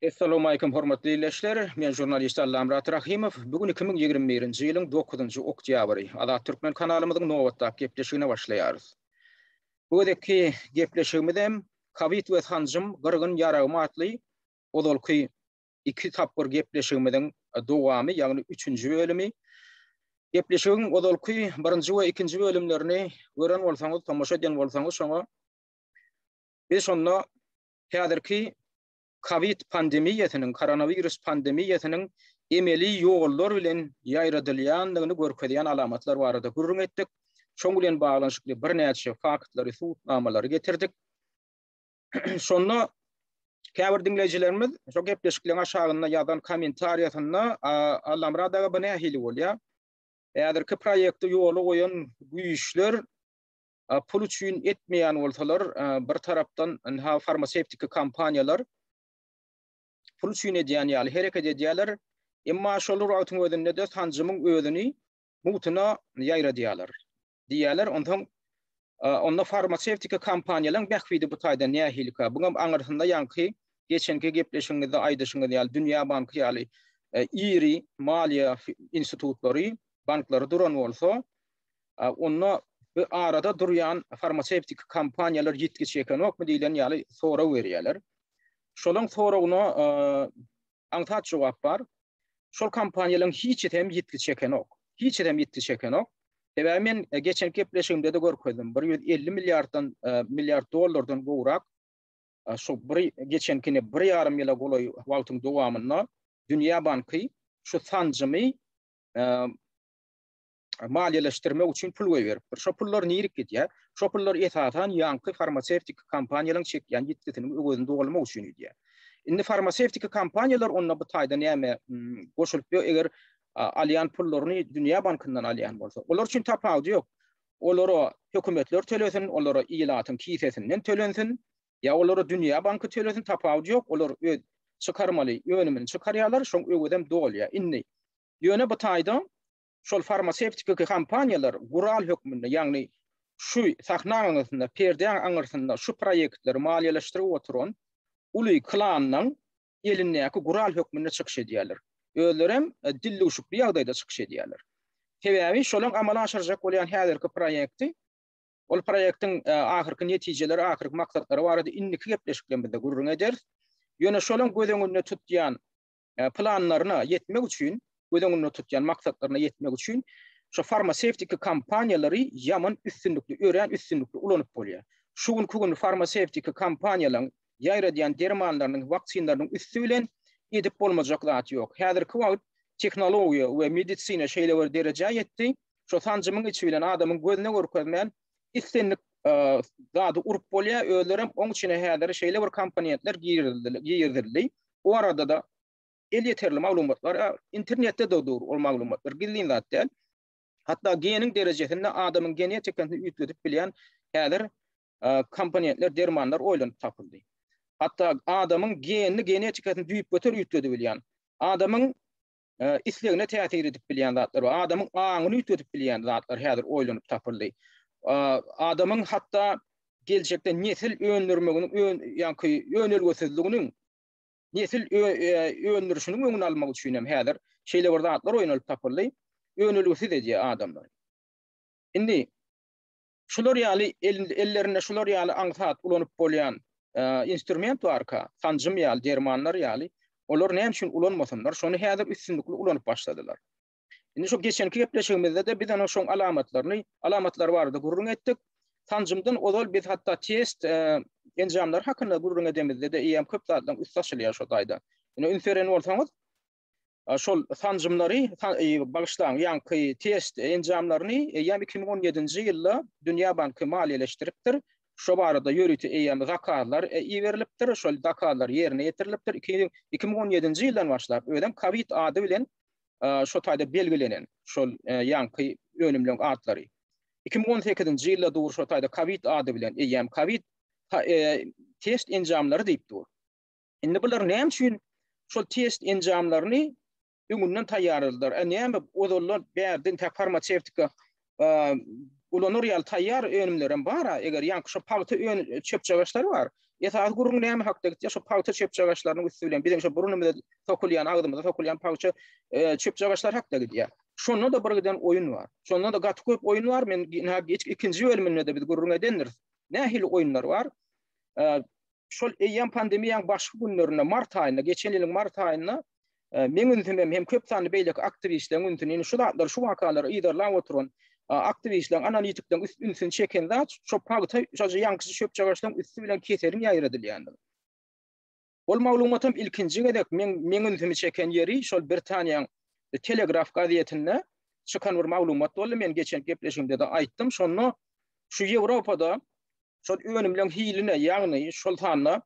Essalowmalikim hormatly ildeşler! Men žurnalist Allamyrat Rahymow. Bu gün 2021-nji ýylyň 9-njy oktýabry. Azat Türkmen kanalymyzyň nobatdaky gepleşigine başlaýarys. Bu gezekki gepleşigimizem Kowid we sanjym, gyrgyn ýaragym atly ozalky iki tapgyr gepleşigimiziň dowamy, ýagny üçünji bölümi. Gepleşigiň ozalky birinji we ikinji bölümlerini gören bolsaňyz, tomaşa eden bolsaňyz şoňa biz şonda häzirki kowid pandemiýasynyň, koronawirus pandemiýasynyň emeli ýollar bilen ýaýradylýandygyny görkezýän alamatlar barada gürrüň etdik. Şoň bilen baglanyşykly birnäçe faktlary, subutnamalary getirdik. Şonda käbir diňleýjilerimiz şo gepleşikleriň aşagynda ýazan kommentariýasynda Allamyrat aga bu nähili bolýar? Häzirki proýekti ýola goýan güýçler pul üçin etmeýän bolsalar, bir tarapdan ynha farmasewtiki kompaniýalar pul üçin edýän ýaly hereket edýärler. Emma şol bir wagtyň özünde-de sanjymyň özüni mugtuna ýaýradýarlar. Diýýärler. Onsoň onda farmasewtiki kompaniýalaryň bähbidi bu taýda nähilika? Buňam aňyrsynda ýaňky geçenki gepleşigiňizde aýdyşyňyz ýaly Dünýä banky ýaly iri maliýe institutlary, banklary duran bolsa, Onda bu arada durýan farmasewtiki kompaniýalar ýitgi çekenokmy diýlen ýaly sorag berýärler. Şolaň soragyna aňsat jogap bar. Şol kompaniýalaryň hiçisi hem ýitgi çekenok. Hiçisi hem ýitgi çekenok. Sebäbi men geçen gepleşigimde-de görkezdim. 150 milliarddan milliard dollardan gowrak şu bir geçenkine bir ýarym ýyla golaý wagtyň dowamynda Dünýä banky şu sanjymy maliýeleşdirmek üçin pul goýberipdir. Şo pullar nirik gidýär? Şo pullar esasan ýaňky farmasewtiki kompaniýalaryň çekýän ýitgisiniň öwezini dolmak üçin gidýär. Indi farmasewtiki kompaniýalar onda bu taýda näme goşulyp eger alýan pullaryny Dünýä bankyndan alýan bolsa, olar üçin tapawudy ýok. Olara hökümetler tölesin, olara ilatyň kisesinden tölensin, ýa olara Dünýä banky tölesin, tapawudy ýok. Olar öz çykarmaly önümini çykarýarlar, şoň öwezem dolýar. Indi ýöne bu taýda şol farmasewtiki kompaniýalar gural hökmünde, ýagny şu sahnaň aňyrsynda, perdäň aňyrsynda şu proýektleri maliýeleşdirip oturan uly klanyň elindäki gural hökmünde çykyş edýärler. Özlerem dildüwşükli ýagdaýda çykyş edýärler. Sebäbi şolaň amala aşyrjak bolýan häzirki proýekti, ol proýektiň ahyrky netijeleri, ahyrky maksatlary barada indiki gepleşiklerimizde gürrüň ederis. Ýöne şolaň göz öňünde tutýan planlaryna ýetmek üçin, göz öňünde tutýan maksatlaryna ýetmek üçin şu farmasewtiki kompaniýalary ýaman üstünlikli, örän üstünlikli ulanyp bolýar. Şu günki gün farmasewtiki kompaniýalaryň ýaýradýan dermanlarynyň, waksinlarynyň üsti bilen edip bolmajak zat ýok. Häzirki wagt tehnologiýa we medisina şeýle bir derejä ýetdi, şu sanjymyň içi bilen adamyň gözüne görkezmän islendik zady urup bolýar, özlerem oň içine häzir şeýle bir komponentler girizildi. O arada-da elýeterli maglumatlar, internetde-de dur ol maglumatlar, gizlin zat däl. Hatda geniň derejesinde adamyň genetikasyny üýtgedip bilýän häzir komponentler, dermanlar oýlanyp tapyldy. Hatda adamyň genini, genetikasyny düýpgöter üýtgedip bilýän, adamyň islegine täsir edip bilýän zatlar bar. Adamyň aňyny üýtgedip bilýän zatlar häzir oýlanyp tapyldy. Adamyň hatda geljekde nesil öndürmeginiň, ýaňky önelgesizliginiň, nesil öndürişiniň öňüni almak üçin hem häzir şeýle bir zatlar oýlanyp tapyldy. Önelgesiz edýär adamlary. Indi Şular ýaly ellerinde şular ýaly aňsat ulanyp bolýan instrument barka, sanjym ýaly, dermanlar ýaly, olar näme üçin ulanmasynlar? Şony häzir üstünlikli ulanyp başladylar. Indi şu geçenki gepleşigimizde-de biz ana şoň alamatlaryny, alamatlary barada gürrüň etdik. Sanjymdan ozal biz hatda test enjamlary hakynda gürrüň edemizde-de eýýäm köp zatlaryň üsti açylýar şo taýda. Ine üns beren bolsaňyz, Şol sanjymlary, bagyşlaň, ýaňky test enjamlaryny eýýäm 2017-nji ýylda Dünýä banky maliýeleşdiripdir. Şo barada ýörite eýýäm zakazlar iberilipdir. Şol zakazlar ýerine ýetirilipdir. 2017-nji ýyldan başlap, özem kowid ady bilen şo taýda belgilenen şol ýaňky önümleň atlary. 2018-nji ýylda dur şo taýda kowid ady bilen eýýäm kowid test enjamlary diýip dur. Indi bular näme üçin şol test enjamlaryny öňünden taýýarladylar? E näme ozaldan bärden tä farmasewtika ulanar ýaly taýýar önümlerem bar-a, eger ýaňky şo pagta ön çöpjagaşlary bar. Esasy gürrüň näme hakda gitýär? Şo pagta çöpjagaşlarynyň üsti bilen biziň şo burnumyza sokulýan, agzymyza sokulýan pagça çöpjagaşlar hakda gidýär. Şonda-da bir giden oýun bar. Şonda-da gaty köp oýun bar. Men ynha ikinji bölüminde-de biz gürrüň edendiris. Nähili oýunlar bar? Şol eýýäm pandemiýanyň başky günlerinde, mart aýynda, geçen ýylyň mart aýynda meň ünsüm hem köp sanly beýleki aktiwistleriň ünsüni, indi şu zatlary, şu wakalary yzarlap oturan aktiwistleriň, analitikleriň ünsüni çeken zat şo pagta, şo ýaňky çöpjagaşlaryň üsti bilen keseliň ýaýradylýandygy. Ol maglumatam ilkinji gezek meň meň ünsümi çeken ýeri şol Britaniýanyň The Telegraph gazetinde çykan bir maglumat boldy. Men geçen gepleşigimde-de aýtdym. Şonda şu Ýewropada şol önümleň hiline, ýagny şol sanda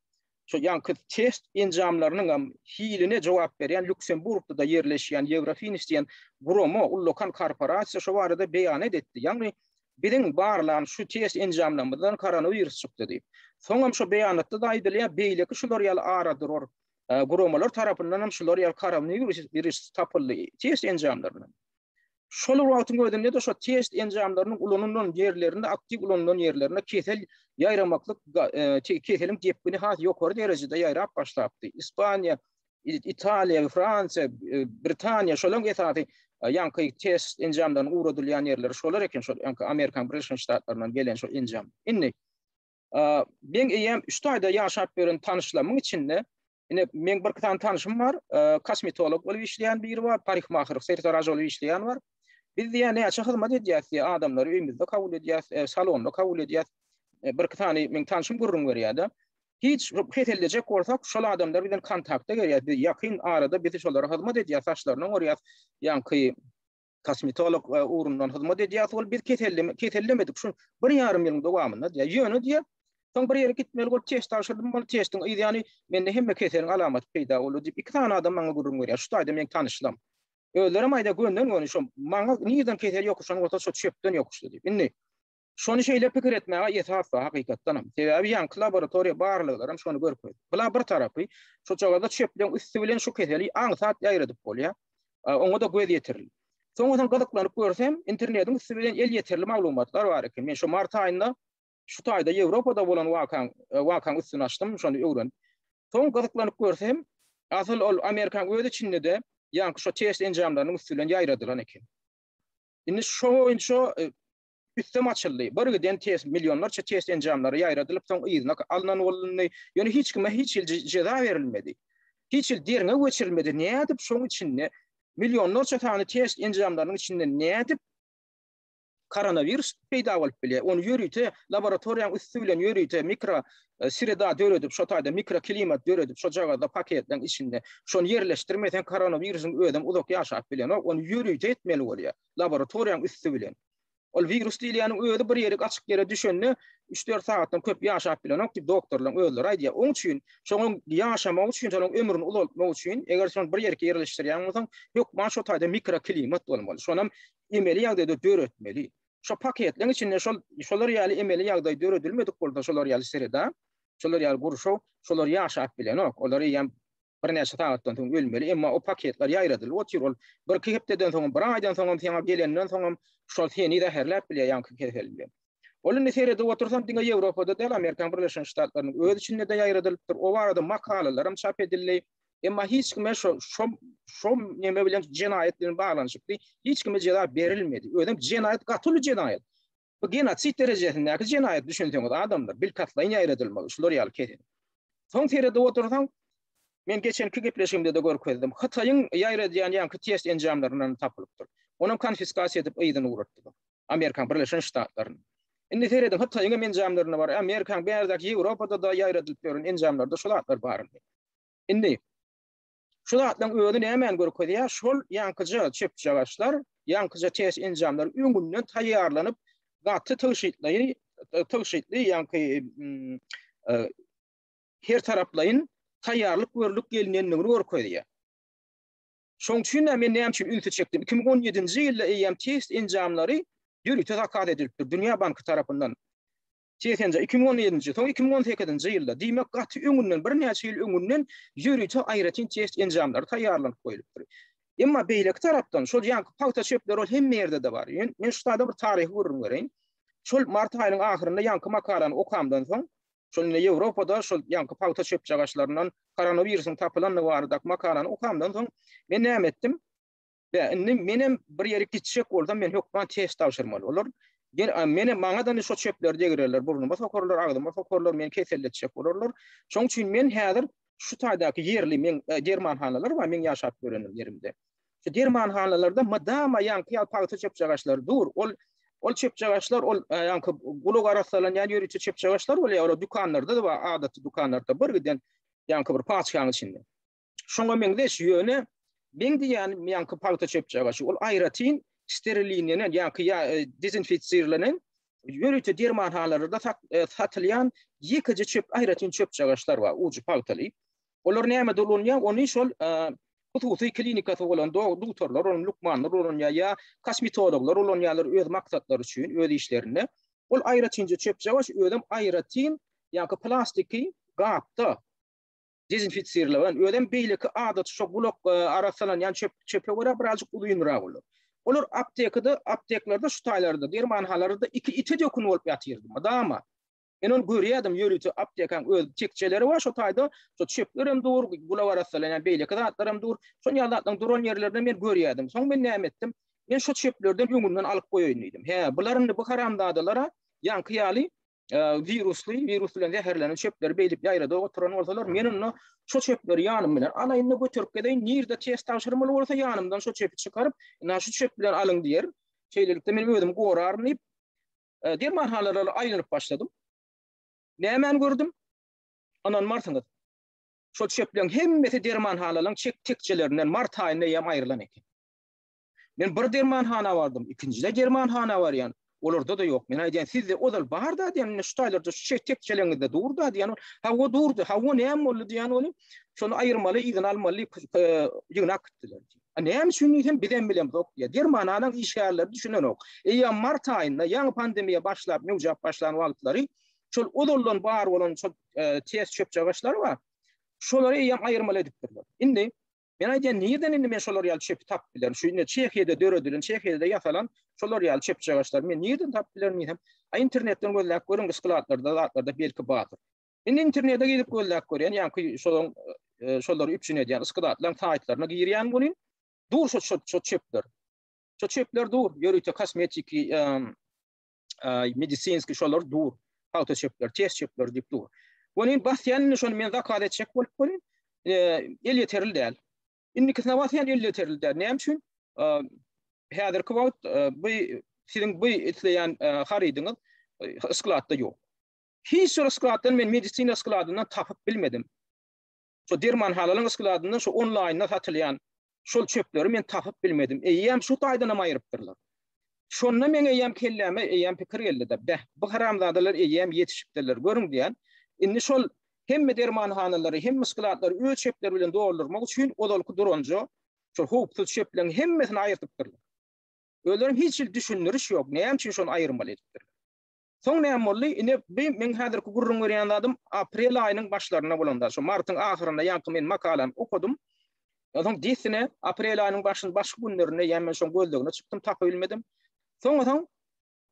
şo ýaňky test enjamlarynyň hem hiline jogap berýän Lýuksemburgda-da ýerleşýän Ýewrofinis diýen gurama, ullakan korporasiýa şo barada beýanat etdi. Ýagny biziň barlan şu test enjamlarymyzdan koronawirus çykdy diýip. Soňam şo beýanatda-da aýdylýar, beýleki şular ýaly ara durar guramalar tarapyndan hem şular ýaly koronawirus tapyldy test enjamlaryndan. Şol bir wagtyň özünde-de şo test enjamlarynyň ulanylan ýerlerinde, aktiw ulanylan ýerlerinde kesel ýaýramaklyk, keseliň depgini has ýokary derejede ýaýrap başlapdy. Ispaniýa, Italiýa, Fransiýa, Britaniýa şolaryň esasy ýaňky test enjamlarynyň ugradylýan ýerleri şolar eken, şol ýaňky Amerikanyň Birleşen Ştatlaryndan gelen şol enjam. Indi Meň eýýäm üç taýda ýaşap ýören tanyşlarymyň içinde ine meň bir sany tanşym bar, kosmetolog bolup işleýän biri bar, parikmaher, sertaraž bolup işleýän bar. Biz diýýär näçe hyzmat edýäs diýýär, adamlary öýümizde kabul edýäs, salonda kabul edýäs. Bir iki sany meň tanşym gürrüň berýär-de. Hiç kesellejek bolsak, şol adamlar bilen kontakta gelýär. Biz ýakyn arada biz şolara hyzmat edýäs, saçlaryny oňarýas, ýaňky kosmetolog ugrundan hyzmat edýär. Ol biz keselleme, kesellemedik şu bir ýarym ýylyň dowamynda diýýär. Ýöne diýýär, soň bir ýere gitmeli bolup test tabşyrdym, ol testiň yz ýany mende hemme keseliň alamaty peýda boldy diýip, iki sany adam maňa gürrüň berýär. Şu taýda meň tanyşlam. Özlerem aýdýar, gönden-göni şo maňa nirden kesel ýokuşan bolsa şo çöpden ýokuşdy diýip. Indi Şony şeýle pikir etmäge esas bar hakykatdanam. Sebäbi ýaňky laboratoriýa barlaglaram şony görkezdi. Bula bir tarapy, şojagazda çöpleň üsti bilen şu keseli aňsat ýaýradyp bolýar. Oňa-da göz ýetirildi. Soň-soň gyzyklanyp görsem, internetiň üsti bilen elýeterli maglumatlar bar eken. Men şu mart aýynda şu taýda Ýewropada bolan wakaň wakaň üstüni açdym, şony öwrenip. Soň gyzyklanyp görsem, asyl ol Amerikanyň öz içinde-de ýaňky şo test enjamlarynyň üsti bilen ýaýradylan eken. Indi şo boýunça üstem açyldy. Bir giden test, millionlarça test enjamlary ýaýradylyp, soň yzyna alnan bolundy. Ýöne hiç kime hiç hili jeza berilmedi. Hiç hili derňew geçirilmedi. Nädip şoň içinde millionlarça sany test enjamlarynyň içinde nädip koronawirus peýda bolup bilýär? Ony ýörite laboratoriýanyň üsti bilen ýörite mikro e, sreda döredip, şo taýda mikroklimat döredip, şo jagazda paketleriň içinde şony ýerleşdirmeseň koronawirusyň özem uzak ýaşap bilenok. Ony ýörite etmeli bolýar laboratoriýanyň üsti bilen. Ol wirus diýilýäniň özi bir ýerik açyk ýere düşende üç-dört sagatdan köp ýaşap bilenok diýip doktorlaryň özleri aýdýar. Oň üçin şonuň ýaşamagy üçin, şonuň ömrüni uzaltmak üçin, eger şony bir ýerki ýerleşdirýän bolsaň, hökman şo taýda mikroklimat bolmaly. Şonam emeli ýagdaýda döretmeli. Şo paketleriň içinde şol şolar ýaly emeli ýagdaý döredilmedik bolsa, şolar ýaly sreda, şolar ýaly gurşaw, şolar ýaşap bilenok. Olar eýýäm birnäçe sagatdan soň ölmeli, emma o paketler ýaýradylyp otyr, ol birki hepdeden soňam, bir aýdan soňam saňa gelenden soňam şol seni zäherläp bilýär ýaňky kesel bilen. Ol indi seredip otursam diňe Ýewropada däl, Amerikanyň Birleşen Ştatlarynyň öz içinde-de ýaýradylypdyr. O barada makalalaram çap edildi. Emma hiç kime şo şo şo neme bilen jenaýat bilen baglanyşykly hiç kime jeza berilmedi. Özem jenaýat gaty uly jenaýat. Bu genosid derejesindäki jenaýat düşünseňiz adamlar, bilkastlaýyn ýaýradylmagy şular ýaly kesel. Soň seredip otursaň, men geçenki gepleşigimde-de görkezdim. Hytaýyň ýaýradýan ýaňky test enjamlaryndan tapylypdyr. Onam konfiskasiýa edip yzyna ugratdylar. Amerikanyň Birleşen Ştatlaryna. Indi serediň Hytaýyň hem enjamlarynda bar, Amerikanyň bärdäki Ýewropada-da ýaýradylyp ýören enjamlarda şu zatlar bar indi. Indi Şu zatlaryň özi nämäni görkezýär? Şol ýaňkyja çöpjagaşlar, ýaňkyja test enjamlary öňünden taýýarlanyp, gaty tygşytlaýy, tygşytly ýaňky her taraplaýyn taýýarlyk görlüp gelinendigini görkezýär. Şoň üçin de men näme üçin ünsi çekdim? 2017-nji ýylda eýýäm test enjamlary ýörite zakaz edilipdir Dünýä banky tarapyndan. Segsenji, 2017-nji, soň 2018-nji ýylda, diýmek, gaty öňünden, birnäçe ýyl öňünden ýörite aýratyn test enjamlary taýýarlanyp goýlupdyr. Emma beýleki tarapdan, şol ýaňky pagta çöpleri ol hemme ýerde-de bar. Men şu taýda bir taryhy gürrüň bereýin. Şol mart aýynyň ahyrynda ýaňky makalany okamdan soň, Şol indi Ýewropada şol ýaňky pagta çöpjagaşlaryndan koronawirusyň tapylandygy baradaky makalany okamdan soň men näme etdim? Be, indi menem bir ýere gitjek bolsam men hökman test tabşyrmaly. Olar menem maňa da şo çöpleri degirerler, burnuma sokarlar, agzyma sokarlar, meni keselletjek bolarlar. Şoň üçin men häzir şu taýdaky ýerli meň e, dermanhanalar bar, meň ýaşap ýörenim ýerimde. Şu dermanhanalarda mydama ýaňky ýaly pagta çöpjagaşlary dur. Ol ol çöpjagaşlar ol e, ýaňky gulak arassalanýan ýörite çöpjagaşlar bolýar. Olar dükanlarda-da bar, adaty dükanlarda bir giden ýaňky bir paçkanyň içinde. Şoňa meňzeş, ýöne meň diýýänim ýaňky pagta çöpjagaşy, ol aýratyn sterilinlenen, ýaňky ýa e, dezinfisirlenen ýörite dermanhanalarda e, satylýan ýekeje çöp, aýratyn çöpjagaşlar bar, ujy pagtaly. Olar nämede ulanylýar? Ony şol e, hususy klinikasy bolan dogtorlar, onuň lukmanlar ulanýar ýa kosmetologlar ulanýarlar öz maksatlary üçin, öz işlerinde. Ol aýratynja çöpjagaş özem aýratyn ýaňky plastiki gapda dezinfisirlenen, özem beýleki adaty şo gulak e, arassalanýan çöp çöpe görä birazjyk uzynrak olar. Olar aptekada, apteklerde şu taýlarda, dermanhanalarda iki ite dökün bolup ýatyrdy. Mydama. Men ony görýärdim, ýörite aptekaň öz tekjeleri bar şo taýda, şo çöpler hem dur, gulak arassalanýan beýleki zatlar hem dur. Şol ýaly zatlaryň duran ýerlerinde men görýärdim. Soň men näme etdim? Men şo çöplerden öňünden alyp goýaýyn diýdim. Hä, bular indi bu haramzadalara ýaňky ýaly wirusly, wirus bilen zäherlenen çöpleri beýdip ýaýradyp oturan bolsalar, men onda şo çöpleri ýanym bilen alaýyn-da göterip gezeýin, nirde test tabşyrmaly bolsa ýanymdan şo çöpi çykaryp, ina şu çöp bilen alyň diýer. Şeýlelikde men özümi goraryn diýip, dermanhanalara aýlanyp başladym. Nämäni gördüm? Ynanmarsyňyz. Şol çöpleriň hemmesi dermanhanalaryň çek tekjelerinden mart aýynda eýýäm aýrylan eken. Men bir dermanhana bardym, ikinji-de dermanhana barýan. Olarda-da ýok. Men aýdýan, sizde ozal bar-da diýen, indi şu taýlarda şu çek tekjeleriňizde dur-da diýen. Hawa durdy, hawa näme boldy diýen ony. Şony aýyrmaly, yzyna almaly diýip, ýygnap gitdiler. A näme üçin diýsem, bizem bilemzok diýýär. Dermanhanaň işgärleri düşünenok. Eýýäm mart aýynda, ýaňy pandemiýa başlap, möwjäp başlan wagtlary şol ozaldan bar bolan şol e, test çöpjagaşlar bar. Şolary eýýäm aýyrmaly edipdirler. Indi men aýdýan, nirden indi men şolar ýaly çöpi tapyp bilerin? Şu indi Çehiýada döredilen, Çehiýada ýasalan şolar ýaly çöpjagaşlary men nirden tapyp bilerin diýsem, a internetden gözläp görüň, skladlarda, zatlarda belki bardyr. Indi internete girip gözläp görýän, ýaňky şolaryň e, şolary üpjün edýän skladlaryň saýtlaryna girýän welin, dur şo şo şo çöpler. Şo çöpler dur, ýörite kosmetiki, e, e, medisinski şolar dur. Pagta çöpler, test çöpler diýip dur. Welin basýan indi şony men zakaz etjek bolup welin, e, elýeterli däl. Indikisine basýan elýeterli däl. Näme üçin? E, häzirki wagt e, bu siziň bu isleýän e, harydyňyz e, skladda ýok. Hiç bir skladdan men medisina skladyndan tapyp bilmedim. Şo dermanhanalaryň skladyndan şo onlaýnda satylýan şol çöpleri men tapyp bilmedim. Eýýäm şu taýdan hem aýrypdyrlar. Şonda meň eýýäm kelläme eýýäm pikir geldi-de, beh, bu haramzadalar eýýäm ýetişipdirler, görüň diýen. Indi şol hemme dermanhanalary, hemme skladlary öz çöpleri bilen doldurmak üçin ozalky duranja şol howpsuz çöpleriň hemmesini aýyrtypdyrlar. Özlerem hiç hili düşündiriş ýok, näme üçin şony aýyrmaly edipdirler. Soň näme boldy? Ine, bu meň häzirki gürrüň berýän zadym aprel aýynyň başlarynda bolan zat. Şu martyň ahyrynda ýaňky men makalany okadym. Soň dessine aprel aýynyň başyn başky günlerinde ýa men şoň gözlegine çykdym, tapyp bilmedim. Soňa soň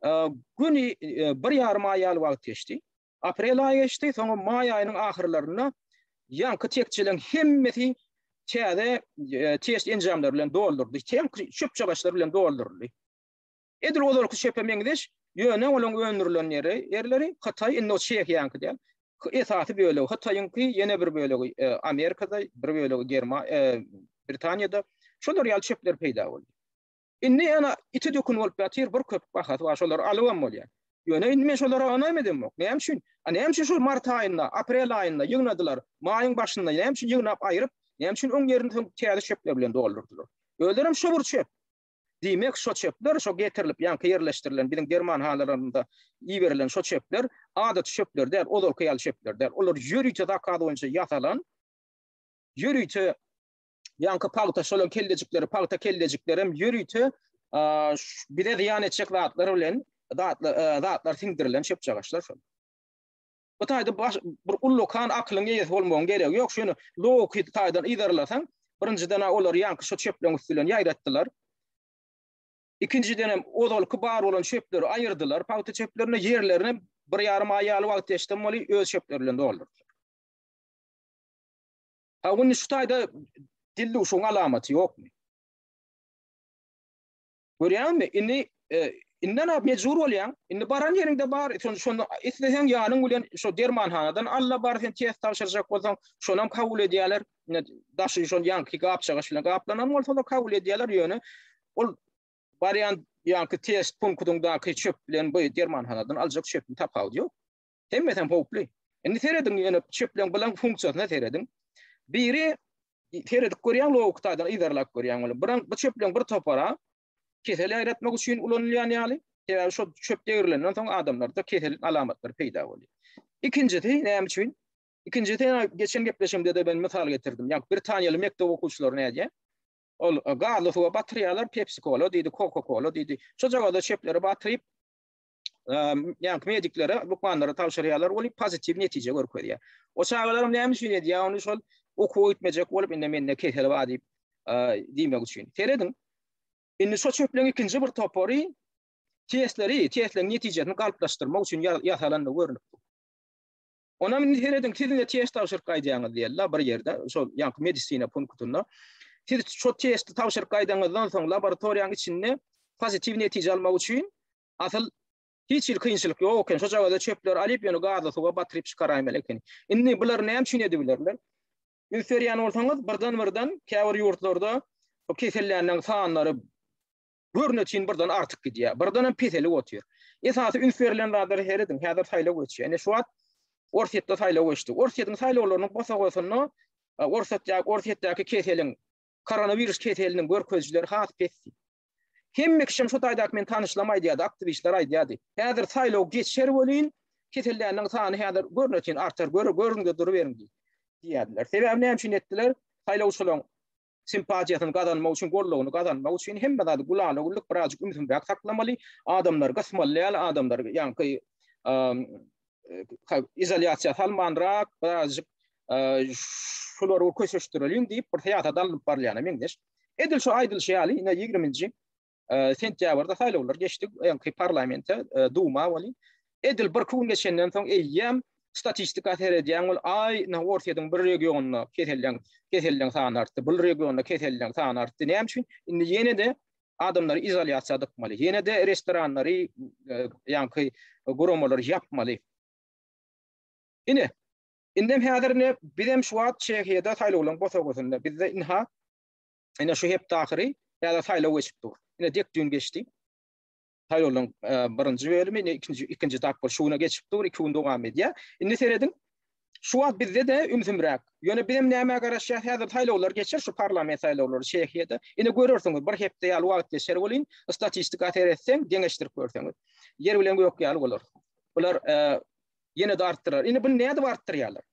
e, güni e, bir ýarym aý ýaly wagt geçdi. Aprel aýy geçdi, soňa maý aýynyň ahyrlarynda ýaňky tekçeleriň hemmesi täze e, test enjamlary bilen doldurdy. Çöpjagaçlar bilen dolduryldy. Edil ozalky çöpe meňzeş, ýöne olaň öndürilen ýeri, ýerleri Hytaý, indi o Çehiýaňky däl. Esasy bölegi Hytaýyňky, ýene bir bölegi e, Amerikada, bir bölegi Germa, e, Britaniýada. Şolar ýaly çöpler peýda boldy. Indi ýana iti dökün bolup ýatyr, bir köpük bahasy bar, şolary alybam bolýar. Ýöne indi men şolara ynam edemok. Näme üçin? A näme üçin şol mart aýynda, aprel aýynda ýygnadylar, maýyň başynda näme üçin ýygnap aýryp, näme üçin oň ýerini soň täze çöpler bilen doldurdylar? Özlerem şo bir çöp. Diýmek, şo çöpler, şo getirilip, ýaňky ýerleşdirilen, biziň dermanhanalarymyza iberilen şo çöpler adaty çöpler däl, ozalky ýaly çöpler däl. Olar ýörite zakaz boýunça ýasalan, ýörite ýaňky pagta, şolaryň kellejikleri, pagta kellejiklerem ýörite bize zyýan etjek zatlar bilen zatlar siňdirilen çöpjagaşlar şol. Bu taýda baş, bir ullakan akylyň eýesi bolmagyň geregi ýok. Şuny logiki taýdan yzarlasaň, birinjiden olar ýaňky şu çöpleriň üsti bilen ýaýratdylar. Ikinjiden hem ozalky bar bolan çöpleri aýyrdylar, pagta çöplerini ýerlerine. Bir ýarym aý ýaly wagt geçdem weli öz çöpleri bilen doldurdylar. Ha indi şu taýda dildüwşügiň alamaty ýokmy? Görýäňmi? Indi e, inden ap mejbur bolýaň. Indi baran ýeriňde bar, şony şony isleseň ýanyň bilen şo dermanhanadan alla bar sen test tabşyrjak bolsaň, şonam kabul edýärler. Indi daşy şol ýaňky gapjagaş bilen gaplanan bolsa-da kabul edýärler, ýöne ol barýan ýaňky test punktyňdaky çöp bilen bu dermanhanadan aljak çöpüň tapawudy ýok. Hemmesem howply. Indi serediň ýöne çöpleň bilen funksiýasyna serediň. Biri seredip görýäň logik taýdan yzarlap görýäň ol. Bir bu çöpleň bir topara kesel ýaýratmak üçin ulanylýan ýaly. Sebäbi şo çöp degrilenden soň adamlarda kesel alamatlary peýda bolýar. Ikinjisi näme üçin? Ikinjisi geçen gepleşigimde-de men mysal getirdim. Ýa Britaniýaly mekdep okuwçylary nädýär? Ol e, gazly suwa batyrýarlar, Pepsi Cola diýdi, Coca-Cola diýdi. Şojagada çöpleri batyryp, ýa mediklere, lukmanlara tabşyrýarlar, ol pozitiw netije görkezýär. O çagalaryň näme üçin edýär ony şol okuwa gitmejek bolup indi mende kesel bar diýip diýmek üçin. Serediň. Indi şo çöplügiň ikinji bir topary testleri, testleriň netijesini galplaşdyrmak üçin ýasalandygy görnüp dur. Onam indi serediň, siz indi test tabşyryp gaýdýaňyz diýeli bir ýerde, şol ýaňky medisina punktynda. Siz şo testi tabşyryp gaýdaňyzdan soň laboratoriýanyň içinde pozitiw netije almak üçin asyl hiç hili kynçylyk ýok eken. Şo jagada çöpleri alyp, ýöne gazly suwa batyryp çykaraýmaly eken. Indi bulary näme üçin edibilerler? Üns berýän bolsaňyz, birden-birden käbir ýurtlarda bu kesellänleriň sanlary görnetin birden artyp gidýär. Birdenem peselip otyr. Esasy üns berlen zatlara serediň. Häzir saýlaw geçýär. Ine şu wagt Orsýetde saýlaw geçdi. Orsýetiň saýlawlarynyň bosagasynda Orsýetdäki Orsýetdäki keseliň koronawirus keseliniň görkezijileri has pesdi. Hemme kişem şu taýdaky men tanyşlarym aýdýardy, aktiwistler aýdýardy. Häzir saýlaw geçer welin, kesellänleriň sany häzir görnetin artar, görüň-de duruberiň diýýärdiler. Sebäbi näme üçin etdiler? Saýlawçylaryň simpatiýasyny gazanmak üçin, goldawyny gazanmak üçin hemme zady gülala-güllük birazjyk ümsümräk saklamaly, adamlary gysmaly däl, adamlary ýaňky izolýasiýa salmanrak, birazjyk şulary köşeşdireliň diýip bir syýasat alnyp barylýana meňzeş. Edil şu aýdylyşy ýaly, ine 20-nji sentýabrda saýlawlar geçdi, ýaňky parlamente, Duma welin, edil bir gün geçenden soň eýýäm statistika seredýäň ol aý ine Orsýetiň bir regionynda keselleň keselleň sany artdy, bul regionda keselleň sany artdy. Näme üçin? Indi ýene-de adamlary izolýasiýa dykmaly, ýene-de restoranlary, ýaňky guramalary ýapmaly. Ine, indem häzir ine bizem şu wagt Çehiýada saýlawlaryň bosagasynda. Bizde inha Ine şu hepde ahyry täze saýlaw geçip dur. Ine dek düýn geçdi. Saýlawlaryň e, birinji bölümi, ine ikinji ikinji tapgyr şu güne geçip dur, iki gün dowam edýär. Indi serediň. Şu wagt bizde-de ümsümräk. Ýöne bizem nämä garaşýas? Häzir saýlawlar geçer, şu parlament saýlawlary Çehiýada. Ine görersiňiz, bir hepde ýaly wagt geçer welin, statistika seretseň, deňeşdirip görseňiz, ýer bilen gök ýaly bolar. Bular e, ýene-de artdyrar. Indi bunu nädip artdyrýarlar?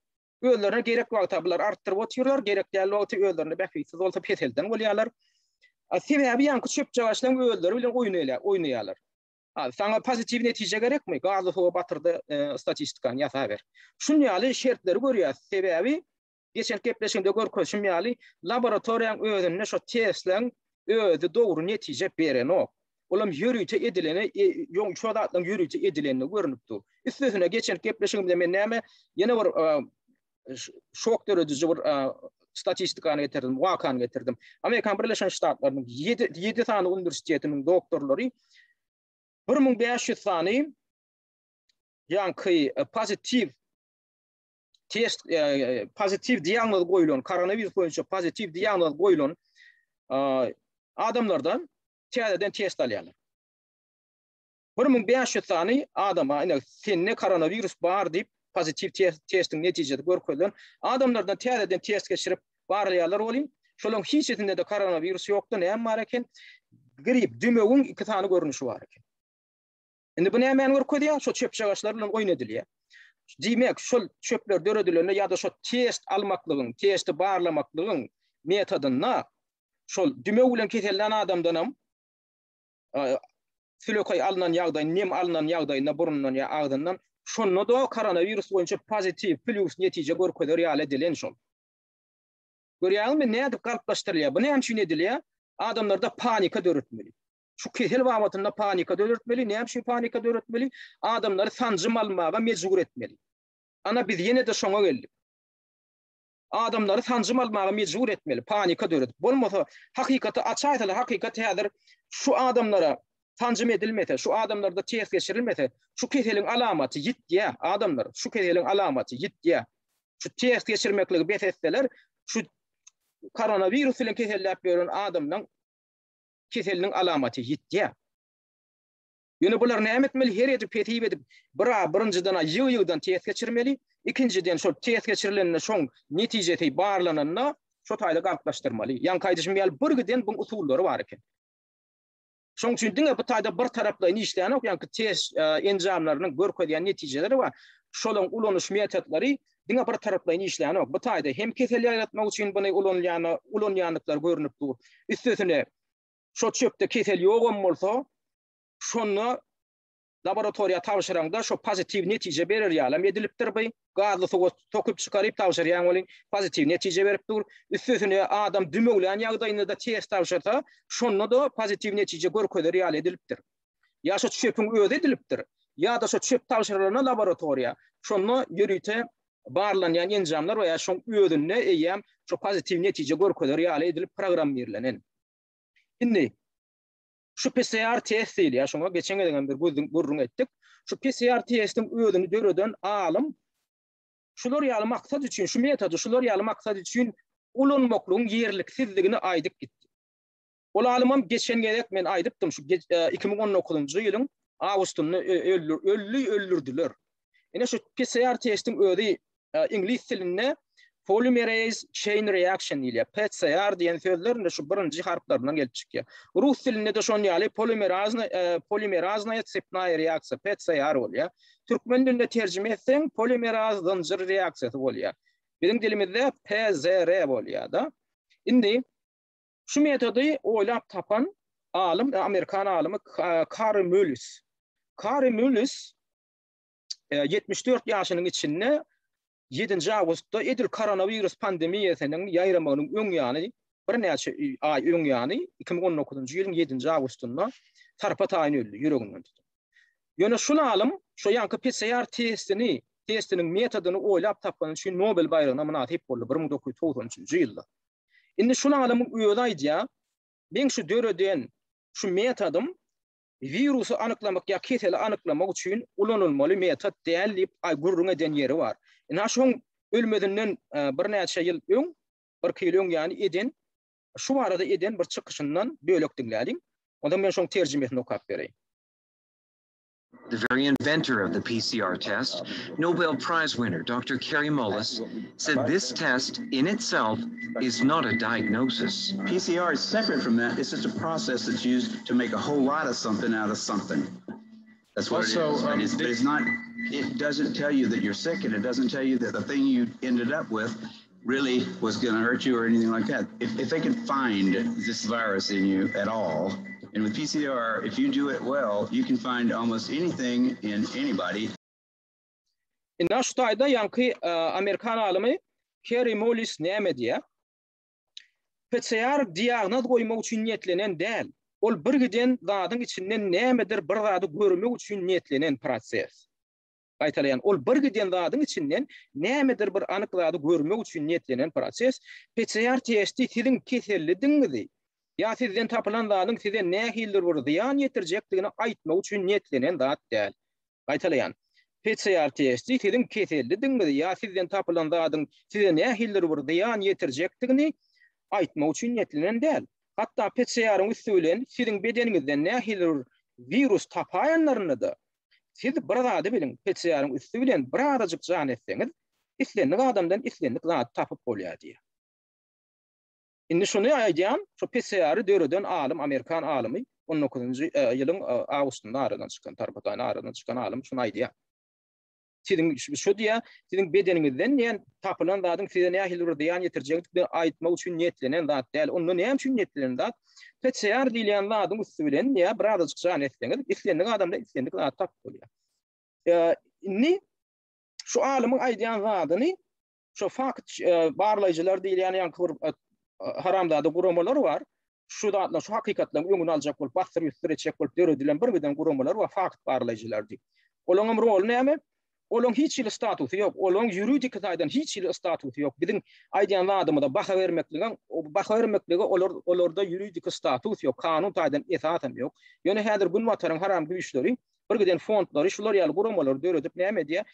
Özlerine gerek wagta bular artdyryp otyrlar, gerek däl wagty özlerine bähbitsiz bolsa peselden bolýarlar. Sebäbi ýaňky çöpjagaşlaryň özleri bilen oýun oýnaýarlar. Saňa pozitiw netije gerekmi? Gazly suwa batyrda e, statistikany ýasaber. Şun ýaly şertleri görýäs. Sebäbi geçen gepleşigimde görkezişim ýaly laboratoriýanyň özünde şo testleriň özi dogry netije berenok. Olam ýörite edilene, e, ýoň şu zatlaryň ýörite edilenini görünip dur. Üstesine geçen gepleşigimde men näme ýene bir e, şok dörediji bir e, statistikany getirdim, wakany getirdim. Amerikan Birleşen Ştatlarynyň 7 7 sany uniwersitetiniň doktorlary 1500 sany ýaňky e, pozitiw test e, pozitiw diagnoz goýulan, koronawirus boýunça pozitiw diagnoz goýulan e, adamlardan täzeden test alýarlar. 1500 sany adama ine sende koronawirus bar diýip pozitiw test testiň netijesi görkezilen adamlardan täzeden test geçirip barlaýarlar welin, şolaryň hiçisinde de koronawirus ýokdy, näme bar eken? Grip, dümewiň iki sany görnüşi bar eken. Indi bu nämäni görkezýär? Şo çöpjagaşlar bilen oýun edilýär. Diýmek, şol çöpler döredilende ýa-da şo test almaklygyň, testi barlamaklygyň metodynda şol dümew bilen kesellän adamdanam sülekaý alnan ýagdaý, nem alnan ýagdaýynda burundan ýa agzyndan, şonda-da koronawirus boýunça pozitiw, plýus netije görkezer ýaly edilen şol. Görýäňizmi, nädip galplaşdyrylýar? Bu näme üçin edilýär? Adamlarda panika döretmeli. Şu kesel babatynda panika döretmeli. Näme üçin panika döretmeli? Adamlary sanjym almaga mejbur etmeli. Ana biz ýene-de şoňa geldik. Adamlary sanjym almaga mejbur etmeli, panika döredip. Bolmasa hakykaty açaýsalar, hakykat häzir şu adamlara sanjym edilmese, şu adamlarda test geçirilmese, şu keseliň alamaty ýitýär, adamlar, şu keseliň alamaty ýitýär. Şu test geçirmekligi bes etseler, şu koronawirus bilen keselläp ýören adamlaň keseliniň alamaty ýitýär. Ýöne bular näme etmeli? Her edip hesip edip, bir-a, birinjiden-a ýygy-ýygydan test geçirmeli, ikinjiden şol test geçirilende şoň netijesi barlananda şo taýda galplaşdyrmaly. Ýaňky aýdyşym ýaly bir giden buň usullary bar eken. Şoň üçin diňe bu taýda bir taraplaýyn işlänok, ýaňky test enjamlarynyň görkezýän netijeleri bar. Şolaň ulanyş metodlary diňe bir taraplaýyn işlänok. Bu taýda hem kesel ýaýratmak üçin buny ulanylýany, ulanýandyklary görnüp dur. Üstesine şo çöpde kesel ýogam bolsa, şonda laboratoriýa tabşyraňda şo pozitiw netije berer ýalam edilipdir bu. Gazly suwa sokup çykaryp tabşyrýaň welin pozitiw netije berip dur. Üstesine adam dümewlän ýagdaýynda-da test tabşyrsa, şonda-da pozitiw netije görkezer ýaly edilipdir. Ýa şo çöpüň özi edilipdir, ýa-da şo çöp tabşyrylanda laboratoriýa, şonda ýörite barlanýan enjamlar bar, ýa şoň özünde eýýäm şo pozitiw netije görkezer ýaly edilip programmirlenen. Indi şu PCR test diýilýär, şoňa geçen gezek hem bir gürrüň etdik. Şu PCR testiň özüni döreden alym şular ýaly maksat üçin, şu metody şular ýaly maksat üçin ulanmaklygyň ýerliksizligini aýdyp gitdi. Ol alymam geçen gezek men aýdypdym, şu 2019-njy ýylyň awgustynda öldi, öldürdiler. Ine şu PCR testiň özi iňlis dilinde polymerase chain reaction diýilýär. PCR diýen sözler indi şu birinji harplaryndan gelip çykýar. Rus dilinde-de şon ýaly polimerazna polimeraznaýa tsepnaýa reaksiýa PCR bolýar. Türkmen dilinde terjime etseň polimeraz zynjyr reaksiýasy bolýar. Biziň dilimizde PZR bolýar-da. Indi şu metody oýlap tapan alym, amerikan alymy Kari Mullis. Kari Mullis 74 ýaşynyň içinde 7-nji awgustda edil koronawirus pandemiýasynyň ýaýramagynyň öň ýany, birnäçe aý öň ýany, 2019-njy ýylyň 7-nji awgustynda tarpa-taýyn öldi, ýüreginden tutup. Ýöne şul alym şo ýaňky PCR testini, testiniň metodyny oýlap tapany üçin Nobel baýragyna mynasyp boldy 1993-nji ýylda. Indi şul alymyň özi aýdýar, meň şu döreden şu metodym wirusy anyklamak ýa keseli anyklamak üçin ulanylmaly metod däl diýip gürrüň eden ýeri bar. Ynha şoň ölmezinden birnäçe ýyl öň, birki ýyl öň ýany eden, şu barada eden bir çykyşyndan bölek diňläliň. Ondan men şoň terjimesini okap bereýin. The very inventor of the PCR test, Nobel Prize winner Dr. Kary Mullis, said this test in itself is not a diagnosis. PCR is separate from that. It's just a process that's used to make a whole lot of something out of something. That's what also, it is. Um, it's, it's not, it doesn't tell you that you're sick and it doesn't tell you that the thing you ended up with really was going to hurt you or anything like that. If, if they can find this virus in you at all, and with PCR, if you do it well, you can find almost anything in anybody. Indi şu taýda ýaňky amerikan alymy Kerry Mullis näme diýýär? PCR diagnoz goýmak üçin niýetlenen däl. Ol bir giden zadyň içinden nämedir bir zady görmek üçin niýetlenen proses. Gaýtalaýan, ol bir giden zadyň içinden nämedir bir anyk zady görmek üçin niýetlenen proses. PCR testi siziň kesellidigiňizi ýa sizden tapylan zadyň size nähilidir bir zyýan ýetirjekdigini aýtmak üçin niýetlenen zat däl. Gaýtalaýan, PCR testi siziň kesellidigiňizi ýa sizden tapylan zadyň size nähilidir bir zyýan ýetirjekdigini aýtmak üçin niýetlenen däl. Hatda PCR-iň üsti bilen siziň bedeniňizden nähilidir bir wirus tapaýanlarynda-da, siz bir zady biliň, PCR-iň üsti bilen birazajyk jan etseňiz, islendik adamdan islendik zady tapyp bolýar diýýär. Indi şuny aýdýan, şu PCR-y döreden alym, amerikan alymy, on dokuzynjy ýylyň awgustynda aradan çykan, tarpa-taýyn aradan çykan alym şuny aýdýar. Siziň şu diýýär, siziň bedeniňizden diýen tapylan zadyň size nähili bir zyýan ýetirjekdigini aýtmak üçin niýetlenen zat däl. Onda näme üçin niýetlenen zat? PCR diýilýän zadyň üsti bilen diýýär, birazajyk jan etseňiz, islendik adamda islendik zady tapyp bolýar. Indi şu alymyň aýdýan zadyny Şo fakt barlaýjylar diýilýän ýaňky bir haramzada guramalar bar. Şu zatlar, şu hakykatlaryň öňüni aljak bolup, bassyr-ýussyr etjek bolup döredilen bir giden guramalar bar, fakt barlaýjylar diýip. Olaryň hem roly näme? Olaryň hiç hili statusy ýok. Olaryň ýuridiki taýdan hiç hili statusy ýok. Biziň aýdýan zadymyza baha bermekligiň, baha bermeklige olar olarda ýuridiki status ýok, kanun taýdan esasam ýok. Ýöne häzir Günbataryň haram güýçleri bir giden fondlary şular ýaly guramalary döredip näme edýär?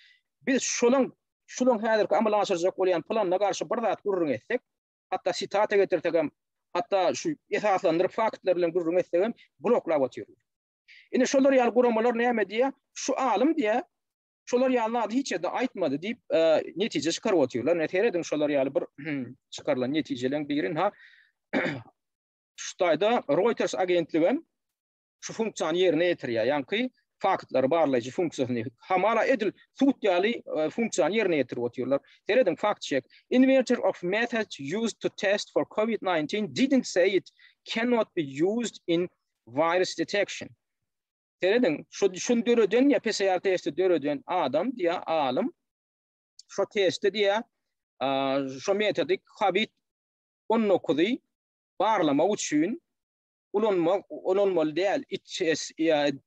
Biz şolaň şulaň häzirki amala aşyrjak bolýan planyna garşy bir zat gürrüň etsek, hatda sitata getirsegem, hatda şu esaslandyryp faktlar bilen gürrüň etsegem bloklap otyrlar. Ine şolar ýaly guramalar näme diýýär? Şu alym diýýär, şolar ýaly zady hiç ýerde aýtmady diýip, e, netije çykaryp otyrlar. Ine serediň şolar ýaly bir çykarylan netijeleriň birini ha şu taýda Reuters agentligem şu funksiýany ýerine ýetirýär. Ýaňky faktlary barlaýjy funksiýasyny hamala edil sud ýaly e, funksiýany ýerine ýetirip otyrlar. Serediň fact check. Inventor of method used to test for COVID-19 didn't say it cannot be used in virus detection. Serediň, şu şuny döreden ýa PCR testi döreden adam diýä alym şu testi diýä şu metody COVID 19-y barlamak üçin ulanmak ulanmaly däl. It is,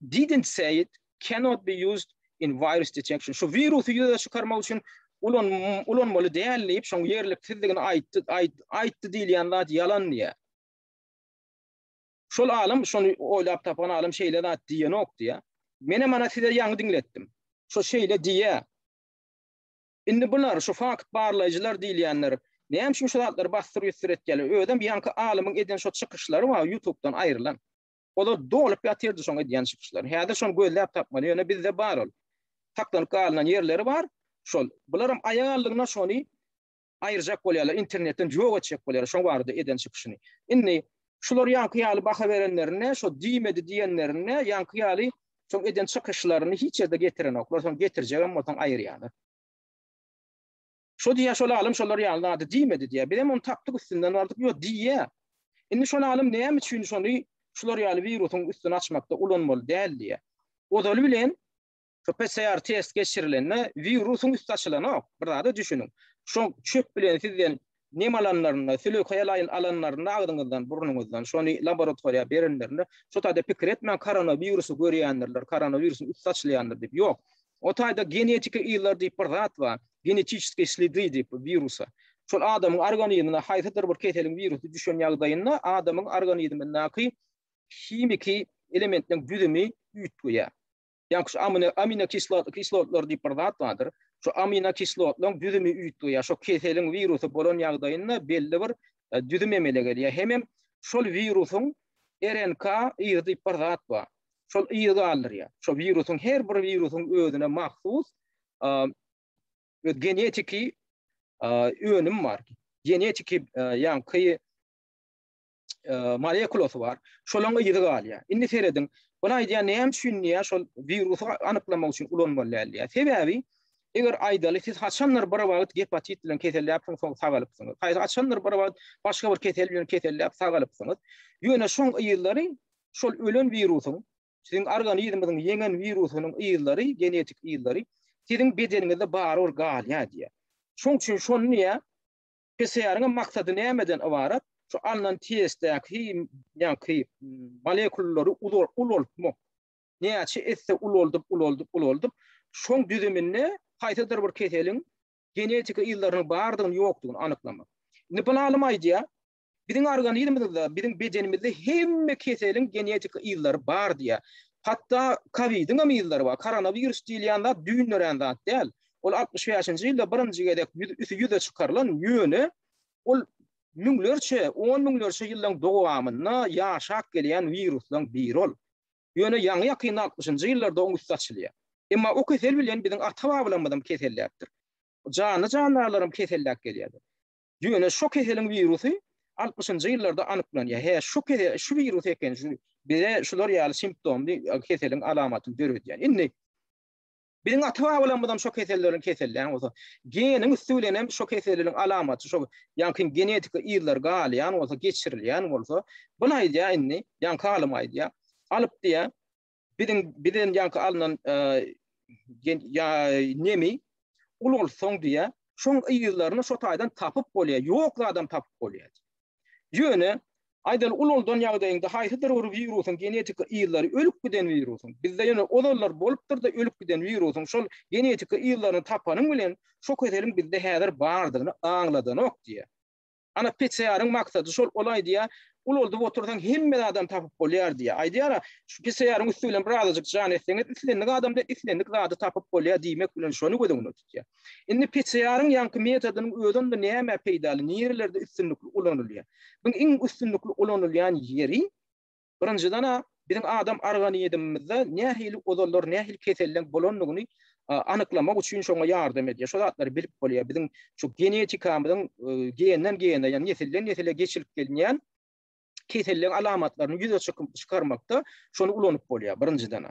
didn't say it cannot be used in virus detection. Şu wirusy ýüze çykarmak üçin ulan ulanmaly däl diýip, şoň ýerliksizligini aýtdy, aýtdy diýilýän zat ýalan diýä. Şol alym, şony oýlap tapan alym şeýle zat diýenok diýä. Menem ana size ýaňy diňletdim. Şo şeýle diýä. Indi bular, şu fakt barlaýjylar diýilýänler, näme üçin şu zatlary bassyr-ýussur etýärler? Özem ýaňky alymyň eden şo çykyşlary bar, ýutubdan aýrylan. Olar dolup ýatyrdy şoň edýän çykyşlary. Häzir şony gözläp tapmaly, ýöne bizde bar ol. Saklanyp galynan ýerleri bar, şol. Bularam aýak aldygyna şony aýyrjak bolýarlar, internetden ýok etjek bolýarlar şoň barada eden çykyşyny. Indi şular ýaňky ýaly baha berenlerinde, şo diýmedi diýenlerinde ýaňky ýaly şoň eden çykyşlaryny hiç ýerde getirenoklar, soň getirjegem bolsaň aýyrýarlar. Şo diýýär, şol alym şolar ýaly zady diýmedi diýýär. Bizem ony tapdyk üstünden bardyk, ýok diýýär. Indi şol alym näme üçin şony şular ýaly wirusyň üstüni açmakda ulanmaly däl diýýär. Ozaly bilen Şu PCR test geçirilende wirusyň üsti açylanok. Bir zada düşüniň. Şo çöp bilen sizden nem alanlarynda, sülekaý alanlarynda agzyňyzdan, burnuňyzdan şony laboratoriýa berenlerinde şo taýda pikir etmäň koronawirusy görýändirler, koronawirusyň üsti açylýandyr diýip. Ýok. O taýda genetiki yzlar diýip bir zat bar. Genetiçeskiý sledy diýip wirusa. Şol adamyň organizmine haýsydyr bir keseliň wirusy düşen ýagdaýynda adamyň organizmindäki himiki elementleriň düzümi üýtgeýär. Ýagny şu amino aminokislot kislotlar diýip bir zat bardyr. Şu aminokislotlaryň düzümi üýtgeýär. Şu keseliň wirusy bolan ýagdaýynda belli bir e, düzüm emele gelýär. Hemem şol wirusyň RNK yzy diýip bir zat bar. Şol yzy galdyrýar. Şo wirusyň her bir wirusyň özüne mahsus e, genetiki e, önüm bar. Genetiki ýaňky molekulasy bar. Şolaň yzy galýar. Indi serediň. Bunu aýdýan näme üçin diýýär, şol wirusy anyklamak üçin ulanmaly däl diýýär. Sebäbi eger aýdaly siz haçandyr bir wagt gepatit bilen keselläpsiňiz, soň sagalypsyňyz. Haýsy haçandyr bir wagt başga bir kesel bilen keselläp sagalypsyňyz. Ýöne şoň yzlary şol ölen wirusyň, siziň organizmiňiziň ýeňen wirusynyň yzlary, genetik yzlary siziň bedeniňizde barybir galýar diýýär. Şoň üçin şony diýýär, PCR-iň maksady nämeden ybarat? Şu alnan testdäki ýaňky molekulalary ulaltmak. Näçe esse ulaldyp, ulaldyp, ulaldyp, şoň düzüminde haýsydyr bir keseliň genetiki yzlarynyň bardygyny, ýokdugyny anyklamak. Indi bu alym aýdýar, biziň organizmimizde, biziň bedenimizde hemme keseliň genetiki yzlary bar diýýär. Hatda COVID-iň hem yzlary bar. Koronawirus diýilýän zat düýn dörän zat däl. Ol 65-nji ýylda birinji gezek ýüz ýüze çykarylan, ýöne ol müňlerçe, on müňlerçe ýyllaryň dowamynda ýaşap gelýän wiruslaryň biri ol. Ýöne ýaňy-ýakynda 60-njy ýyllarda oň üsti açylýar. Emma o kesel bilen biziň ata-babalarymyzam keselläpdir. Janly-jandarlaram keselläp gelýärler. Ýöne şo keseliň wirusy 60-njy ýyllarda anyklanýar. Hä, şu kesel, şu wirus eken, şu bize şular ýaly simptomly keseliň alamatyny döredýän. Indi Biziň ata-babalarymyzam şo keselleriň kesellän bolsa, geniň üsti bilen hem şo keselleriň alamaty, şo ýaňky genetika yzlary galýan bolsa, geçirilýän bolsa, bunu aýdýar indi, ýaňky alym aýdýar. Alyp diýýär, biziň bizden ýaňky alnan gen ýa nemi ulaltsaň diýýär, şoň yzlaryny şo taýdan tapyp bolýar, ýok zadam tapyp bolýar. Ýöne. Aýdaly, ulaldan ýagdaýyňda haýsydyr bir wirusyň genetiki yzlary ölüp giden wirusyň, bizde ýöne ozallar bolupdyr-da ölüp giden wirusyň şol genetiki yzlaryny tapanyň bilen şo keseliň bizde häzir bardygyny aňladanok diýýär. Ana PCR-iň maksady şol, ol aýdýar, ulaldyp otursaň hemme zadam tapyp bolýar diýýär. Aýdýar-a, şu PCR-iň üsti bilen birazajyk jan etseňiz islendik adamda islendik zady tapyp bolýar diýmek bilen şony göz öňünde tutýar. Indi PCR-iň ýaňky metodynyň özi onda nämä peýdaly, nirelerde üstünlikli ulanylýar? Buň iň üstünlikli ulanylýan ýeri Birinjiden-ä, biziň adam organizmimizde nähili ozallar nähili keselleň bolandygyny anyklamak üçin şoňa ýardam edýär. Şo zatlary bilip bolýar. Biziň şu genetikamyzyň genden gene, ýagny nesilden nesile geçilip gelinýän keselleň alamatlaryny ýüze çykarmakda şony ulanyp bolýar, birinjiden-ä.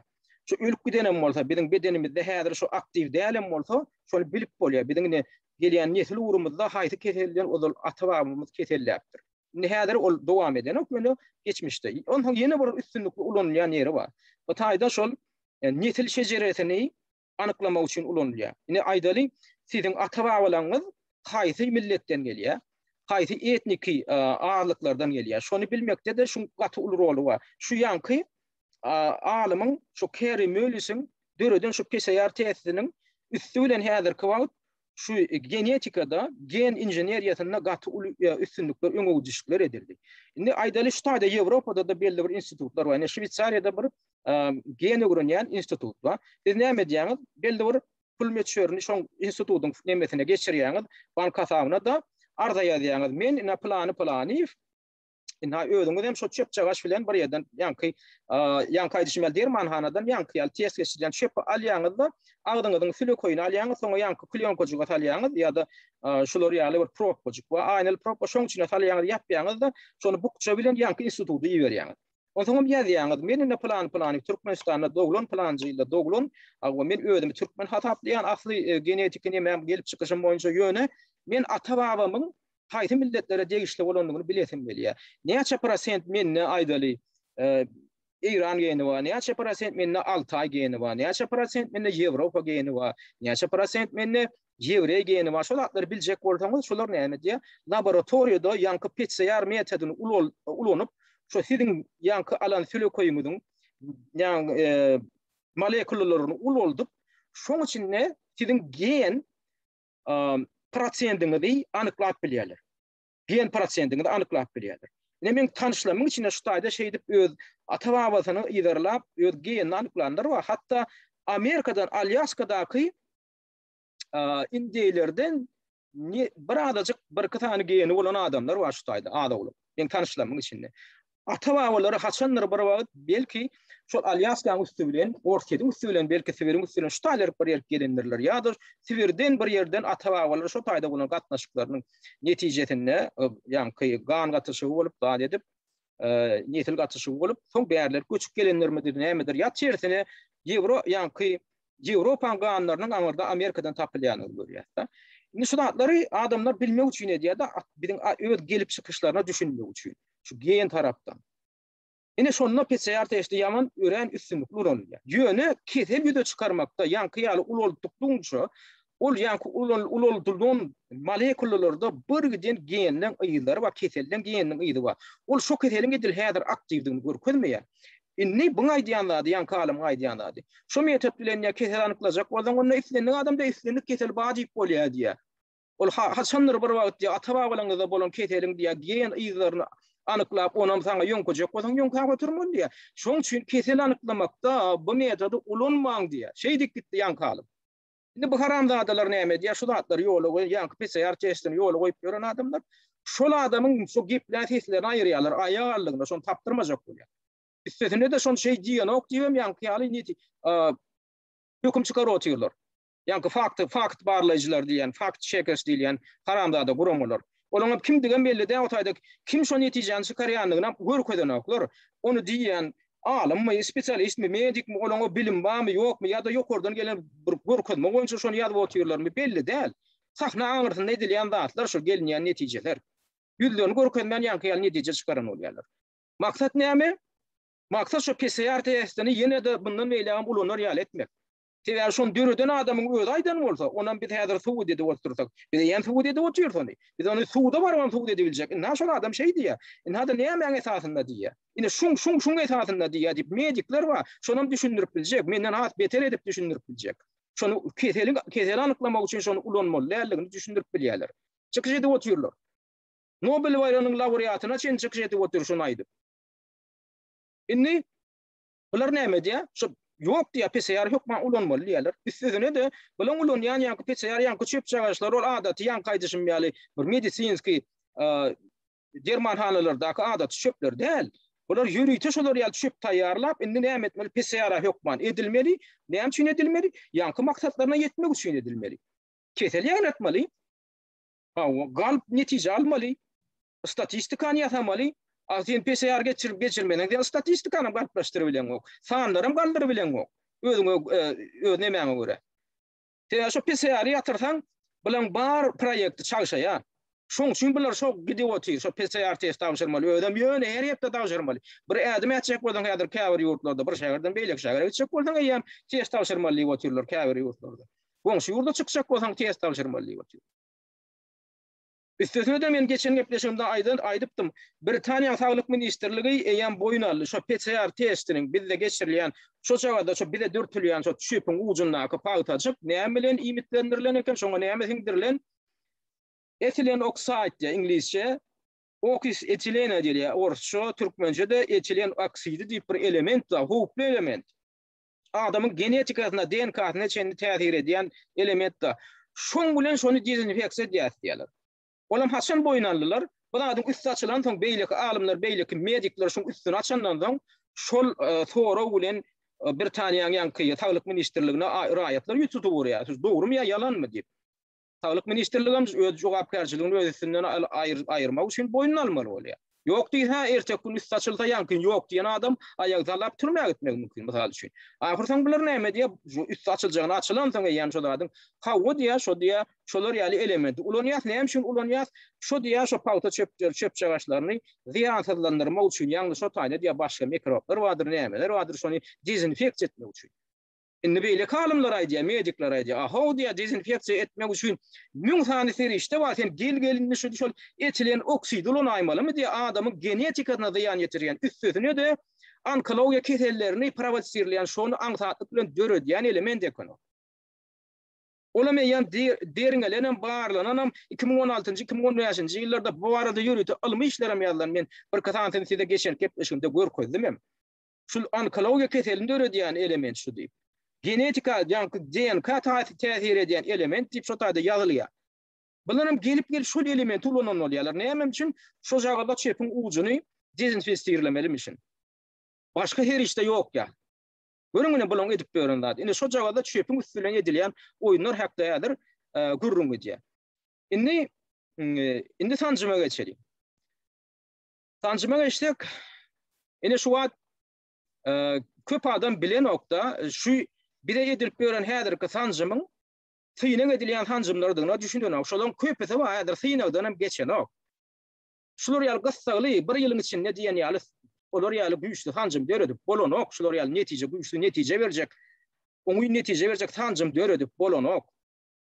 Şu ölüp gidenem bolsa, biziň bedenimizde häzir şu aktiw dälem bolsa, şony bilip bolýar. Biziň ine gelýän nesil ugrumyzda haýsy keselden ozal ata-babamyz keselläpdir. Indi häzir ol dowam edenok, ýöne geçmişde. Onsoň ýene bir üstünlikli ulanylýan ýeri bar. Bu taýda şol e, nesil şejeresini anyklamak üçin ulanylýar. Ine aýdaly, siziň ata-babalaryňyz haýsy milletden gelýär? Haýsy etniki e, azlyklardan gelýär? Şony bilmekde-de şu gaty uly roly bar. Şu ýanky alymyň şu Kerry Möllisiň döreden şu PCR testiniň üsti bilen häzirki wagt şu genetikada, gen inženeriýasynda gaty uly üstünlikler, öňegidişlikler edildi. Indi aýdaly şu taýda Ýewropada-da belli bir institutlar bar. Ine Şweýsariýada bir gen öwrenýän institut bar. Siz näme edýäňiz? Belli bir pul möçberini şoň institutyň nemesine geçirýäňiz, bank hasabyna-da arza ýazýaňyz. Men ine pylany pylanyýew Ynha özüňiz hem şo çöpjagaş bilen bir ýerden ýaňky ýaňky aýdyşym ýaly dermanhanadan ýaňky ýaly test geçirilýän çöpi alýaňyz-da, agzyňyzyň süleköýüni alýaňyz, soňra ýaňky klýonkajyga salýaňyz ýa-da şular ýaly bir probkajyk bar, aýnaly probka şoň içine salýaňyz, ýapýaňyz-da, şony bukja bilen ýaňky instituta iberýäňiz. Onsoňam ýazýaňyz, men ine pylan pylany Türkmenistanda doglan pylanjy ýylda doglan, hawa men özümi türkmen hasaplaýan, asly genetiki nemäm gelip çykyşym boýunça ýöne men ata-babamyň haýsy milletlere degişli bolandygyny bilesim gelýär. Näçe prosent mende aýdaly Eýran geni bar, näçe prosent mende Altaý geni bar, näçe prosent mende Ýewropa geni bar, näçe prosent mende ýewreý geni bar. Şol zatlary biljek bolsaňyz, şolar näme diýýär? Laboratoriýada ýaňky PCR metodyny ulanyp, şo siziň ýaňky alan süleköýüňiziň ýaňy molekulalaryny ulaldyp, şoň içinde siziň gen prosendiňizi anyklap bilýärler. Gen prosendiňizi anyklap bilýärler. Ine meň tanyşlarymyň içinde şu taýda şeýdip öz ata-babasyny yzarlap, öz genini anyklanlar bar. Hatda Amerikadan Alýaskadaky indeýlerden bir azajyk bir-iki sany geni bolan adamlar bar şu taýda az-owlak. Meň tanyşlarymyň içinde. Ata-babalary haçandyr bir wagt belki şol Alýaskanyň üsti bilen, Orsýetiň üsti bilen, belki Sibiriň üsti bilen şu taýlaryk bir ýerik gelendirler. Ýa-da Sibirden bir ýerden ata-babalary şo taýda bolan gatnaşyklarynyň netijesinde, ýaňky gan gatyşygy bolup, zat edip, nesil gatyşygy bolup, soň bärler göçüp gelenlermidir, nämedir, ýa tersine ýewro, ýaňky Ýewropaň ganlarynyň aňyrda Amerikadan tapylýanyny görýäs-de. Indi şu zatlary adamlar bilmek üçin edýär-de, biziň öz gelip çykyşlaryna düşünmek üçin. Şu gen tarapdan. Ine şonda PCR testi ýaman örän üstünlikli ulanylýar. Ýöne kesel ýüze çykarmakda ýaňky ýaly ulaltdykdygyňça ol ýaňky ulaldylan molekulalarda bir giden genleň yzlary bar, keselden geniniň yzy bar. Ol şo keseliň edil häzir aktiwdigini görkezmeýär. Indi buň aýdýan zady, ýaňky alymyň aýdýan zady. Şo metod bilen ýa kesel anyklajak bolsaň, onda islendik adamda islendik kesel bar diýip bolýar diýýär. Ol haçandyr bir wagt diýýär, ata-babalaryňyzda bolan keseliň diýýär, gen yzlaryny anyklap, onam saňa ýöňkejek bolsaň, ýöňkäp oturmaly diýýär. Şoň üçin kesel anyklamakda bu metody ulanmaň diýýär. Şeýdip gitdi ýaňky alym. Indi bu haramzadalar näme edýär? Şu zatlary ýola goýup, ýaňky PCR testini ýola goýup ýören adamlar şol adamyň şu geplän seslerini aýyrýarlar, aýak aldygyna şony tapdyrmajak bolýar. Üstesine-de şony şeý diýenok diýibem ýaňky ýaly neti höküm çykaryp otyrlar. Ýaňky fakt fakt barlaýjylar diýýän, fact checkers diýilýän haramzada guramalar. Olaryň kimdigem belli däl, o taýda kim şo netijäni çykarýandygyny görkezenoklar. Ony diýýän alymmy, spesialistmi, medikmi, olaryň o bilimi barmy, ýokmy ýa-da ýokardan gelen bir görkezme boýunça şony ýazyp otyrlarmy belli däl. Sahna aňyrsynda edilýän zatlar şol gelinýän netijeler. Ýüzlerini görkezmän ýaňky ýaly netije çykaran bolýarlar. Maksat näme? Maksat şo PCR testini ýene-de bundan beýlägem ulanar ýaly etmek. Sebäbi şony döreden adamyň özi aýdan bolsa, onam biz häzir subut edip otursak, biz eýýäm subut edip otyrys ony. Biz ony suda barybam subut edibiljek. Ynha şol adam şeý diýýär. Ynha-da nämäň esasynda diýýär. Ine şuň, şuň, şuň esasynda diýýär diýip medikler bar, şonam düşündirip biljek, menden has beter edip düşündirip biljek. Şony keseli, keseli anyklamak üçin şony ulanmaly däldigini düşündirip bilýärler. Çykyş edip otyrlar. Nobel baýragynyň laureatyna çenli çykyş edip otyr şony aýdyp. Indi bular näme edýär? Şu ýok diýýär, PCR hökman ulanmaly diýýärler. Üstesine-de bulaň ulanýan ýaňky PCR ýaňky çöpjagaşlar ol adaty ýaňky aýdyşym ýaly bir medisinskiý dermanhanalardaky adaty çöpler däl. Bular ýörite şolar ýaly çöp taýýarlap, indi näme etmeli? PCR hökman edilmeli. Näme üçin edilmeli? Ýaňky maksatlaryna ýetmek üçin edilmeli. Kesel ýaýratmaly. Hawa, galp netije almaly. Statistikany ýasamaly. A sen PCR geçirip geçirmeseň, sen statistikany galplaşdyryp bileňok. Sanlaram galdyryp bileňok. Özüňe e, öz nemäňe görä. Sen şo PCR-y ýatyrsaň, bulaň bar proýekti çagşaýar. Şoň üçin bular şo gidip otyr, şo PCR test tabşyrmaly. Özem ýöne her hepde tabşyrmaly. Bir ädim ätjek bolsaň häzir käbir ýurtlarda bir şäherden beýleki şähere gitjek bolsaň eýýäm test tabşyrmaly diýip otyrlar käbir ýurtlarda. Goňşy ýurda çykjak bolsaň test tabşyrmaly diýip otyr. Üstesine-de men geçen gepleşigimde aýdan aýdypdym. Britaniýanyň saglyk ministrligi eýýäm boýun aldy. Şo PCR testiniň bizde geçirilýän şo çagada şo bize dürtülýän şo çöpüň ujundaky pagtajyk näme bilen iýmitlendirilen eken, şoňa näme siňdirilen? Etilen oksaýd diýýär iňlisçe. Okis etilena diýilýär orsça, türkmençe-de etilen oksidi diýip bir element bar, howply element. Adamyň genetikasyna, DNK-syna çenli täsir edýän element-de. Şoň bilen şony dezinfeksiýa edýäris diýýärler. Olam haçan boýun aldylar? Bu zadyň üsti açylansoň, beýleki alymlar, beýleki medikler şoň üstüni açandan soň, şol e, sorag bilen e, Britaniýanyň ýaňky saglyk ministrligine raýatlar ýüz tutup urýar. Siz dogrumy ýa ýalanmy diýip. Saglyk ministrligem öz jogapkärçiligini öz üstünden aýyrmak üçin boýnuna almaly bolýar. Ýok diýse, erteki gün üsti açylsa, ýaňky ýok diýen adam aýak sallap türmä gitmegi mümkin, mysal üçin. Ahyrsoň bular näme diýýär? Şu üsti açyljagyny açylansoň eýýäm şo zadyň hawa diýýär, şo diýýär, şolar ýaly elementi ulanýas. Näme üçin ulanýas? Şo diýýär, şo pagta çöpleri, çöpjagaşlaryny zyýansyzlandyrmak üçin, ýagny şo taýda diýýär, başga mikroblar bardyr, nämeler bardyr, şony dezinfeksiýa etmek üçin. Indi beýleki alymlar aýdýar, medikler aýdýar, ahow diýýär, dezinfeksiýa etmek üçin 1000 sany serişde bar, sen gel-gel indi şu şol etilen oksidi ulanaýmalymy diýýär, adamyň genetikasyna zyýan ýetirýän, üstesine-de onkologiýa kesellerini prowosirleýän, şony aňsatlyk bilen döredýän element eken ol. Olam eýýäm derňelenem, barlananam, 2016-njy, 2015-nji ýyllarda bu barada ýörite ylmy işlerem ýazylan, men birki sanysyny size geçen gepleşigimde görkezdimem. Şul onkologiýa keselini döredýän element şu diýip. Genetika, ýaňky DNK täsir edýän element diýip şo taýda ýazylýar. Bular hem gelip gelip şol elementi ulanan bolýarlar. Näme üçin? Şo jagada çepiň ujuny dezinfestirlemelimişin. Başga serişde ýok ýa. Görüň ine bulaň edip ýören zady. Ine şo jagada çepiň üsti bilen edilýän oýunlar hakda häzir e, gürrüň gidýär. Indi e, indi sanjyma geçeliň. Sanjyma geçsek, ine şu wagt e, köp adam bilenokda şu bize edilip ýören häzirki sanjymyň synag edilýän sanjymlardygyna düşünenok. Şolaryň köpüsi bar häzir synagdan hem geçenok. Şular ýaly gyssagly bir ýylyň içinde diýen ýaly olar ýaly güýçli sanjym döredip bolanok. Şular ýaly netije güýçli netije berjek, oňyn netije berjek sanjym döredip bolanok.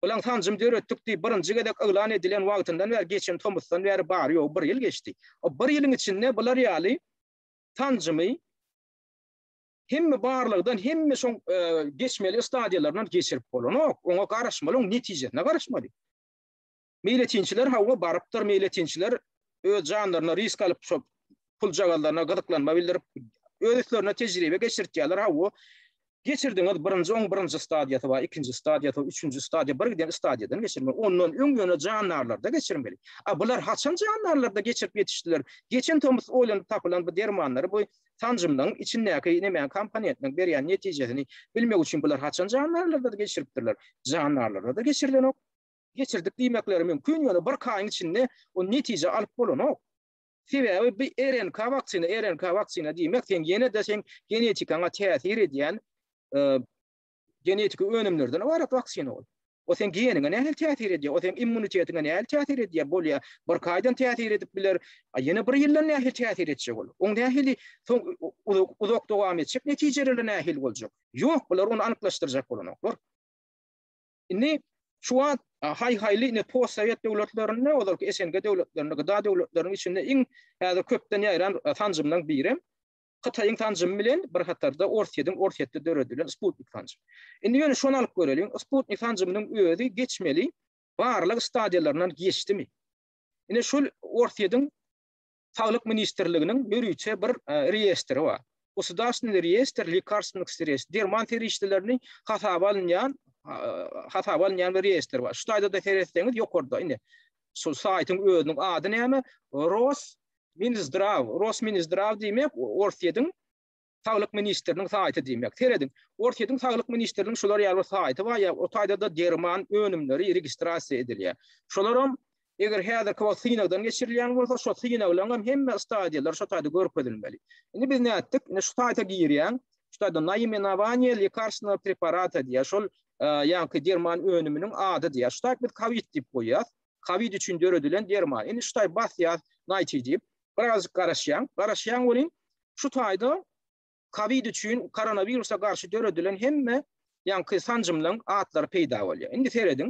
Bilen sanjym döretdik diýip birinji gezek yglan edilen wagtyndan bäri geçen tomusdan bäri bary ýogy bir ýyl geçdi. O bir ýylyň içinde bular ýaly sanjymy hemme barlagdan hemme şoň e, geçmeli stadiýalaryndan geçirip bolanok. Oňa garaşmaly, oň netijesine garaşmaly. Meýletinçiler hawa barypdyr, meýletinçiler öz janlaryna risk alyp şo puljagazlaryna gyzyklanma bildirip öz üstlerine tejribe geçirtýärler hawa. Geçirdiňiz birinji oň birinji stadiýasy bar, ikinji stadiýasy, üçünji stadiýa, bir giden stadiýadan geçirmeli. Ondan öň ýöne jandarlarda geçirmeli. A bular haçan jandarlarda geçirip ýetişdiler? Geçen tomus oýlanyp tapylan bu dermanlary bu sanjymlaryň içindäki näme komponentiniň berýän netijesini bilmek üçin bular haçan jandarlarda geçiripdirler? Jandarlarda da geçirilenok. Geçirdik diýmekleri mümkin, ýöne bir aýyň içinde o netije alyp bolanok. Sebäbi bu RNK waksina, RNK waksina diýmek sen ýene-de sen genetikaňa täsir edýän e, genetiki önümlerden ybarat waksina ol. O seň geniňe nähili täsir edýär? O seň immunitetiňe nähili täsir edýär? Bolýar. Bir aýdan täsir edip biler. A ýene bir ýyldan nähili täsir etjek ol? Oň nähili soň uzak, uzak dowam etjek netijeleri nähili boljak? Ýok, bular ony anyklaşdyrjak bolanoklar. Indi şu wagt haý-haýly ine postsowet döwletlerinde, ozalky SNG döwletlerinde, GDA döwletleriniň içinde iň häzir köpden ýaýran sanjymlaryň biri Hytaýyň sanjymy bilen bir hatarda Orsýetiň Orsýetde döredilen Sputnik sanjymy. Indi ýöne şony alyp göreliň, Sputnik sanjymynyň özi geçmeli barlag stadiýalaryndan geçdimi? Ine şol Orsýetiň Saglyk ministrliginiň ýörite bir reýestri bar. Gosudarstwennyý reýestr lekarstwennych sredstw, derman serişdelerini hasaba alynýan hasaba alynýan bir reýestr bar. Şu taýda-da seretseňiz ýokarda ine şu saýtyň özüniň ady näme? Ros Minzdraw, Rosminzdraw diýmek Orsýetiň Saglyk ministriniň saýty diýmek. Serediň, Orsýetiň Saglyk ministriniň şular ýaly bir saýty bar, ýa o taýda-da derman önümleri registrasiýa edilýär. Şolaram eger häzirki wagt synagdan geçirilýän bolsa, şo synaglaryň hem hemme stadiýalary şo taýda görkezilmeli. Indi biz nätdik? Indi şu saýta girýäň, şu taýda naýmenowaniýe lekarstwennogo preparata diýýär. Şol ýaňky derman önüminiň ady diýýär. Şu taýda biz kowid diýip goýýas. Kowid üçin döredilen derman. Indi şu taý basýas naýti diýip, birazjyk garaşýaň. Garaşýaň welin, şu taýda kowid üçin koronawirusa garşy döredilen hemme ýaňky sanjymlaryň atlary peýda bolýar. Indi serediň,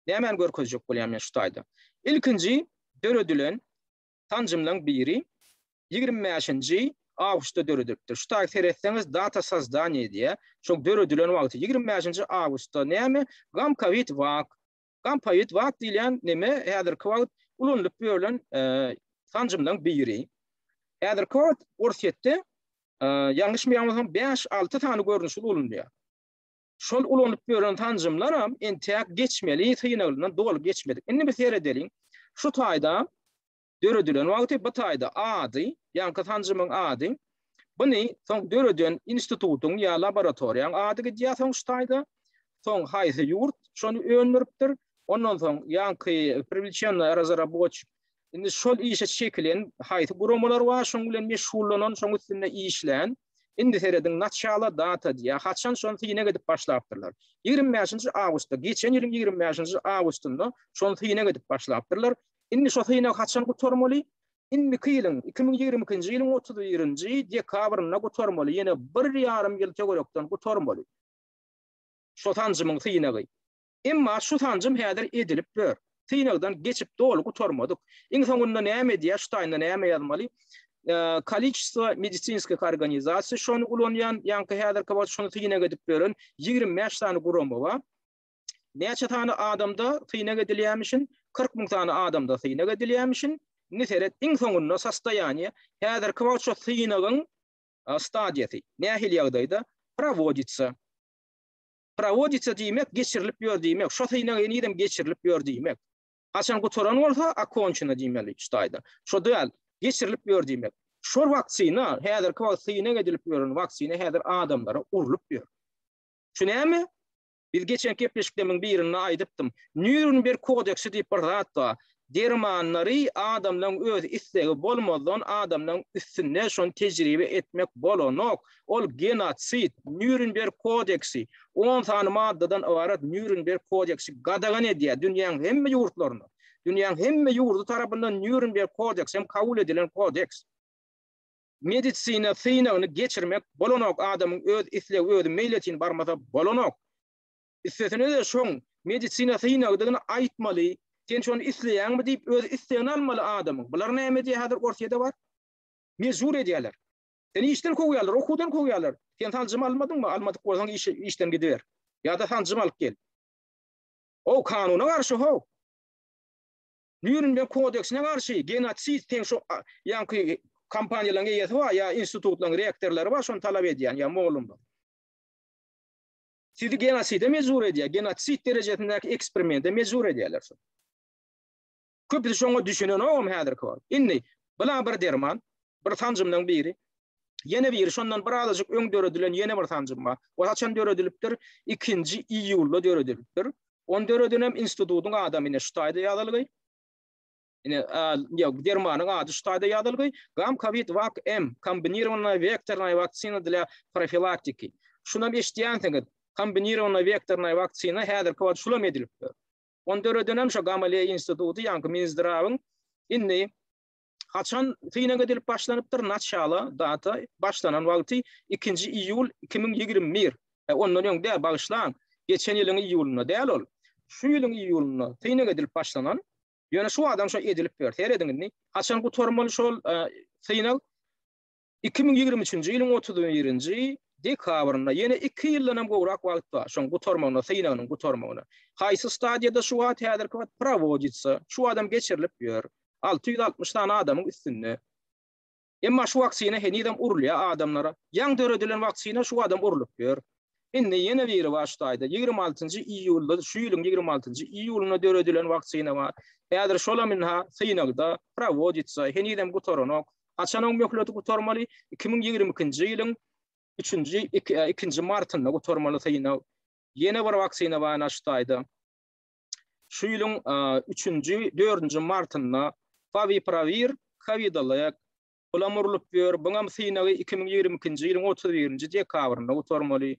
nämäni görkezjek bolýan men şu taýda. Ilkinji döredilen sanjymlaryň biri 25-nji awgustda döredilipdir. Şu taý seretseňiz data sozdaniýa diýýär. Şol döredilen wagty 25-nji awgustda näme? Gamkowid wak Gampawid wak diýilýän neme häzirki wagt ulanylyp ýörlen sanjymlaryň biri. Häzirki wagt Orsýetde ýalňyşmaýan 5-6 sany görnüşi ulanylýar. Şol ulanylyp ýören sanjymlaram entäk geçmeli synagyndan doly geçmedik. Indi biz seredeliň. Şu taýda döredilen wagty bu taýda ady, ýaňky sanjymyň ady, buny soň döreden institutyň ýa laboratoriýaň ady gidýär soň şu taýda. Soň haýsy ýurt şony öndüripdir. Ondan soň ýaňky привlečenный razraboçik indi şol işe çekilen haýsy guramalar bar, şoň bilen meşgullanan, şoň üstünde işlän. Indi serediň naçala data diýýär. Haçan şony synag edip başlapdyrlar. 25-nji awgustda, geçen ýylyň 25-nji awgustynda şony synag edip başlapdyrlar. Indi şo synag haçan gutarmaly? Indiki ýylyň, 2022-nji ýylyň 31-nji dekabrynda gutarmaly, ýene bir ýarym ýyl töwerekden gutarmaly. Şo sanjymyň synagy. Emma şu sanjym häzir edilip ýör. Synagdan geçip doly gutarmadyk. Iň soňunda näme edýär, şu taýynda näme ýazmaly? Koliçestvo medisinskih organizasiý şony ulanýan, ýaňky häzirki wagt şony synag edip ýören 25 sany gurama bar. Näçe sany adamda synag edilýärmişin? 40 müň sany adamda synag edilýärmişin. Indi seret, iň soňunda sostoýaniýe, häzirki wagt şu synagyň stadiýasy nähili ýagdaýda prowoditsa. Prowoditsa diýmek geçirilip ýör diýmek. Şo synag henizem geçirilip ýör diýmek. Haçan gutaran bolsa okonçena diýmeli şu taýda. Şo däl, geçirilip ýör diýmek. Şol waksina, häzirki wagt synag edilip ýören waksina häzir adamlara urlup ýör. Şu näme? Biz geçen gepleşikleriň birinde aýdypdym. Nýurnberg kodeksi diýip bir zat bar. Dermanlary adamlaryň öz islegi bolmazdan adamlaryň üstünde şony tejribe etmek bolanok. Ol genosid. Nýurnberg kodeksi 10 sany maddadan ybarat Nýurnberg kodeksi gadagan edýär dünýäň hemme ýurtlarynda. Dünýäň hemme ýurdy tarapyndan Nýurnberg kodeksi hem kabul edilen kodeks. Medisina synagyny geçirmek bolanok adamyň öz islegi özi meýletin barmasa bolanok. Üstesine-de şoň medisina synagydygyny aýtmaly, sen şony isleýäňmi diýip öz islegini almaly adamyň. Bular näme edýär häzir Orsýede bar? Mejbur edýärler. Seni işden kowýarlar, okuwdan kowýarlar. Sen sanjym almadyňmy? Almadyk bolsaň iş işden gidiber. Ýa-da sanjym alyp gel. O kanuna garşy how. Nýurnberg kodeksine garşy genosid seň şu ýaňky kompaniýalaryň eýesi bar ýa institutlaryň rektorlary bar şony talap edýän ýa mugallymlar. Sizi genoside mejbur edýär, genosid derejesindäki eksperimente mejbur edýärler şo. Köpüsi şoňa düşünenogam häzirki wagt. Indi bula bir derman, bir sanjymlaryň biri. Ýene biri şondan bir azajyk öň döredilen ýene bir sanjym bar. O haçan döredilipdir? 2-nji iýulda döredilipdir. Ony döredenem institutyň adamy ine şu taýda ýazylgy. Ine, ýok, dermanyň ady şu taýda ýazylgy. Gamkovit Vak M kombinirowannaya wektornaya waksina dla profilaktiki. Şunam eşidýänsiňiz. Kombinirowanyý wektornyý waksina häzirki wagt şulam edilipdir. Ony döredenem şo Gamaleýa instituty, ýaňky Minzdrawyň indi haçan synag edilip başlanypdyr? Naçala, data, başlanan wagty ikinji iýul 2021. E, ondan öň däl, bagyşlaň. Geçen ýylyň iýulynda däl ol. Şu ýylyň iýulynda synag edilip başlanan. Ýöne şu adam şo edilip ber. Serediň indi. Haçan gutarmaly şol e, synag? 2023-nji ýylyň 31-nji dekabrynda ýene 2 ýyldan hem gowrak wagt bar şoň gutarmagyna, synagynyň gutarmagyna. Haýsy stadiýada şu wagt häzirki wagt prowoditsa, şu adam geçirilip ýör. 660 sany adamyň üstünde. Emma şu waksina henizem urulýar adamlara. Ýaň döredilen waksina şu adam urlup ýör. Indi ýene biri bar şu taýda. 26-njy iýulda, şu ýylyň 26-njy iýulynda döredilen waksina bar. Häzir şolam ynha synagda, prowoditsa, henizem gutaranok. Haçan oň möhleti gutarmaly? 2022-nji ýylyň üçünji, ikinji martynda gutarmaly synag. Ýene bir waksina bar ynha şu taýda. Şu ýylyň üçünji, dördünji martynda Favipiravir, Covidalek, bulam urlup ýör. Buňam synagy 2022-nji ýylyň 31-nji dekabrynda gutarmaly.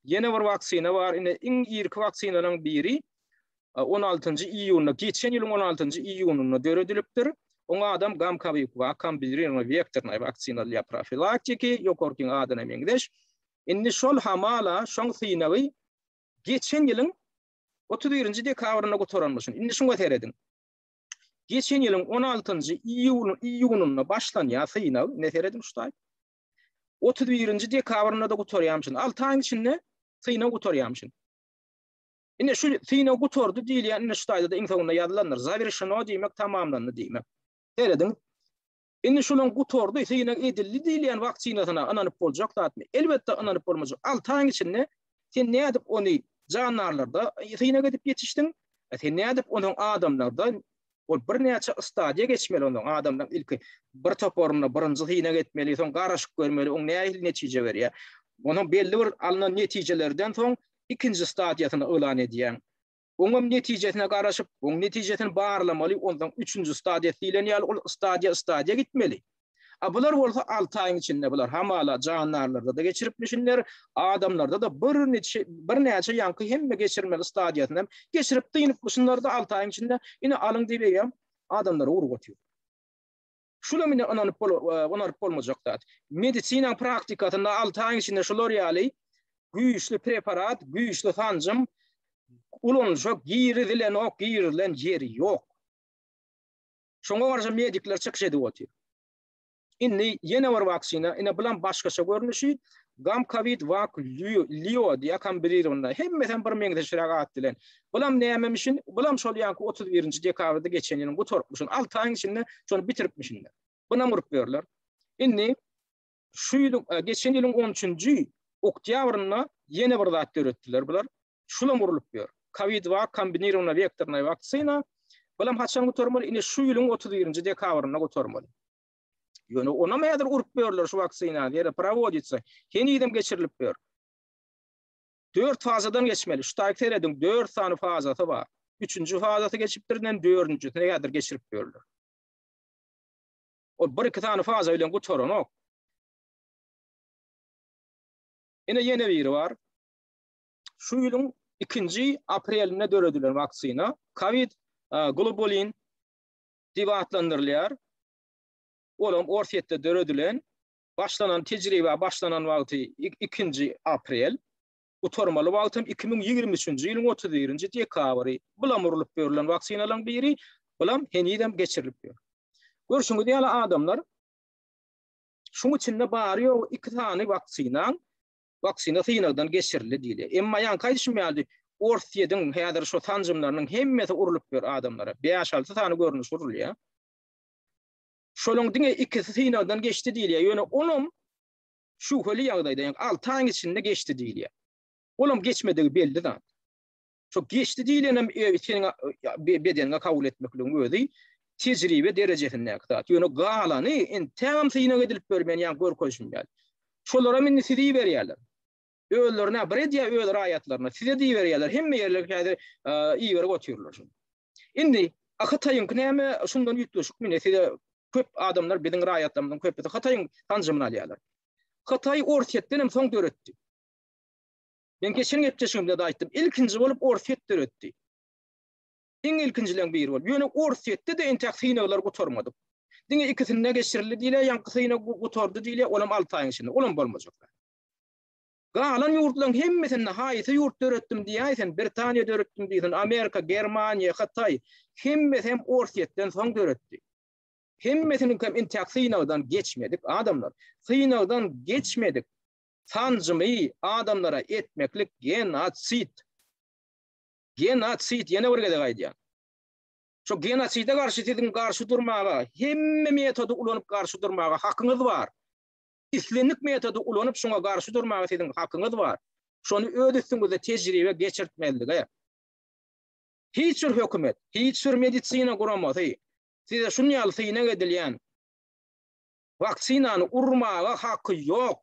Ýene bir waksina bar. Ine iň irki waksinalaryň biri 16-njy iýunda, geçen ýylyň 16-njy iýunynda döredilipdir. Oňa adam Gamkawikwa, kombinirowanyý wektornyý waksina dla profilaktiki, ýokarkyň adyna meňzeş. Indi şol hamala, şoň synagy geçen ýylyň 31-nji dekabrynda gutaranmyşyn. Indi şuňa serediň. Geçen ýylyň 16-njy iýunynda başlanýar synag. Ine serediň şu taý. 31-nji dekabrynda-da gutarýarmyşyn. 6 aýyň içinde synag gutarýarmyşyn. Ine şu synag gutardy diýilýän ine şu taýda-da iň soňunda ýazylandyr. Zawerşeno diýmek tamamlandy diýmek. Serediň. Indi şulaň gutardy, synag edildi diýilýän waksinasyna ynanyp boljak zatmy? Elbetde ynanyp bolmajak. 6 aýyň içinde sen nädip ony jandarlarda synag edip ýetişdiň? E, sen nädip onuň adamlarda ol birnäçe stadiýa geçmeli onuň adamdan ilki bir toparynda birinji synag etmeli, soň garaşyp görmeli, oň nähili netije berýär. Onuň belli bir alnan netijelerden soň ikinji stadiýasyny yglan edýäň. Oňam netijesine garaşyp, oň netijesini barlamaly, onsoň üçünji stadiýasy diýlen ýaly ol stadiýa-stadiýa gitmeli. A bular bolsa alty aýyň içinde bular hamala jandarlarda-da geçiripmişinler, adamlarda-da birniçe birnäçe ýaňky hemme geçirmeli stadiýasyny hem geçirip dynypmyşynlar-da alty aýyň içinde ine alyň diýip eýýäm adamlara urup otyr. Şulam ine ynanyp bol ynanyp bolmajak zat. Medisinaň praktikasynda 6 aýyň içinde şular ýaly güýçli preparat, güýçli sanjym ulanylyşa girizilenok, girizilen ýeri ýok. Şoňa garşy medikler çykyş edip otyr. Indi ýene bir waksina, ine bulam başgaça görnüşi, Gamcovid Vac Lio diýä kombinirowanyý. Hemmesem bir meňzeşräk at bilen. Bulam nämemişin? Bulam şol ýaňky 31-nji dekabrda geçen ýylyň gutarypmyşyn. 6 aýyň içinde şony bitiripmişinler. Bunam urup berler. Indi şu ýylyň e, geçen ýylyň 13-nji oktýabrynda ýene bir zat döretdiler bular. Şulam urulyp ýör. Covid Vac kombinirowanyý wektornyý waksina. Bulam haçan gutarmaly? Ine şu ýylyň 31-nji dekabrynda gutarmaly. Ýöne onam häzir urup ýörler şu waksinany, ýeri prowoditsa. Henizem geçirilip ýör. 4 fazadan geçmeli. Şu taýy serediň, 4 sany fazasy bar. Üçünji fazasy geçipdir, indi dördünjisini häzir geçirip ýörler. Ol bir iki sany faza bilen gutaranok. Ine ýene biri bar. Şu ýylyň ikinji aprelinde döredilen waksina COVID e, globulin diýip atlandyrylýar. Olam Orsýetde döredilen, başlanan tejribe başlanan wagty ikinji aprel, gutarmaly wagtam 2023-nji ýylyň 31-nji dekabry. Bulam urlup berlen waksinalaryň biri, bulam henizem geçirilip ýör. Görşüňiz ýaly adamlar, şuň içinde bary-ýogy iki sany waksinaň waksina synagdan geçirildi diýilýär. Emma ýaňky aýdyşym ýaly, Orsýetiň häzir şu sanjymlarynyň hemmesi urlup ýör adamlara. Bäş-alty sany görnüş urulýar. Şolaryň diňe ikisi synagdan geçdi diýilýär. Ýöne olam şübheli ýagdaýda, ýagny 6 aýyň içinde geçdi diýilýär. Olam geçmedigi belli zat. Şo geçdi diýilenem e, seniň e, bedeniňe kabul etmekligiň özi tejribe derejesindäki zat. Ýöne galany entägem synag edilip bermeýän ýa görkezişim ýaly. Şolaram indi sizi iberýärler. Özlerine bir edýär öz raýatlaryna. Size diýiberýärler. Hemme ýerler häzir e, iberip otyrlar şuny. Indi Hytaýyňky näme şundan üýtgeşik mine size köp adamlar biziň raýatlarymyzyň köpüsi Hytaýyň sanjymyny alýarlar. Hytaý Orsýetden hem soň döretdi. Men geçen gepleşigimde-de aýtdym, ilkinji bolup Orsýet döretdi. Iň ilkinjileň biri bolup. Ýöne Orsýetde-de entäk synaglar gutarmadyk. Diňe ikisinde geçirildi diýilýär, ýaňky synag gutardy diýilýär, olam alty aýyň içinde. Olam bolmajak zat. Galan ýurtlaryň hemmesinde haýsy ýurt döretdim diýäýsen, Britaniýa döretdim diýsin, Amerika, Germaniýa, Hytaý, hemmesi hem Orsýetden soň döretdi. Hemmesiniňkem intäk synagdan geçmedik adamlar. Synagdan geçmedik sanjymy adamlara etmeklik genosid. Genosid, ýene bir gezek aýdýan. Şo genoside garşy siziň garşy durmaga, hemme metody ulanyp garşy durmaga hakyňyz bar. Islendik metody ulanyp şoňa garşy durmaga siziň hakyňyz bar. Şony öz üstüňizde tejribe geçirtmezlige. Hiç bir hökümet, hiç bir medisina guramasy size şun ýaly synag edilýän waksinany urmaga haky ýok.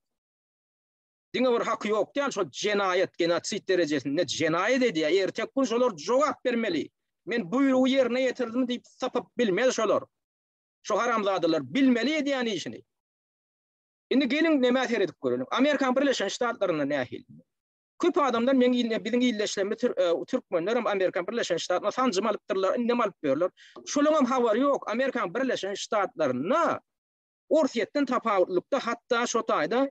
Diňe bir haky ýok däl, şol jenaýat, genosid derejesinde jenaýat edýär. Ertek gün şolar jogap bermeli. Men buýrugy ýerine ýetirdim diýip sapyp bilmez şolar. Şu haramzadalar bilmeli edýän işini. Indi geliň nämä seredip göreliň. Amerikanyň Birleşen Ştatlarynda nähili? Köp adamlar meň il, biziň ildeşlerimiz e, türkmenler hem Amerikanyň Birleşen Ştatlarynda sanjym alypdyrlar, indem alyp ýörler. Şolaryň hem habary ýok. Amerikanyň Birleşen Ştatlarynda Orsýetden tapawutlykda hatda şo taýda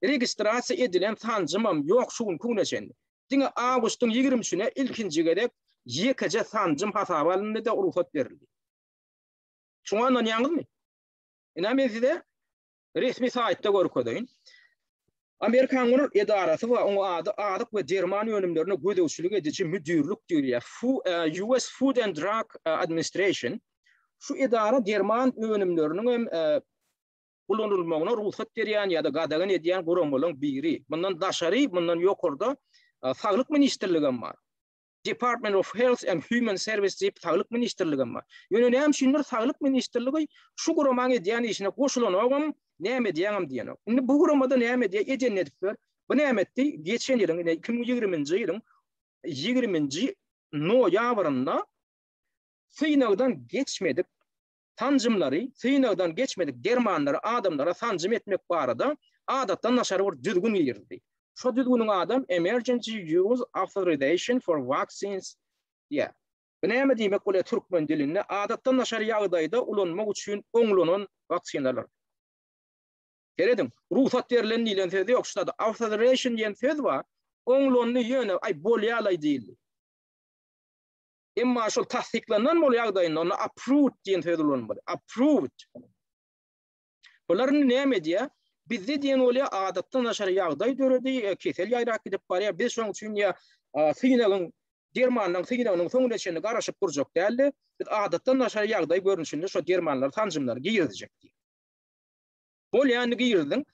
registrasiýa edilen sanjymam ýok şu günki güne çenli. Diňe awgustyň 23-üne ilkinji gezek ýekeje sanjym hasaba alyndy-da rugsat berildi. Şuňa ynanýaňyzmy? Ine men size resmi saýtda görkezeýin. Amerikanyň bir edarasy bar, onuň ady Azyk we derman önümlerine gözegçilik ediji müdirlik diýilýär. US e, Food and Drug e, Administration. Şu edara derman önümleriniň hem e, ulanylmagyna rugsat berýän ýa-da gadagan edýän guramalaryň biri. Mundan daşary, mundan ýokarda Saglyk ministrligi hem bar. Department of Health and Human Service diýip saglyk ministrligi hem bar. Ýöne näme üçindir saglyk ministrligi şu guramaň edýän işine goşulanogam, näme edýäňem diýenok. Indi bu guramada näme edýär, edenini edip ber. Bu näme etdi? Geçen ýylyň, ine 2020-nji ýylyň 20-nji noýabrynda synagdan geçmedik sanjymlary, synagdan geçmedik dermanlary adamlara sanjym etmek barada adatdan daşary bir düzgün girizdi. Şo düzgüniň adam Emergency Use Authorization for Vaccines diýýär. Bu näme diýmek bolýar türkmen dilinde? Adatdan daşary ýagdaýda ulanmak üçin oňlanan waksinalar. Serediň, rugsat berlen diýlen söz ýok, şurada authorization diýen söz bar. Oňlandy ýöne, aý bolýalaý diýildi. Emma şol tassyklanan bol ýagdaýynda onda approved diýen söz ulanylmaly. Approved. Bular indi näme edýär? Bizde diýen bolýar, adatdan daşary ýagdaý döredi, e, kesel ýaýrap gidip barýar. Biz şonuň üçin ýa synagyň dermanyň synagynyň soňuna çenli garaşyp durjak däldi. Biz adatdan daşary ýagdaý görnüşinde şo dermanlary, sanjymlary girizjek diýip. Bolýar, indi girizdiň.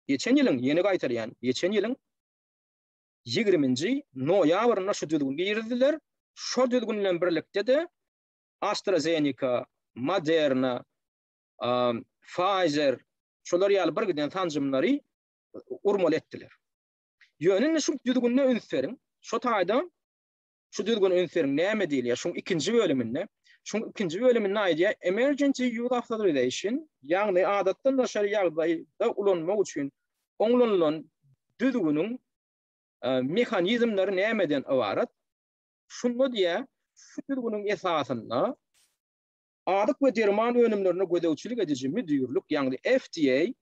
Geçen ýylyň, ýene gaýtarýan, geçen ýylyň 20-nji noýabrynda şu düzgün girizdiler. Şo düzgün bilen birlikde-de AstraZeneca, Moderna, Pfizer şolar ýaly bir giden sanjymlary urmaly etdiler. Ýöne indi şu düzgünde üns beriň. Şu taýda şu düzgüne üns beriň. Näme diýilýär? Şuň ikinji bölüminde, şuň ikinji bölüminde aýdýar, emergency use authorization, ýagny adatdan daşary ýagdaýda ulanmak üçin oňlanylan düzgüniň e, mehanizmleri nämeden ybarat? Şunda diýýär, şu düzgüniň esasynda Azyk we derman önümlerine gözegçilik ediji müdirlik, ýagny FDA,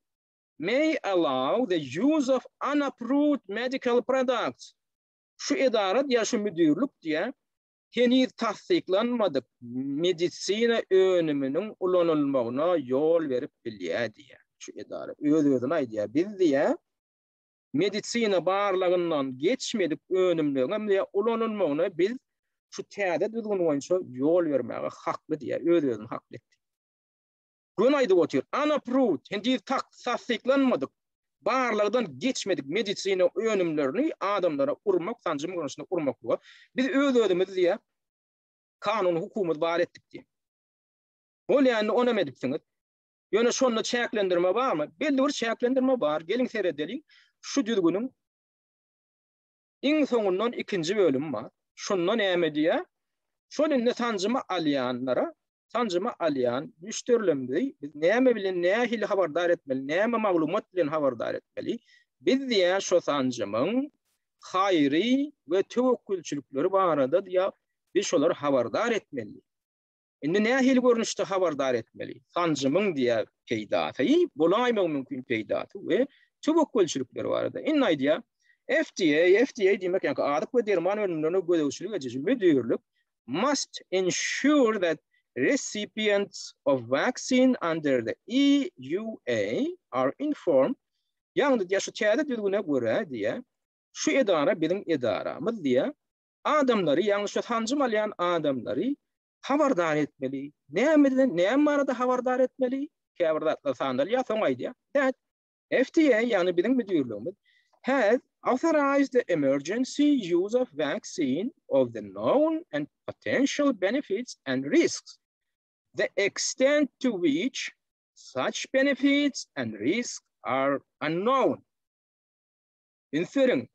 may allow the use of unapproved medical products. Şu edara diýýär, şu müdirlik diýýär, heniz tassyklanmadyk medisina önüminiň ulanylmagyna ýol berip bilýär diýýär. Şu edara öz-özüne aýdýar, biz diýýär, medisina barlagyndan geçmedik önümleriň hem diýýär, ulanylmagyna biz şu täze düzgün boýunça ýol bermäge hakly diýýär, öz-özüni hakly etdi. Göni aýdyp otyr, unapproved, hendiz tassyklanmadyk, barlagdan geçmedik medisina önümlerini adamlara urmak, sanjym görnüşinde urmaklyga biz öz-özümiz diýýär, kanuny hukugymyz bar etdik diýýär. Bolýar indi onam edipsiňiz. Ýöne şonda çäklendirme barmy? Belli bir çäklendirme bar. Geliň seredeliň. Şu düzgüniň iň soňundan ikinji bölümi bar. Şunda näme diýýär? Şol indi sanjymy alýanlara, sanjymy alýan müşderilerimizi biz näme bilen nähili habardar etmeli, näme maglumat bilen habardar etmeli? Biz diýýär şu sanjymyň. haýry we töwekgelçilikleri barada diýýär, biz şolary habardar etmeli. Indi nähili görnüşde habardar etmeli? Sanjymyň diýýär peýdasy, bolaýmagy mümkin peýdasy we töwekgelçilikleri barada. Indi aýdýar, FDA, FDA diýmek ýaňky azyk we derman önümlerine gözegçilik ediji müdirlik must ensure that recipients of vaccine under the EUA are informed Ýagny diýýär, şu täze düzgüne görä diýýär, şu edara biziň edaramyz diýýär, adamlary, ýagny şu sanjym alýan adamlary habardar etmeli. Nämeden, näme barada habardar etmeli? Käbir zatlar sanalýar, soň aýdýar. That FDA, ýagny biziň müdirligimiz has authorized the emergency use of vaccine of the known and potential benefits and risks, the extent to which Such benefits and risks are unknown. Üns beriň,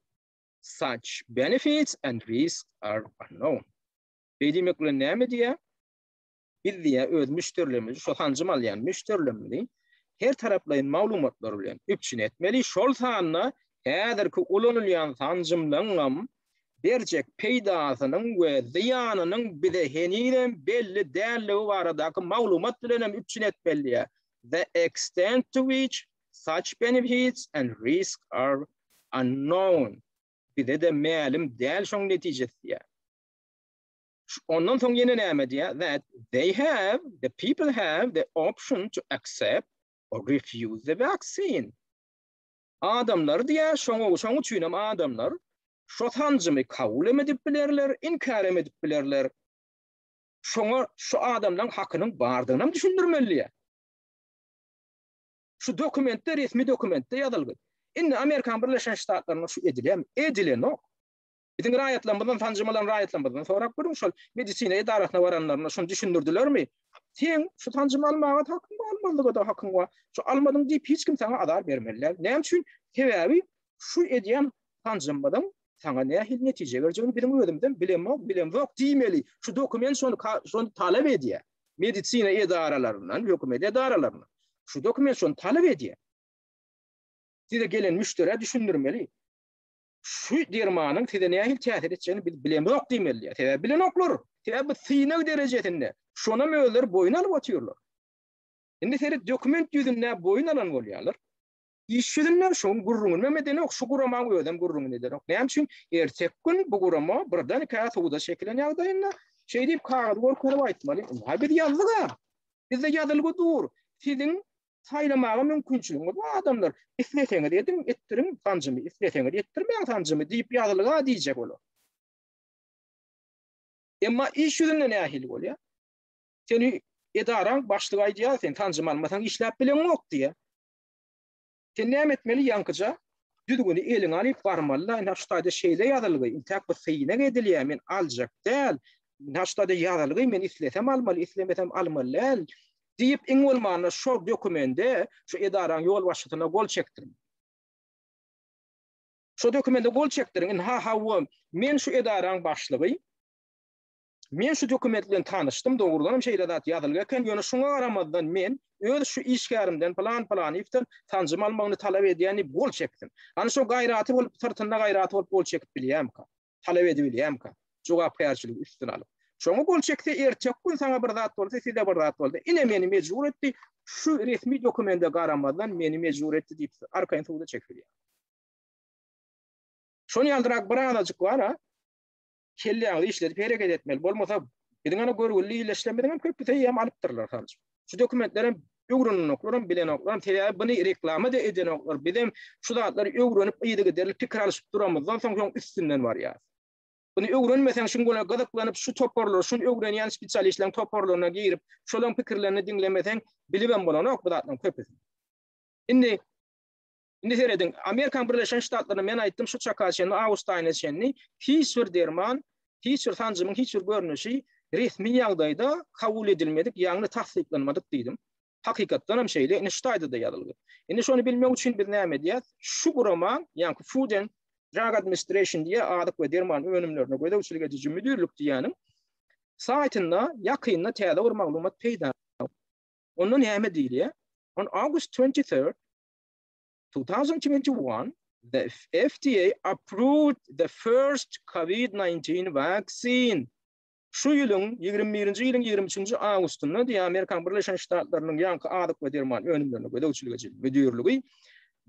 such benefits and risks are unknown. Beý diýmek bilen näme diýýär? Biz diýýär, öz müşderilerimizi, şo sanjym alýan müşderilerimizi her taraplaýyn maglumatlar bilen üpjün etmeli, şol sanda häzirki ulanylýan sanjymlaryňam berjek peýdasynyň we zyýanynyň bize henizem belli däldigi baradaky maglumat bilen hem üpjün etmeli, the extent to which such benefits and risks are unknown. Bize-de mälim däl şoň netijesi diýýär. Ondan soň ýene näme diýýär? That they have, the people have the option to accept or refuse the vaccine. Adamlar diýýär, şoňa şoň üçin hem adamlar şo sanjymy kabul hem edip bilerler, inkär hem edip bilerler. Şoňa şu adamlaryň hakynyň bardygyny hem düşündirmeli diýýär. Şu dokumentde, resmi dokumentde ýazylgy. Indi Amerikanyň Birleşen Ştatlarynda şu edilýärmi? Edilenok. Biziň raýatlarymyzdan, sanjym alan raýatlarymyzdan sorap görüň, şol medisina edarasyna baranlarynda şony düşündirdilermi? Seň şu sanjymy almaga hakyň bar, almazlyga-da hakyň bar. Şu almadyň diýip hiç kim saňa azar bermeli däl. Näme üçin? Sebäbi şu edýän sanjymymyzyň saňa nähili netije berjegini biziň özümizem bilemok, bilemzok diýmeli. Şu dokument şony şony talap edýär. Medisina edaralaryndan, hökümet edaralaryndan. Şu dokument şony talap edýär. Size gelen müşderä düşündirmeli. Şu dermanyň size nähili täsir etjegini biz bilemzok diýmeli diýýär. Sebäbi bilenoklar. Sebäbi bu synag derejesinde. Şonam özleri boýun alyp otyrlar. Indi seret dokument ýüzünde boýun alan bolýarlar. Iş ýüzünde şoň gürrüňini hem edenok, şu guramaň özem gürrüňini edenok. Näme üçin? Erteki gün bu gurama birdenkä suda çekilen ýagdaýynda şeý diýip kagyz görkezip aýtmaly. Ynha biz ýazdyk-a. Bizde ýazylgy dur. Siziň Saýlamaga mümkinçiligiňiz bar adamlar. Isleseňiz ediň, etdiriň sanjymy, isleseňiz etdirmäň sanjymy diýip ýazylga diýjek olar. Emma iş ýüzünde nähili bolýar? Seni edaraň başlygy aýdýar, sen sanjym almasaň işläp bileňok diýýär. Sen näme etmeli ýaňkyja? Düzgüni eliňe alyp barmaly-da, ynha şu taýda şeýle ýazylgy, intäk bu synag edilýär, men aljak däl. Ynha şu taýda ýazylgy, men islesem almaly, islemesem almaly däl diýip, iň bolmanda şo dokumende şu edaraň ýolbaşçysyna gol çekdiriň. Şo dokumende gol çekdiriň, ynha hawa, men şu edaraň başlygy, Men şu dokument bilen tanyşdym, dogrudan hem şeýle zat ýazylgy eken, ýöne şuňa garamazdan men öz şu işgärimden pylan pylanyýewden sanjym almagyny talap edýän diýip gol çekdim. Hany şo gaýraty bolup, syrtynda gaýraty bolup gol çekip bilýärmika? Talap edibilýärmika? Jogapkärçiligi üstüne alyp. Şoňa gol çekse erteki gün saňa bir zat bolsa, size bir zat bolsa, ine meni mejbur etdi, şu resmi dokumende garamazdan meni mejbur etdi diýip arkaýyn suda çekip bilýär. Şony ýalyrak bir azajyk bar-a. Kelläňizi işledip hereket etmeli. Bolmasa biziň ana görgüli ildeşlerimiziň hem köpüsi eýýäm alypdyrlar sanjym. Şu dokumentler hem öwrenenoklar hem bilenoklar hem sebäbi buny reklama da edenoklar. Biz hem şu zatlary öwrenip yzygiderli pikir alyşyp duramyzdan soň şoň üstünden barýarys. Buny öwrenmeseň şuň bilen gyzyklanyp şu toparlar, şuny öwrenýän spesialistleriň toparlaryna girip, şolaryň pikirlerini diňlemeseň bilibem bolanok bu zatlaryň köpüsini. Indi Indi serediň, Amerikanyň Birleşen Ştatlarynda men aýtdym, şu çaka çenli, awgust aýyna çenli hiç bir derman, hiç bir sanjymyň hiç bir görnüşi resmi ýagdaýda kabul edilmedik, ýagny tassyklanmadyk diýdim. Hakykatdan hem şeýle, indi şu taýda-da ýazylgy. Indi şony bilmek üçin biz näme edýäs? Şu gurama, ýagny Food and Drug Administration diýýär, azyk we derman önümlerine gözegçilik ediji müdirlik diýýäniň saýtynda ýakynda täze bir maglumat peýda Onda näme diýilýär? On August 23, 2021. The FDA approved the first COVID-19 vaccine. Şu ýylyň 21-nji ýylyň 23-nji awgustynda diýýär Amerikan Birleşen Ştatlarynyň ýaňky azyk we derman önümlerine gözegçilik ediji müdirligi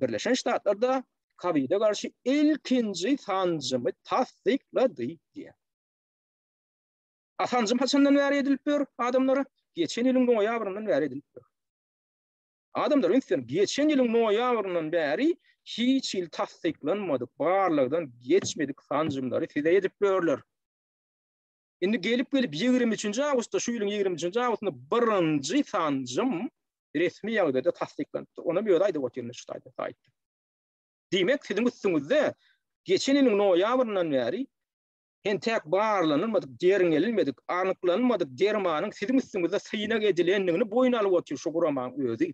Birleşen Ştatlarda COVID-e garşy ilkinji sanjymy tassyklady diýýär. A sanjym haçandan bäri edilip ýör adamlara? Geçen ýylyň noýabryndan bäri edilip ýör. Adamlar üns beriň, geçen ýylyň noýabryndan bäri hiç hili tassyklanmadyk, barlagdan geçmedik sanjymlary size edip ýörler. Indi gelip-gelip 23-nji awgustda, şu ýylyň 23-nji awgustynda birinji sanjym resmi ýagdaýda tassyklanypdyr. Onam özi aýdyp otyr şu taýda saýtda. Diýmek, siziň üstüňizde geçen ýylyň noýabryndan bäri entäk barlanylmadyk, derňelilmedik, anyklanylmadyk dermanyň siziň üstüňizde synag edilendigini boýun alyp otyr şu guramaň özi.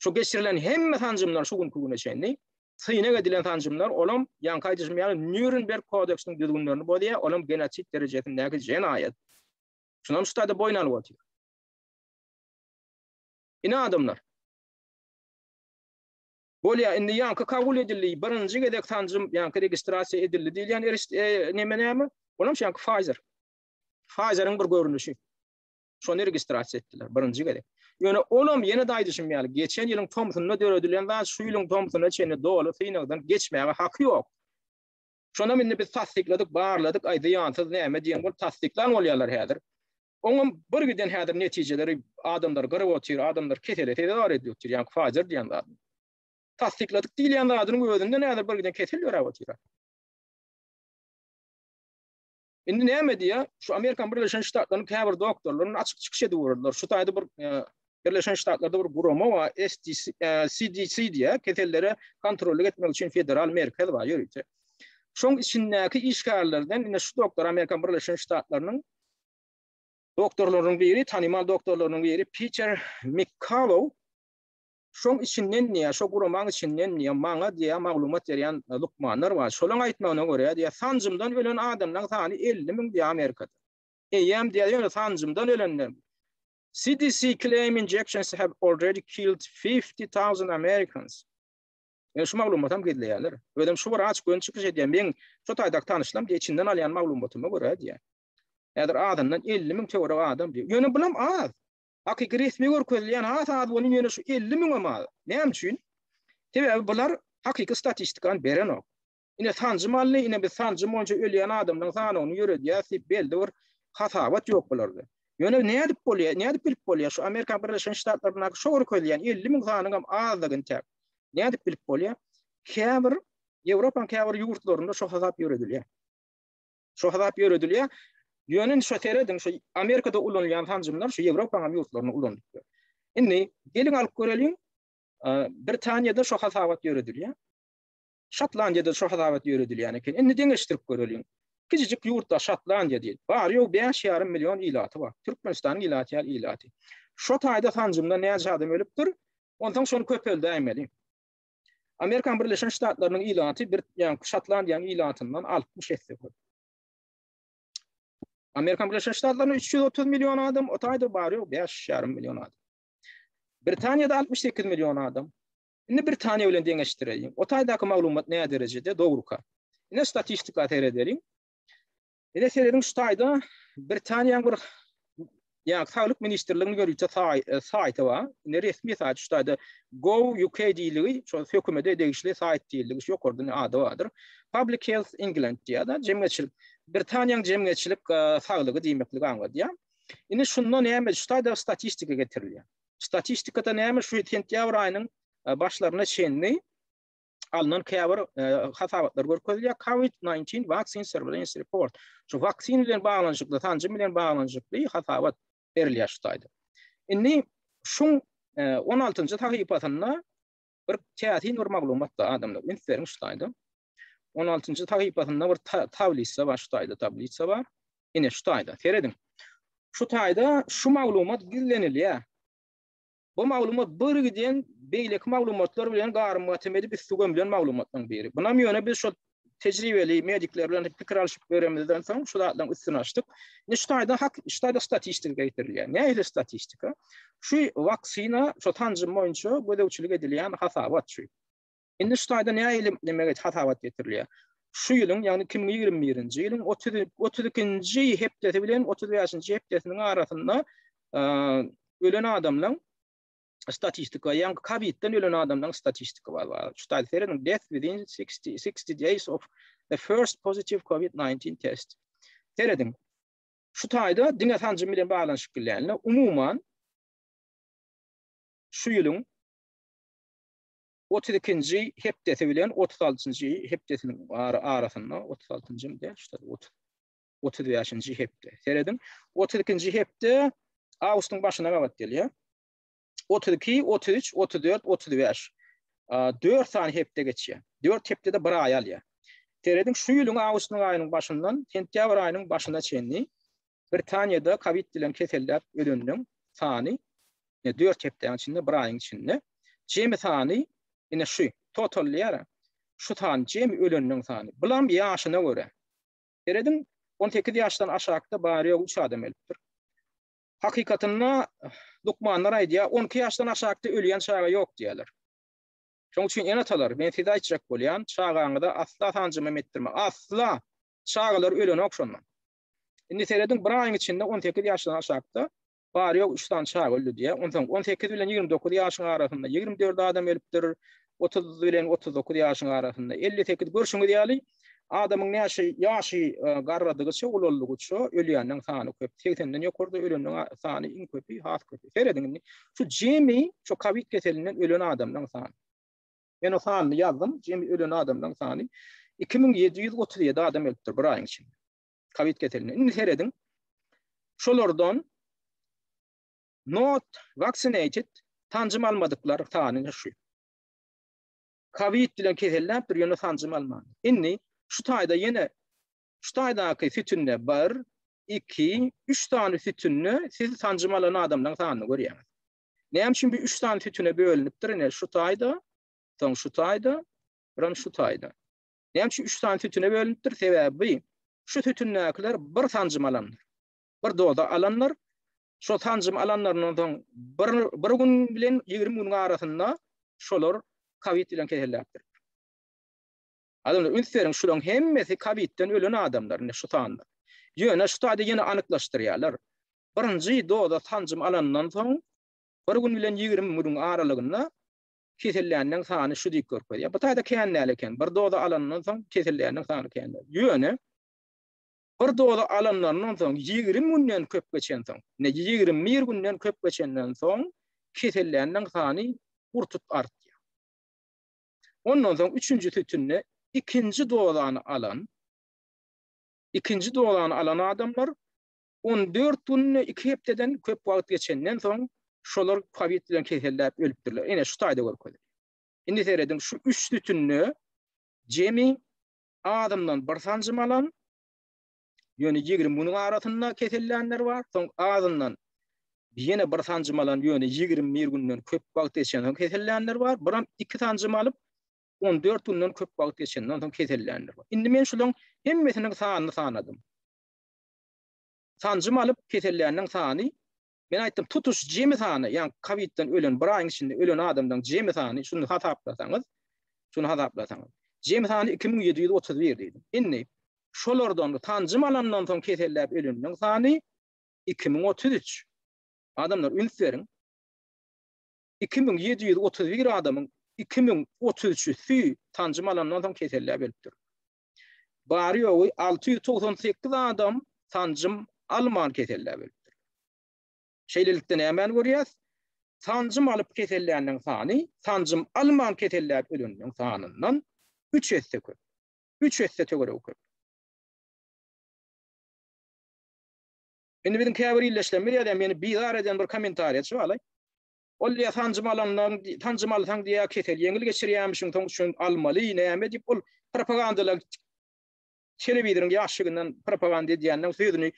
Şu geçirilen hemme sanjymlar şu günki güne çenli synag edilen sanjymlar, olam ýaňky aýdyşym ýaly Nýurnberg kodeksiniň düzgünlerini bozýar, olam genosid derejesindäki jenaýat. Şunam şu taýda boýun alyp otyr. Ine adamlar. Bolýar, indi ýaňky kabul edildi, birinji gezek sanjym ýaňky registrasiýa edildi diýilýän e, neme näme? Olam şu ýaňky Pfizer. Pfizeriň bir görnüşi. Şony registrasiýa etdiler birinji gezek. Ýöne olam ýene-de aýdyşym ýaly, geçen ýylyň tomsunda döredilen zat şu ýylyň tomsuna çenli doly synagdan geçmäge haky ýok. Şonam indi biz tassykladyk, barladyk, aý zyýansyz näme diýen bolup tassyklan bolýarlar häzir. Oňam bir giden häzir netijeleri adamlar gyryp otyr, adamlar kesele sezewar edip otyr, ýaňky Pfizer diýen zadyny. Tassykladyk diýilýän zadynyň özünden häzir bir giden kesel döräp otyr. Indi näme diýýär? Şu Amerikan Birleşen Ştatlarynyň käbir doktorlaryny açyk çykyş edip ugradylar. Şu taýda bir e, Birleşen Ştatlarda bir gurama bar, SDC, CDC diýýär, kesellere kontrollyk etmek üçin federal merkez bar ýörite. Şoň içindäki işgärlerden ine şu doktor Amerikan Birleşen Ştatlarynyň doktorlarynyň biri, tanymal doktorlarynyň biri Peter McCullough şoň içinden diýýär, şo guramaň içinden diýýär, maňa diýýär maglumat berýän lukmanlar bar. Şolaň aýtmagyna görä diýýär, sanjymdan ölen adamlaryň sany 50 müň diýýär Amerikada. Eýýäm diýýär, ýöne sanjymdan ölenler. CDC claim injections have already killed 50,000 Americans. Ýöne şu maglumatam gizleýärler. Özem şu bir açyk göni çykyş edýär. Meň şu taýdaky tanyşlarym diýýär, içinden alýan maglumatyma görä diýýär. Häzir azyndan 50 müň töweregi adam diýýär. Ýöne bulam az. Hakyky resmi görkezilýän has az bolan ýöne şu 50 müňem az. Näme üçin? Sebäbi bular hakyky statistikany berenok. Ine sanjym aldy, ine biz sanjym boýunça ölýän adamlaryň sanyny ýöredýäris diýip belli bir hasabat ýok bularda. Ýöne nädip bolýar, nädip bilip bolýar şu Amerikan Birleşen Ştatlaryndaky şo görkezilýän 50 müň sanyň hem azdygyny täk. Nädip bilip bolýar? Käbir Ýewropanyň käbir ýurtlarynda şo hasap ýöredilýär. Şo hasap ýöredilýär. Ýöne indi şo serediň, şu Amerikada ulanylýan sanjymlar şu Ýewropanyň hem ýurtlarynda ulanylyp. Indi geliň alyp göreliň. Britaniýada şo hasabat ýöredilýär. Şotlandiýada şo hasabat ýöredilýän eken. Indi deňeşdirip göreliň. Kiçijik ýurtda Şotlandiýa diýip, bary ýogy 5,5 million ilaty bar. Türkmenistanyň ilaty ýaly ilaty. Şo taýda sanjymdan näçe adam ölüpdir? Onsoň şony köpeldäýmeli. Amerikan Birleşen Ştatlarynyň ilaty bir ýa Şotlandiýanyň ilatyndan 60 esse köp. Amerikan Birleşen Ştatlarynda 330 million adam, o taýda bary ýogy 5,5 million adam. Britaniýada 68 million adam. Indi Britaniýa bilen deňeşdireýin. O taýdaky maglumat nä derejede dogruka? Ine statistika seredeliň. Ine serediň şu taýda Britaniýanyň bir ýa saglyk ministrliginiň ýörite e, saýty bar. Ine resmi saýt şu taýda Go UK diýiligi, şol hökümete degişli saýt diýiligi şu ýokarda ine ady bardyr. Public Health England diýýär-de, jemgyýetçilik Britaniýanyň jemgyýetçilik e, saglygy diýmekligi aňladýar. Ine şunda näme şu taýda statistika getirilýär. Statistikada näme şu sentýabr aýynyň e, başlaryna çenli alnan käbir e, hasabatlar görkezilýär. COVID-19 Vaccine Surveillance Report. Şu waksin bilen baglanyşykly, sanjym bilen baglanyşykly hasabat berilýär şu taýda. Indi şuň 16-njy e, sahypasynda bir täsin bir maglumat da adamlar üns beriň şu taýda. 16-njy sahypasynda bir tablisa bar, şu taýda tablisa bar. Ine şu taýda serediň. Şu taýda şu maglumat gizlenilýär. Bu maglumat bir giden beýleki maglumatlar bilen garym-gatym edip üsti gömlen maglumatlaryň biri. Bunam ýöne biz şol tejribeli medikler bilen pikir alşyp göremizden soň şu zatlaryň üstüni açdyk. Indi şu taýda hak şu taýda statistika getirilýär. Nähili statistika? Şu waksina, şu sanjym boýunça gözegçilik edilýän hasabat şu. Indi şu taýda nähili näme hasabat getirilýär? Şu ýylyň, ýagny 2021-nji ýylyň 30 32-nji hepdesi bilen 35-nji hepdesiniň arasynda ölen adamlaryň statistika, ýagny COVID-den ölen adamlaryň statistika bar. bar. Şu taýda serediň, death within 60 60 days of the first positive COVID-19 test. Serediň. Şu taýda diňe sanjym bilen baglanyşyk bilen, umuman şu ýylyň 32-nji hepdesi bilen 36-njy hepdesiniň arasynda, 36-njy däl, şu 35-nji hepde. Serediň, 32-nji hepde awgustyň başyna gabat gelýär. 32, 33, 34, 35. 4 sany hepde geçýär. 4 hepdede bir aý alýar. Serediň, şu ýylyň awgustyň aýynyň başyndan sentýabr aýynyň başyna çenli Britaniýada COVID bilen keselläp ölenleriň sany 4 hepdäniň içinde, bir aýyň içinde jemi sany ine şu total diýýär. Şu san jemi ölenleriň sany. Bulam ýaşyna görä. Serediň, 18 ýaşdan aşakda bary-ýogy 3 adam ölüpdir. Hakykatynda lukmanlar aýdýar, 12 ýaşdan aşakda ölýän çaga ýok diýýärler. Şonuň üçin ene-atalar, men size aýtjak bolýan, çagaňyza asla sanjym etdirme. Asla! Çagalar ölenok şondan. Indi serediň, bir aýyň içinde 18 ýaşdan aşakda bary-ýogy 3 sany çaga öldi diýýär. Onsoň 18 bilen 29 ýaşyň arasynda 24 adam ölüpdir, 30 bilen 39 ýaşyň arasynda 58. Görşüňiz ýaly, adamyň näçe ýaşy e, garradygyça, ulaldygyça ölýäniň sany köp. 80-den ýokarda öleniň sany iň köpi, has köpi. Serediň indi, şu jemi şu COVID keselinden ölen adamlaryň sany. Men o sanyny ýazdym, jemi ölen adamlaryň sany 2737 adam ölüpdir bir aýyň içinde. Covid keselinden. Indi serediň. Şolardan not vaccinated sanjym almadyklar sany şu. Covid bilen keselläpdir, ýöne sanjym alman. Indi şu taýda ýene şu taýdaky sütünde 1, 2, 3 sany sütünde siz sanjym alan adamlaryň sanyny görýäňiz. Näme üçin bu 3 sany sütüne bölünipdir? Ine şu taýda, soň şu taýda, biram şu taýda. Näme üçin 3 sany sütüne bölünipdir? Sebäbi şu sütündäkiler bir sanjym alanlar. Bir doza alanlar. Şo sanjym alanlaryndan soň bir, bir gün bilen 20 günüň arasynda şolar COVID bilen keselläpdir. Adamlar üns beriň, şularyň hemmesi COVID-den ölen adamlar, ine şu sanda. Ýöne şu taýda ýene anyklaşdyrýarlar. Birinji doza sanjym alandan soň bir gün bilen 20 günüň aralygynda kesellänleň sany şu diýip görkezýär. Bu taýda kän däl eken. Bir doza alandan soň kesellänleň sany kän däl. Ýöne bir doza alanlaryndan soň 20 günden köp geçensoň, ine 21 günden köp geçenden soň kesellänleň sany urtut artýar. Ondan soň üçünji sütünde ikinji dozany alan ikinji dozany alan adamlar 14 günde 2 hepdeden köp wagt geçenden soň şolar COVID bilen keselläp ölüpdirler. Ine şu taýda görkezilýär. Indi serediň şu üç sütünde jemi azyndan bir sanjym alan, ýöne 20 günüň arasynda kesellänler bar. Soň azyndan ýene bir sanjym alan, ýöne 21 günden köp wagt geçenden soň kesellänler bar. Biram iki sanjym alyp 14 günden köp wagt geçenden soň kesellänler bar. Indi men şularyň hemmesiniň sanyny sanadym. Sanjym alyp kesellänleň sany, men aýtdym, tutuş jemi sany, ýagny COVID-den ölen bir aýyň içinde ölen adamlaryň jemi sany, şuny hasaplasaňyz, şuny hasaplasaňyz, jemi sany 2731 diýdim. Indi şolardan sanjym alandan soň keselläp ölenleň sany 2033. Adamlar üns beriň. 2731 adamyň 2033-üsi sanjym alandan soň keselläp ölüpdir. Bary-ýogy 698 adam sanjym alman keselläp ölüpdir. Şeýlelikde nämäni görýäs? Sanjym alyp kesellänleň sany sanjym alman keselläp ölenleň sanyndan 3 esse köp. 3 esse töweregi köp. Indi biziň käbir ildeşlerimiz ýa-da meni bizar eden bir kommentariýaçy bar. Ol diýýär, sanjym alandan, sanjym alsaň diýýär, kesel ýeňil geçirýärmişiň, soň üçin almaly, näme diýip, ol propagandalar telewizoryň ýaşygyndan propaganda edýänleň sözüni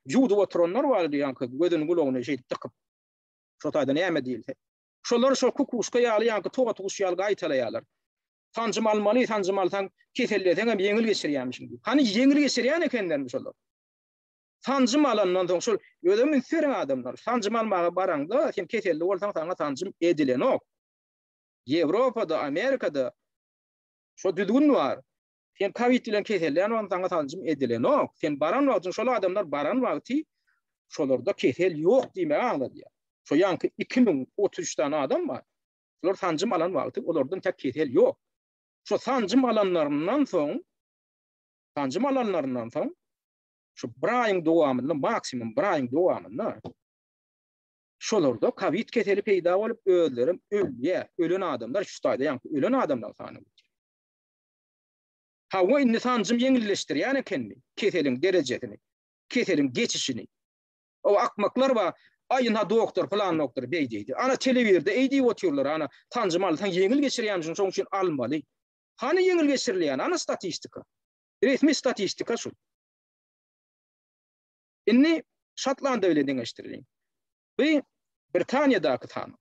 ýuwdup oturanlar bar diýýän, gözüni gulagyny şeýdip dykyp. Şo taýda näme diýilse. Şolar şo kukuşka ýaly, ýaňky togatyguş ýaly gaýtalaýarlar. Sanjym almaly, sanjym alsaň keselleseň hem ýeňil geçirýärmişiň diýip. Hany ýeňil geçirýän ekenlermi şolar? Sanjym alandan soň şol özem üns beriň adamlar. Sanjym almaga baraňda sen keselli bolsaň saňa sanjym edilenok. Ýewropada, Amerikada. Şo düzgün bar. Sen kowid bilen kesellän wagtyň saňa sanjym edilenok. Sen baran wagtyň şol adamlar baran wagty şolarda kesel ýok diýmegi aňladýar. Şo ýaňky 2033 sany adam bar. Şolar sanjym alan wagty olardan tek kesel ýok. Şo sanjym alanlaryndan soň sanjym alanlaryndan soň şu bir aýyň dowamynda maksimum bir aýyň dowamynda şolarda kowid keseli peýda bolup özlerem ölýär. Ölen adamlar şu taýda ýaňky ölen adamlar sany. Hawa indi sanjym ýeňilleşdirýän ekenmi keseliň derejesini, keseliň geçişini. O akmaklar bar, aý ynha doktor pylan doktor beý diýdi. Ana telewizorda eý diýip otyrlar, ana sanjym alsaň ýeňil geçirýämişiň şoň üçin almaly. Hany ýeňil geçirilýän, ana statistika. Resmi statistika şu. Indi Şotlandiýa bilen deňeşdireliň. Bu Britaniýadaky san.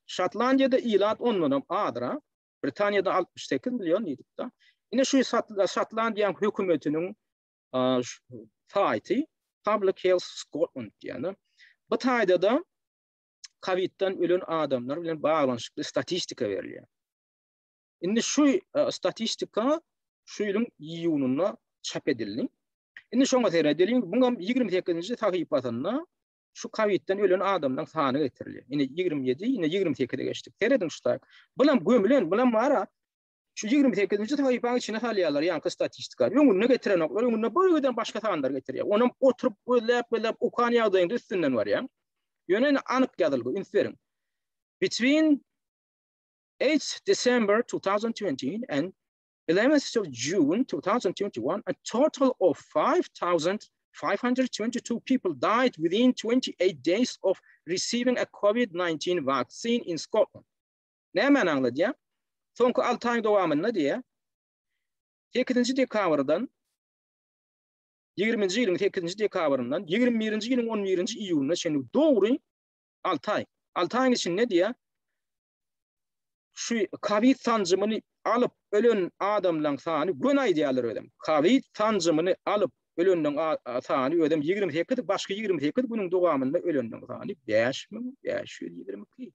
Şotlandiýada ilat ondanam azrak. Britaniýada 68 million diýdik-de. Ine şu Şotlandiýanyň hökümetiniň saýty Public Health Scotland diýýär. Bu taýda-da COVID-dan ölen adamlar bilen baglanyşykly statistika berilýär. Indi şu statistika şu ýylyň iýunynda çap edildi. Indi şoňa seredeliň. Buňam 28-nji sahypasynda şu COVID-den ölen adamlaryň sany getirilýär. Indi 27, indi 28-e geçdik. Serediň şu taýy. Bulam gömülen, bulam bara şu 28-nji sahypanyň içine salýarlar ýaňky statistika. Öňünde getirenoklar, öňünde bir giden başga sanlar getirýär. Onam oturyp gözläp-gözläp okan ýagdaýyňda üstünden barýaň. Ýöne indi anyk ýazylgy, üns beriň. Between 8 December 2020 and 11th of June 2021, a total of 5,522 people died within 28 days of receiving a COVID-19 vaccine in Scotland. Nämäni aňladýar? Soňky 6 aýyň dowamynda diýýär, 8-nji dekabrdan 20-nji ýylyň 8-nji dekabryndan 21-nji ýylyň 11-nji iýunyna çenli dogry 6 aý. 6 aýyň içinde diýýär, şu kowid sanjymyny alyp ölen adamlaň sany göni aýdýarlar özem. Kowid sanjymyny alyp ölenleň sany özem 28 başky 28 günüň dowamynda ölenleň sany 5522.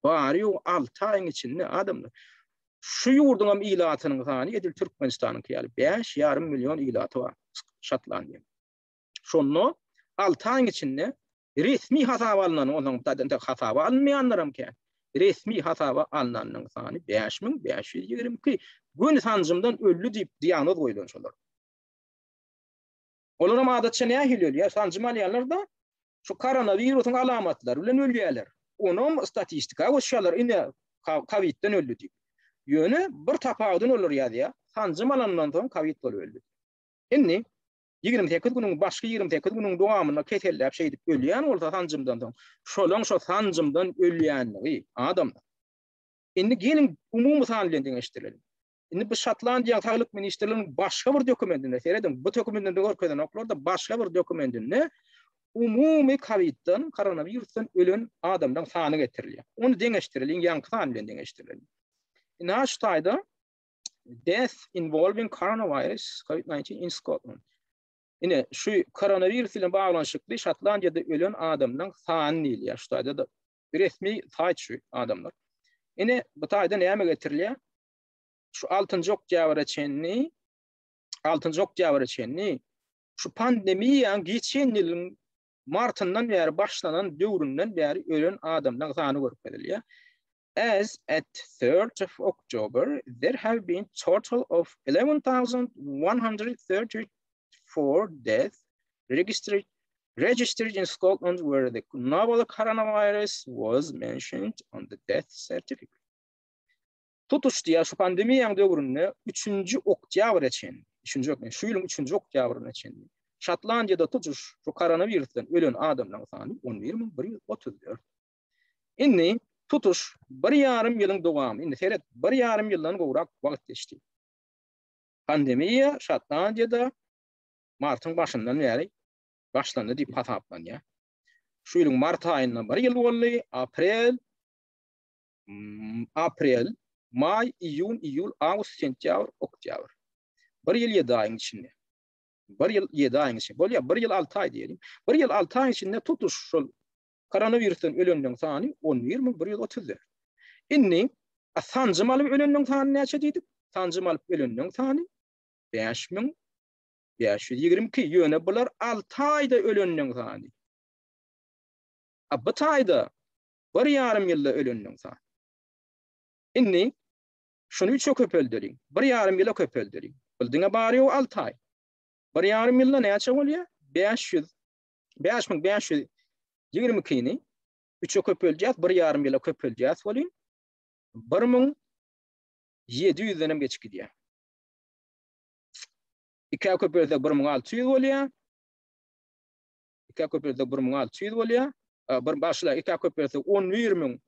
Bary ýogy 6 aýyň içinde adamlar. Şu ýurduň hem ilatynyň sany edil Türkmenistanyňky ýaly 5,5 million ilaty bar Şotlandiýanyň. Şonda 6 aýyň içinde resmi hasaba alnan, onsoň zaten hasaba alynmaýanlaram kän. Resmi hasaba alnanyň sany 5522. Göni sanjymdan öldi diýip diagnoz goýlan şolar. Olaram adatça nähili ölýär? Sanjym alýanlar-da şu koronawirusyň alamatlary bilen ölýärler. Onam statistika goşýarlar, ine kowidden öldi diýip. Ýöne bir tapawudyny olar ýazýar. Sanjym alandan soň kowid bolup öldi. Indi 28 günüň başky 28 günüň dowamynda keselläp şeýdip ölýän bolsa sanjymdan soň, şolaň şo sanjymdan ölýänligi adamlar. Indi geliň umumy san bilen deňeşdireliň. Indi bu Şotlandiýanyň saglyk ministrliginiň başga bir dokumentinde serediň, bu dokumentinde görkezenoklar-da başga bir dokumentinde umumy kowidden, koronawirusdan ölen adamlaryň sany getirilýär. Ony deňeşdireliň, ýaňky san bilen deňeşdireliň. Indi şu taýda Death involving coronavirus COVID-19 in Scotland. Ine, şu koronawirus bilen baglanyşykly Şotlandiýada ölen adamlaryň sany diýilýär. Şu taýda da resmi saýt şu adamlar. Ine, bu taýda näme getirilýär? Şu 6-njy oktýabra çenli 6-njy oktýabra çenli şu pandemiýanyň geçen ýylyň martyndan bäri başlanan döwründen bäri ölen adamlaryň sany görkezilýär. As at 3rd of October, there have been total of 11,134 deaths registered registered in Scotland where the novel coronavirus was mentioned on the death certificate. Tutuş diýýär, şu pandemiýanyň döwründe 3-nji oktýabra çenli, 3-nji oktýabr, şu ýylyň 3-nji oktýabryna çenli Şotlandiýada tutuş şu koronawirusdan ölen adamlaryň sany 11134. Indi tutuş bir ýarym ýylyň dowamy, indi seret, bir ýarym ýyldan gowrak wagt geçdi. Pandemiýa Şotlandiýada martyň başyndan bäri başlandy diýip hasaplanýar. Şu ýylyň mart aýynda bir ýyl boldy, aprel, aprel, maý, iýun, iýul, awgust, sentýabr, oktýabr. Bir ýyl ýedi aýyň içinde. Bir ýyl ýedi aýyň içinde. Bolýar, bir ýyl alty aý diýelim. Bir ýyl alty aýyň içinde tutuş şol koronawirusdan ölenleriň sany 11134. Indi. A sanjym alyp ölenleň sany näçe diýdik? Sanjym alyp ölenleň sany 5522. Ýöne bular 6 aýda ölenleň sany. A bu taýda bir ýarym ýylda ölenleň sany. Indi şuny üçe köpeldeliň. Bir ýarym ýyla köpeldeliň. Bu diňe bary ýogy 6 aý. Bir ýarym ýylda näçe bolýar? 500 5522-ni üçe köpeldýäs, bir ýarym ýyla köpeldýäs welin, 1700-den hem geçip gidýär. Ikä köpelsek 1600 bolýar. Ikä köpelsek 1600 bolýar. Bir başla ikä köpelsek 11000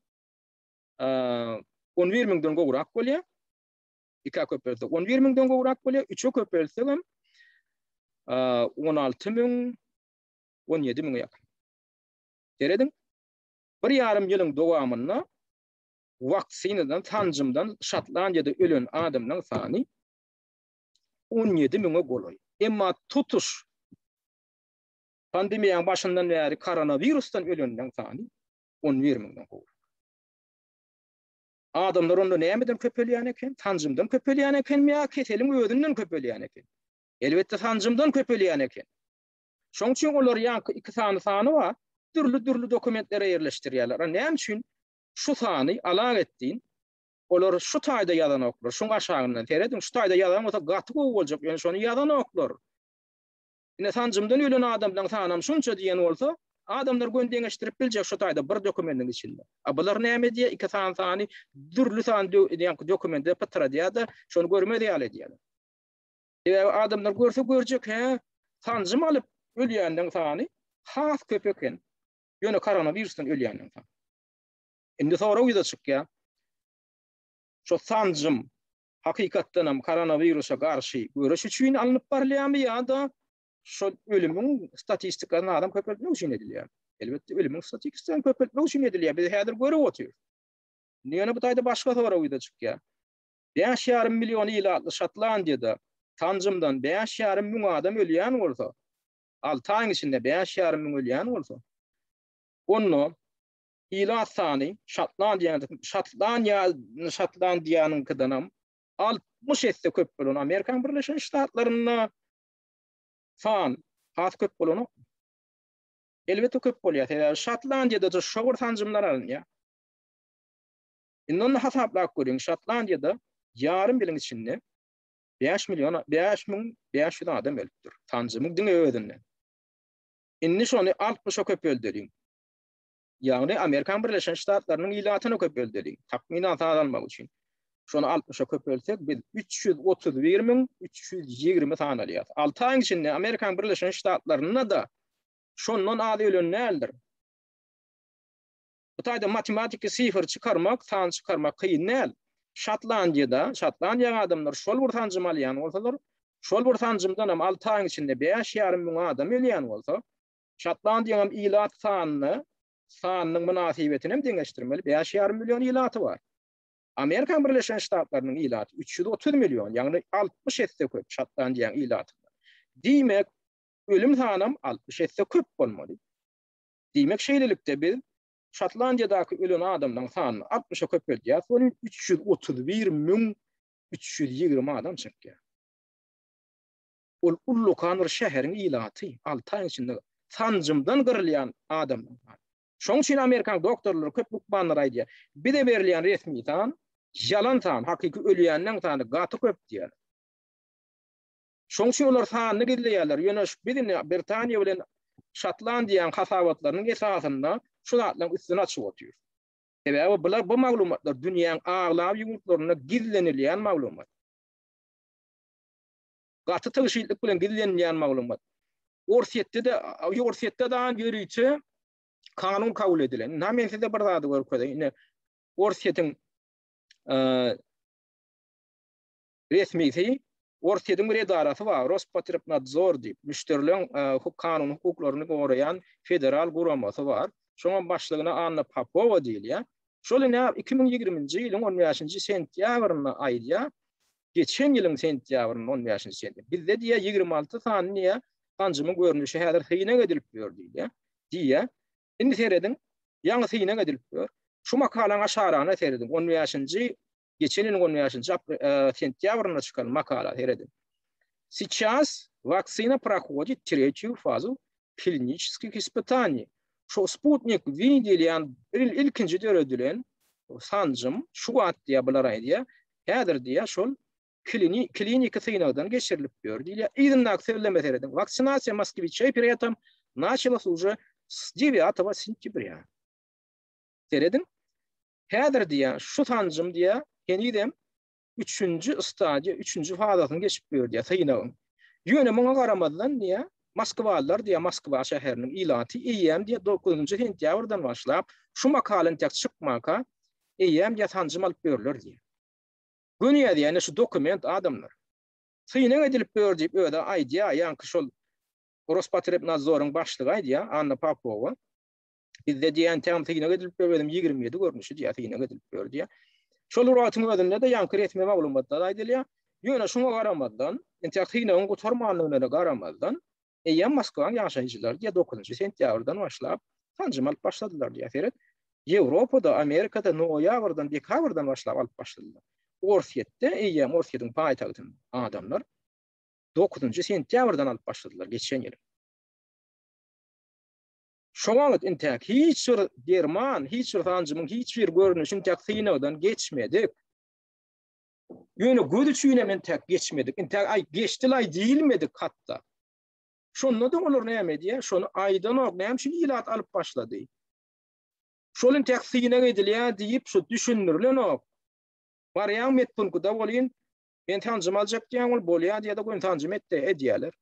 11 müňden gowrak bolýar. Ikä köpelsek 11 müňden gowrak bolýar. Üçe köpelsek hem 16 müň 17 müňe ýakyn. Serediň. Bir ýarym ýylyň dowamynda waksinadan, sanjymdan Şotlandiýada ölen adamlaryň sany 17 müňe golaý. Emma tutuş pandemiýanyň başyndan bäri koronawirusdan ölenleriň sany 11 müňden gowrak. Adamlar onda nämeden köpelýän eken? Sanjymdan köpelýän ekenmi ýa keseliň özünden köpelýän eken? Elbetde sanjymdan köpelýän eken. Şoň üçin olar ýaňky iki sany sany bar, dürli-dürli dokumentlere ýerleşdirýärler. A näme üçin şu sany alagetdin olar şu taýda ýazanoklar? Şuň aşagyndan serediň, şu taýda ýazan bolsa gaty gowy boljak, ýöne şony ýazanoklar. Ine sanjymdan ölen adamlaryň sanam şunça diýen bolsa, adamlar göni deňeşdirip biljek şu taýda bir dokumentiň içinde. A bular näme edýär? Iki sany sany dürli san ýaňky dokumente pytradýar-da, şony görmez ýaly edýärler. Sebäbi adamlar görse görjek, hä, sanjym alyp ölýänleň sany has köp eken. Ýöne koronawirusdan ölýänleň sany. Indi sorag ýüze çykýar. Şo sanjym hakykatdan hem koronawirusa garşy göreş üçin alnyp barylýarmy ýa-da şol ölümiň statistikasyny adam köpeltmek üçin edilýär? Elbetde ölümiň statistikasyny köpeltmek üçin edilýär. Biz häzir görüp otyrys. Indi ýöne bu taýda başga sorag ýüze çykýar. Bäş ýarym million ilatly Şotlandiýada sanjymdan bäş ýarym müň adam ölýän bolsa, alty aýyň içinde bäş ýarym müň ölýän bolsa, onda ilat sany Şotlandiýanyň Şotlandiýa Şotlandiýanyňkydanam 60 esse köp bolan Amerikanyň Birleşen Ştatlarynda san has köp bolanok. Elbetde köp bolýar. Sebäbi Şotlandiýada-da şo bir sanjymlar alynýar. Indi onda hasaplap görüň, Şotlandiýada ýarym ýylyň içinde 5 million 5500 adam ölüpdir. Sanjymyň diňe özünden. Indi şony 60-a köpeldeliň. Ýagny Amerikan Birleşen Ştatlarynyň ilatyny köpeldeliň. Takmynan san almak üçin. Şony 60-a köpeltsek biz 331 320 san alýarys. 6 aýyň içinde Amerikan Birleşen Ştatlarynda-da şondan az ölen däldir. Bu taýda matematiki sifr çykarmak, san çykarmak kyn däl. Şotlandiýada, Şotlandiýaň adamlary şol bir sanjym alýan bolsalar, şol bir sanjymdan hem 6 aýyň içinde 5,5 müň adam ölýän bolsa, Şotlandiýaň hem ilat sanyny, sanynyň mynasybetini hem deňeşdirmeli, 5,5 million ilaty bar. Amerikan Birleşen Ştatlarynyň ilaty 330 million, ýagny 60 esse köp Şotlandiýaň ilatyndan. Diýmek, ölüm sanam 60 esse köp bolmaly. Diýmek, şeýlelikde biz Şotlandiýadaky ölen adamlaryň sanyny altmyşa köpeldýäris welin, 331 320 adam çykýar. Ol ullakan bir şäheriň ilaty alty aýyň içinde sanjymdan gyrylýan adamlaryň sany. Şonuň üçin Amerikan doktorlary, köp lukmanlar aýdýar, bize berilýän resmi san ýalan san, hakyky ölýänleň sany gaty köp diýýär. Şoň üçin olar sanyny gizleýärler. Ýöne biz indi Britaniýa bilen Şotlandiýanyň hasabatlarynyň esasynda şu zatlaryň üstüni açyp otyrys. Sebäbi bular bu maglumatlar dünýäň aglaba ýurtlarynda gizlenilýän maglumat. Gaty tygşytlyk bilen gizlenilýän maglumat. Orsýetde-de, Orsýetde da ýörite kanun kabul edilen. Indi men size bir zady görkezeýin. Ine Orsýetiň Resmisi, Orsýetiň bir edarasy bar, Rospotrebnadzor diýip, müşderileň kanuny hukuklaryny goraýan federal guramasy bar. Şoňam başlygyna Anna Popowa diýilýär. Şol ine 2020-nji ýylyň 15-nji sentýabrynda aýdýar, geçen ýylyň sentýabrynda 15-nji sentýabr. Bizde diýýär 26 sany diýýär, sanjymyň görnüşi häzir synag edilip ýör diýýär. Diýýär. Indi serediň, ýaňy synag edilip ýör. Şu makalaň aşagyna serediň, 15-nji. Geçen ýylyň 15-nji sentýabrynda çykan makala serediň. Сейчас вакцина проходит третью фазу kliniçeskih ispytaniý. Şu Sputnik V diýilýän ilkinji döredilen sanjym şu wagt diýýär bular aýdýar. Häzir diýýär şol kliniki synagdan geçirilip ýör diýilýär. Yzyndaky sözleme serediň. Waksinasiýa moskwiçeý pri etom naçalas uje s 9 sentýabrýa. Serediň. Häzir diýýär şu sanjym diýýär henizem üçünji stadiýa, üçünji fazasyny geçip ýör diýýär synagyň. Ýöne muňa garamazdan diýýär, Moskwalylar diýýär, Moskwa şäheriniň ilaty eýýäm diýýär dokuzynjy sentýabrdan başlap şu makala entek çykmaka eýýäm diýýär sanjym alyp ýörler diýýär. Göni ýazýar ine şu dokument adamlar. Synag edilip ýör diýip özi aýdýar, ýaňky şol Rospotrebnadzoryň başlygy aýdýar, Anna Popowa. Bizde diýen täm synag edilip ýör, özem 27 görnüşi diýýär, synag edilip ýör diýýär. Şol bir wagtyň özünde-de ýaňky resmi maglumatda aýdylýar. Ýöne şuňa garamazdan, entek synagyň gutarmandygyna garamazdan, eýýäm Moskwanyň ýaşaýjylary diýýär, 9-njy sentýabrdan başlap sanjym alyp başladylar diýýär. Seret, Ýewropada, Amerikada noýabrdan, dekabrdan başlap alyp başladylar. Orsýetde, eýýäm Orsýetiň paýtagtynda adamlar 9-njy sentýabrdan alyp başladylar geçen ýyl. Şo wagt intäk hiç bir derman, hiç bir sanjymyň hiç bir görnüşi intäk synagdan geçmedik. Ýöne göz üçin hem intäk geçmedik. Intäk aý geçdilaý diýilmedik hatda. Şonda-da olar näme edýär? Şony aýdanok. Näme üçin ilat alyp başlady? Şol intäk synag edilýär diýip şu düşündirilenok. Barýaň medpunkta welin, men sanjym aljak diýýäň, ol bolýar diýýär-de, goýun sanjym et-de edýärler.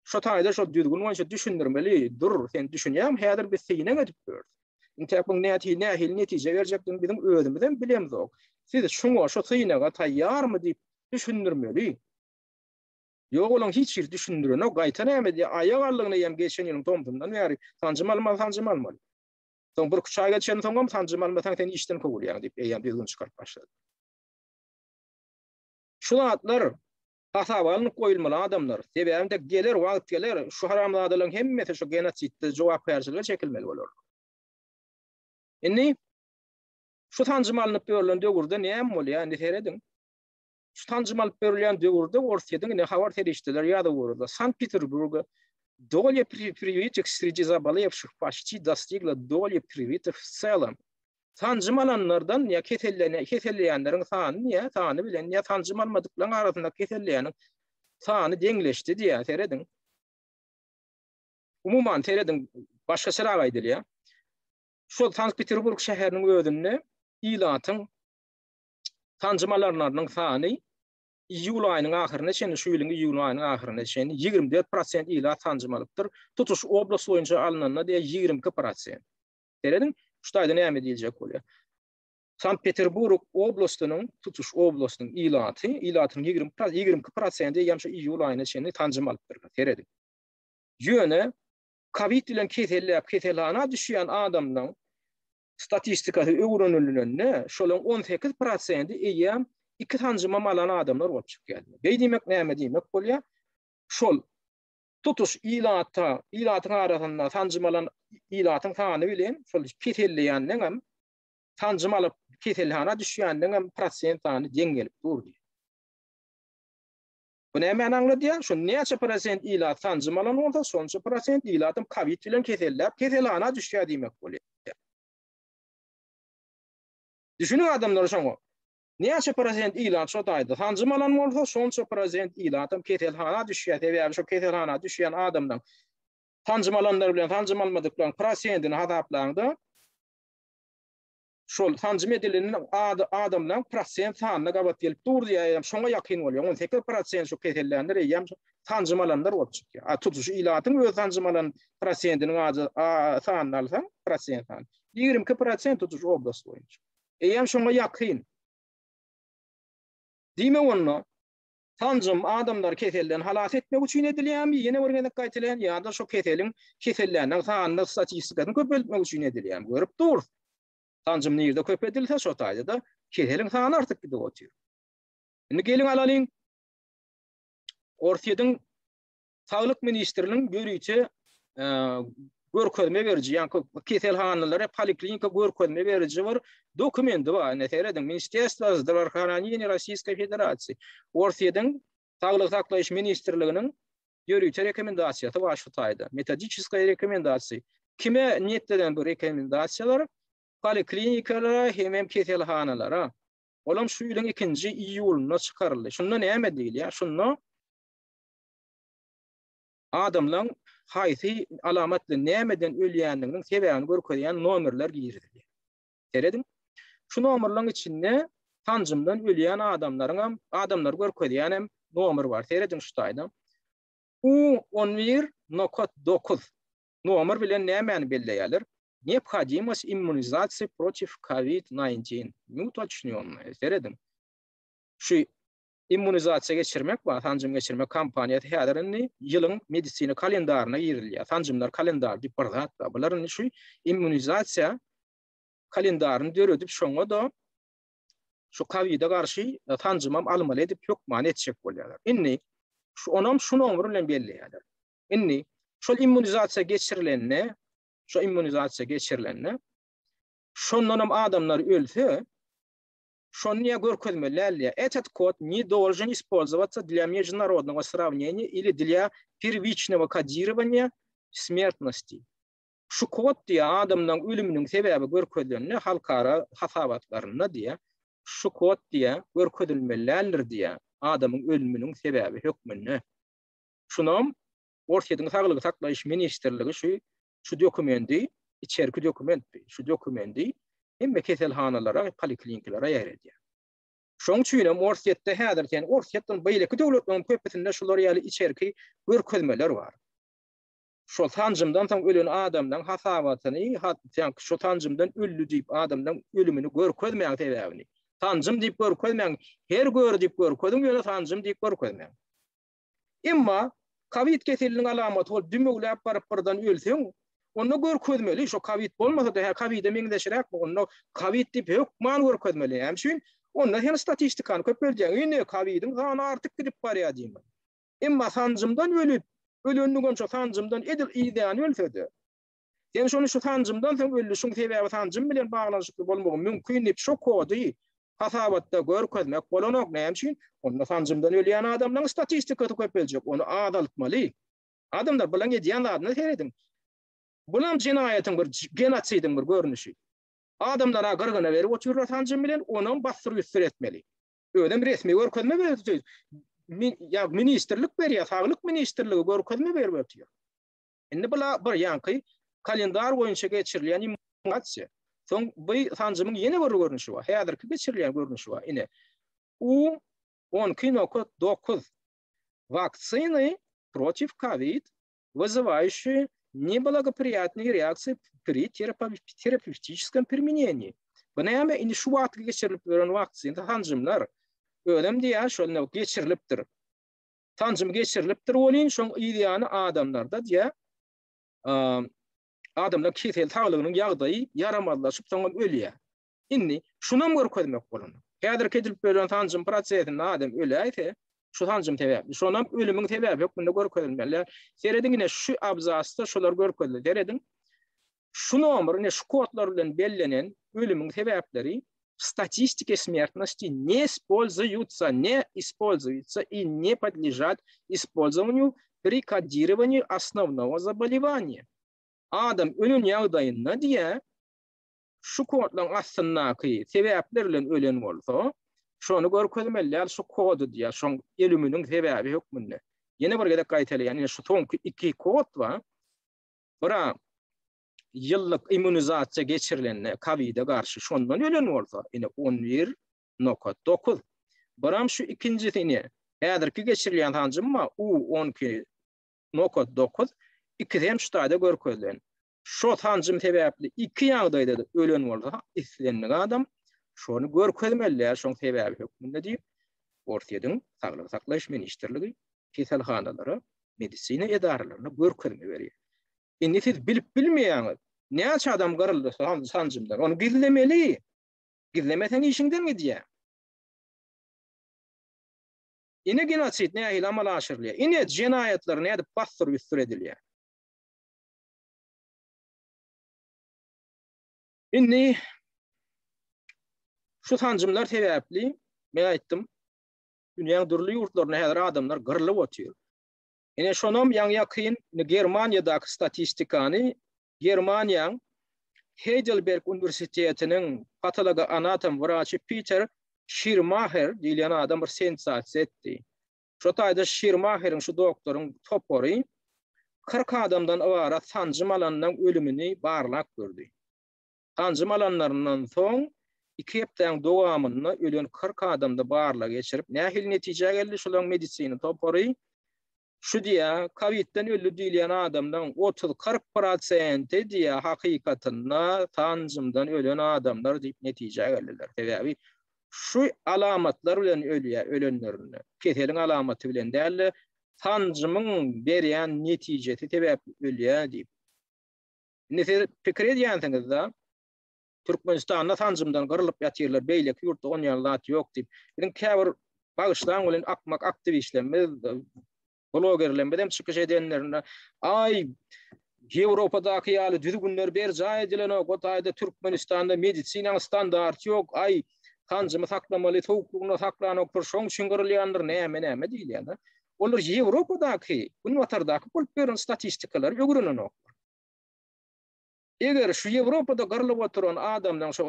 Şo taýda şo düzgün boýunça düşündirmeli, dur, sen düşünýäňmi, häzir biz synag edip görüs. Intäk muň näti nähili netije berjekdigini biziň özümizem bilemzok. Siz şuňa, şo synaga taýýarmy diýip düşündirmeli. Ýok, olaň hiç biri düşündirenok, gaýta näme edýär, aýak aldygyna eýýäm geçen ýylyň tomsundan bäri sanjym almaly, sanjym almaly. Soň birküç aý geçensoňam sanjym almasaň sen işden kowulýaň diýip eýýäm düzgün çykaryp başlady. Şu zatlar Hasaba alnyp goýulmaly adamlar. Sebäbi de geler wagt geler şu haramzadalaryň hemmesi şu genosidde jogapkärçilige çekilmeli bolar. Indi şu sanjym alnyp berlen döwürde näme bolýar indi serediň. Şu sanjym alyp berilýän döwürde Orsýetiň indi habar serişdeleri ýazyp ugrady. Sankt-Peterburga dolya привитых sredi zabolevşih почти dostigla dolya привитых в целом. Sanjym alanlardan ýa kesellene keselleýänleriň sany ýa sany bilen ýa sanjym almadyklaryň arasynda keselleýäniň sany deňleşdi diýýär, serediň. Umuman serediň, başgaçarak aýdylýar. Şol Sankt-Peterburg şäheriniň özünde ilatyň sanjym alanlarynyň sany iýul aýynyň ahyryna çenli, şu ýylyň iýul aýynyň ahyryna çenli 24% ilat sanjym alypdyr. Tutuş oblast boýunça alnanda diýýär 22%. Serediň, şu taýda näme diýiljek bolýar? Sankt-Peterburg oblastynyň, tutuş oblastynyň ilaty, ilatynyň 20, 22 prosenti eýýäm şu iýul aýyna çenli sanjym alypdyrlar. Serediň. Ýöne Covid bilen keselläp keselhana düşýän adamlaryň statistikasy öwrenilende, şolaryň 18 prosenti eýýäm iki sanjymam alan adamlar bolup çykýar. Beý diýmek näme diýmek bolýar? Şol tutuş ilata, ilatyň arasynda sanjym alan ilatyň sany bilen şol keselleýänleňem, sanjym alyp keselhana düşýänleňem prosent sany deň gelip dur diýýär. Bu nämäni aňladýar? Şu näçe prosent ilat sanjym alan bolsa, şonça prosent ilatam kowid bilen keselläp keselhana düşýär diýmek bolýar. Düşüniň adamlar şoňa. Näçe prosent ilat şo taýda sanjym alan bolsa, şonça prosent ilatam keselhana düşýär. Sebäbi şo keselhana düşýän adamlaryň sanjym alanlar bilen sanjym almadyklaryň prosentini hasaplaňda, şol sanjym edilen adamlaryň prosent sanyna gabat gelip dur diýýär, eýýäm şoňa ýakyn bolýar. 18 prosent şu kesellänler eýýäm sanjym alanlar bolup çykýar. A tutuş ilatyň öz sanjym alan prosentiniň sanyny alsaň, prosent sany 22 prosent tutuş oblast boýunça. Eýýäm şoňa ýakyn. Diýmek onda, sanjym adamlary keselden halas etmek üçin edilýärmi, ýene bir gezek gaýtalaýan, ýa-da şo keseliň kesellänleň sanyny, statistikasyny köpeltmek üçin edilýärmi? Görüp durus. Sanjym nirde köp edilse, şo taýda-da keseliň sany artyp gidip otyr. Indi geliň alalyň. Orsýetiň Saglyk ministriniň ýörite e, Görkezme beriji, ýaňky keselhanalara, poliklinika görkezme beriji bir dokumenti bar. Ine serediň, Ministerstwo zdravoohraneniýa Rossiýskoý Federasiýa. Orsýetiň Saglygy saklaýyş ministrliginiň ýörite rekomendasiýasy bar şu taýda. Metodiçeskaýa rekomendasiýa. Kime niýetlenen bu rekomendasiýalar? Poliklinikalara hemem keselhanalara. Olam şu ýylyň ikinji iýulynda çykaryldy. Şunda näme diýilýär? Şunda adamlaryň haýsy alamat bilen nämeden ölýändiginiň sebäbini görkezýän nomerler girizilýär. Serediň. Şu nomerleriň içinde sanjymdan ölýän adamlaryň hem, adamlary görkezýän hem nomer bar. Serediň şu taýda. U 11 nokat 9 nomer bilen nämäni belleýärler? Neobhodimost immunizasiýa protiv COVID-19. Neutochnýonnyý. Serediň. Şu immunizasiýa geçirmek we sanjym geçirmek kampaniýasy häzir indi ýylyň medisina kalendaryna girizilýär. Sanjymlar kalendary diýip bir zat bar. Bular indi şu immunizasiýa kalendaryny döredip, şoňa-da şu kowide garşy sanjymam almaly edip hökman etjek bolýarlar. Indi şu onam şu nomer bilen belleýärler. Indi şol immunizasiýa geçirilende, şu immunizasiýa geçirilende şondanam adamlar ölse, şony niýe görkezmeli däl diýýär. Этот kod не должен использоваться для международного сравнения или для первичного кодирования смертности. Şu kod diýýär, adamlaryň ölüminiň sebäbi görkezilende halkara hasabatlarynda diýýär, şu kod diýýär, görkezilmeli däldir diýýär, adamyň ölüminiň sebäbi hökmünde. Şunam Orsýetiň Saglygy saklaýyş ministrligi şu şu dokumendi, içerki dokument, şu dokumendi hemme keselhanalara, poliklinikalara ýaýradýar. Şoň üçin hem Orsýetde häzir sen Orsýetden beýleki döwletleriň köpüsinde şular ýaly içerki görkezmeler bar. Şol sanjymdan soň ölen adamlaryň hasabatyny, şu sanjymdan öldi diýip adamlaryň ölümini görkezmäň sebäbini. Sanjym diýip görkezmäň, her göri diýip görkeziň, ýöne sanjym diýip görkezmäň. Emma kowid keseliniň alamaty bolup dümewläp baryp birden ölseň, onda görkezmeli, şo kowid bolmasa-da, hä kowide meňzeşräkmi, onda kowid diýip hökman görkezmeli. Näme üçin? Onda sen statistikany köpeldýäň. Ine, kowidiň sany artyp gidip barýar diýmeli. Emma sanjymdan ölüp, ölenligem şo sanjymdan edil yzýany ölse-de, sen şony şu sanjymdan soň öldi, şuň sebäbi sanjym bilen baglanyşykly bolmagy mümkin diýip şo kody hasabatda görkezmek bolanok. Näme üçin? Onda sanjymdan ölýän adamlaryň statistikasy köpeljek, ony azaltmaly. Adamlar bulaň edýän zadyna serediň. Bulam jenaýatyň bir, genosidiň bir görnüşi. Adamlara gyrgyna berip otyrlar sanjym bilen, onam bassyr-üssür etmeli. Özem resmi görkezme berip, ýa ministrlik berýär, saglyk ministrligi görkezme berip otyr. Indi bula bir ýaňky kalendar boýunça geçirilýän immunizasiýa. Soň bu sanjymyň ýene bir görnüşi bar. Häzirki geçirilýän görnüşi bar. Ine U 12.9 Vaktsiny protiv COVID wyzywающие неблагоприятные реакции при терапевтическом применении. Bu näme? Indi şu wagtky geçirilip ýören waksina sanjymlar özem diýýär, şol geçirilipdir. Sanjym geçirilipdir welin, şoň yz ýany adamlarda diýýär, adamlar kesel saglygynyň ýagdaýy ýaramazlaşyp, soňam ölýär. Indi şunam görkezmek bolanok. Häzirki edilip berlen sanjym prosesinde adam öläýse, şu sanjym sebäpli, şonam ölümiň sebäbi hökmünde görkezilmeli. Serediň ine şu abzasda şular görkezildi. Serediň. Şu nomer ine şu kodlar bilen bellenen ölümiň sebäpleri statistiki smertnosti ne ispolzuýutsa, ne ispolzuýutsa i ne podležat ispolzowaniýu pri kodirowaniýi osnownogo zabolewaniýa. Adam ölen ýagdaýynda diýä, şu kodlaryň astyndaky sebäpler bilen ölen bolsa, şony görkezmeli däl, şu kody diýýär, şoň ölüminiň sebäbi hökmünde. Ýene bir gezek gaýtalaýan, ine şu soňky iki kod bar. Bira ýyllyk immunizasiýa geçirilende kowide garşy şondan ölen bolsa, ine 11.9. Biram şu ikinjisi ine häzirki geçirilýän sanjym bar, U 12.9, ikisi hem şu taýda görkezilen. Şo sanjym sebäpli iki ýagdaýda-da ölen bolsa, islendik adam şony görkezmeli däl, şoň sebäbi hökmünde diýip, Orsýetiň Saglygy saklaýyş ministrligi keselhanalara, medisina edaralaryna görkezme berýär. Indi siz bilip bilmeýäňiz, näçe adam gyryldy sanjymdan, ony gizlemeli. Gizlemeseň işiňden gidýär. Ine genosid nähili amala aşyrylýar. Ine jenaýatlar nädip bassyr-üssür edilýär. Indi şu sanjymlar sebäpli men aýtdym, dünýäň dürli ýurtlarynda häzir adamlar gyrlyp otyr. Ine şonam ýaňy ýakyn Germaniýadaky statistikany Germaniýaň Heidelberg uniwersitetiniň patologoanatom wraçy Peter Şirmaher diýilýän adam bir sensasiýa etdi. Şo taýda Şirmaheriň şu doktoryň topary 40 adamdan ybarat sanjym alanlaň ölümini barlap gördi. Sanjym alanlaryndan soň iki hepdäň dowamynda ölen 40 adamda barlag geçirip, nähili netijä geldi şolaň medisina topary? Şu diýä, kowidden öldi diýilýän adamlaň 30-40 prosenti diýä hakykatynda sanjymdan ölen adamlar diýip netijä geldiler. Sebäbi şu alamatlar bilen ölýär ölenlerinde. Keseliň alamaty bilen däl-de, sanjymyň berýän netijesi sebäpli ölýär diýip. Indi siz pikir edýänsiňiz-de, Türkmenistanda sanjymdan gyrylyp ýatyrlar, beýleki ýurtda on ýaly zat ýok diýip. Biziň käbir bagyşlaň welin akmak aktiwistlerimiz, blogerlerimiz hem çykyş edenlerinde, aý, Ýewropadaky ýaly düzgünler berjaý edilenok, o taýda Türkmenistanda medisinanyň standarty ýok, aý, sanjymy saklamaly, sowuklygyna saklanokdyr, şoň üçin gyrylýandyr, näme-näme diýilýär-de. Olar Ýewropadaky, Günbatardaky bolup ýören statistikalary öwrenenoklar. Eger şu Ýewropada gyrlyp oturan adamlaryň şu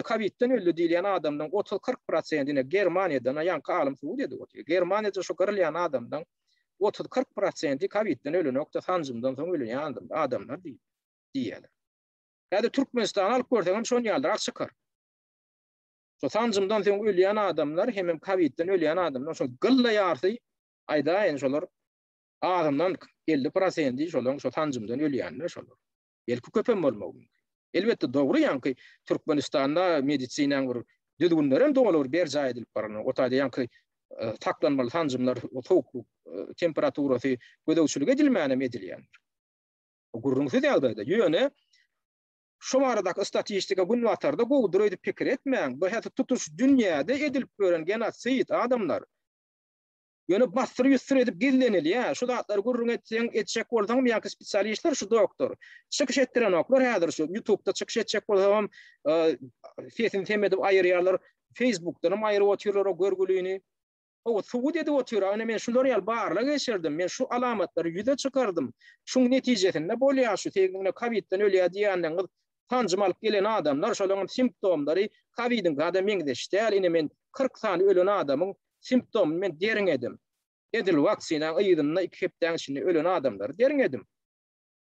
kowidden öldi diýilýän adamlaryň 30-40 prosentine Germaniýada, ýaňky alym subut edip otyr. Germaniýada şu gyrylýan adamlaryň 30-40 prosenti kowidden ölenok-da, sanjymdan soň ölýän adamlar diýip diýýärler. Häzir Türkmenistany alyp görseň hem şon ýalyrak çykar. Şu sanjymdan soň ölýän adamlar hemem kowidden ölýän adamlar şo gylla ýarsy aýdaýyn şolar azyndan 50 prosenti şolaryň şo sanjymdan ölýänler şolar. Belki köpem bolmagy mümkin. Elbetde dogry ýaňky Türkmenistanda medisinaň bir düzgünleri hem doly bir berjaý edilip baranok. O taýda ýaňky e, saklanmaly sanjymlar sowuklyk e, temperaturasy gözegçilik edilmän hem edilýändir. O gürrüňsiz ýagdaýda. Ýöne şu baradaky statistika günbatarda gowudyr öýdüp pikir etmäň. Bu häzir tutuş dünýäde edilip ýören genosid adamlar. Ýöne bassyr-ýussur edip gizlenilýär. Şu zatlary gürrüň etseň, etjek bolsaňam ýaňky spesialistler şu doktor. Çykyş etdirenoklar häzir şu YouTube'da çykyş etjek bolsagam e, sesini sem edip aýyrýarlar. Facebook'dan hem aýyryp otyrlar o görgülini. O subut edip otyr. Ine men şular ýaly barlag geçirdim. Men şu alamatlary ýüze çykardym. Şuň netijesinde bolýar şu segine kowidden ölýär diýenleriňiz sanjym alyp gelen adamlar şolaryň simptomlary kowidiňkä-de meňzeş däl. Ine men 40 sany ölen adamyň simptomyny men derňedim. Edil waksinaň yzynda 2 hepdäň içinde ölen adamlary derňedim.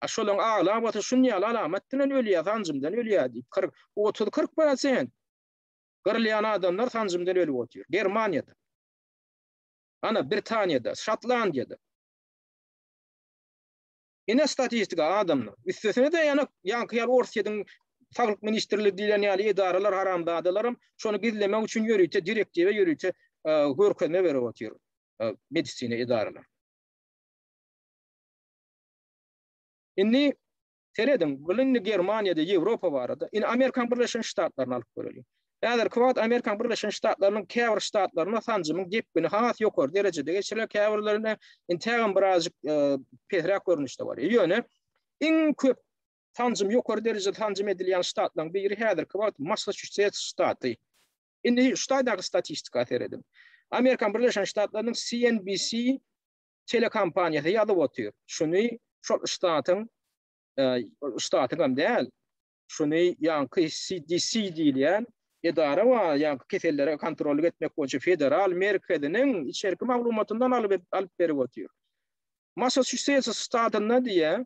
A şolaryň aglabasy şun ýaly alamat bilen ölýär, sanjymdan ölýär diýip 40 30-40 prosent gyrylýan adamlar sanjymdan ölüp otyr. Germaniýada. Ana Britaniýada, Şotlandiýada. Ine statistika adamlar. Üstesine-de ýana ýaňky ýaly Orsýetiň saglyk ministrligi diýlen ýaly edaralar haramzadalaram şony gizlemek üçin ýörite direktiwe ýörite e, görkezme berip otyr e, medisina edaralar. Indi serediň, bu indi Germaniýada, Ýewropa barada. Indi Amerikan Birleşen Ştatlaryny alyp göreliň. Häzirki wagt Amerikan Birleşen Ştatlarynyň käbir ştatlarynda sanjymyň depgini has ýokary derejede geçirilýär, käbirlerinde entägem birazjyk e, pesräk görnüşde bar. Ýöne iň köp sanjym ýokary derejede sanjym edilýän ştatlaryň biri häzirki wagt Massaçusets ştaty. Indi şu taýdaky statistika serediň. Amerikan Birleşen Ştatlarynyň CNBC telekompaniýasy ýazyp otyr. Şuny şol ştatyň e, ştatyň hem däl, şuny ýaňky CDC diýilýän edara bar, ýaňky kesellere kontrollyk etmek boýunça federal merkeziniň içerki maglumatyndan alyp alyp berip otyr. Massaçusets ştatynda diýä,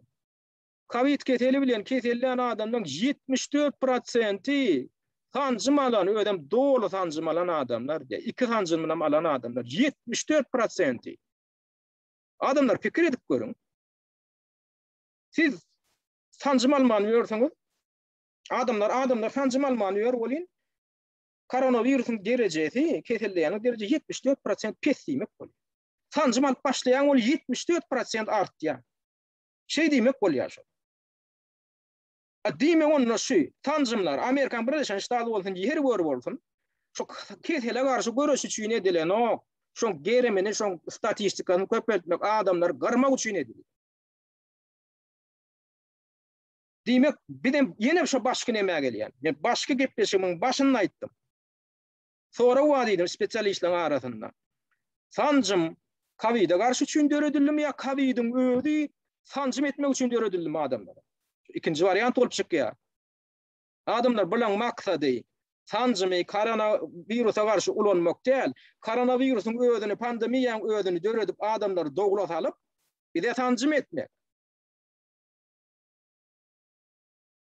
Covid keseli bilen kesellän adamlaryň 74 prosenti sanjym alan, özem doly sanjym alan adamlar diýä, iki sanjymynam alan adamlar 74 prosenti. Adamlar pikir edip görüň. Siz sanjym alman ýörsüňiz. Adamlar, adamlar sanjym alman ýör welin, koronawirusyň derejesi, keselleýäniň derejesi 74% pes diýmek bolýar. Sanjym alyp başlaýan ol 74% artýar. Şeý diýmek bolýar şol. A diýmek onda şu sanjymlar Amerikan Birleşen Ştaty bolsun, ýer gör bolsun, şu kesele garşy göreş üçin edilenok. Şoň gerimini, şoň statistikasyny köpeltmek, adamlary gyrmak üçin edilýär. Diýmek, bizem ýene şo başky nämä gelýän. Men başky gepleşigimiň başynda aýtdym. Sorag bar diýdim spesialistleriň arasynda. Sanjym kowide garşy üçin döredildimi ýa kowidiň özi sanjym etmek üçin döredildimi adamlara? Ikinji wariant bolup çykýar. Adamlar bulaň maksady sanjymy koronawirusa garşy ulanmak däl, koronawirusyň özüni, pandemiýaň özüni döredip adamlary dowla salyp, bize sanjym etmek.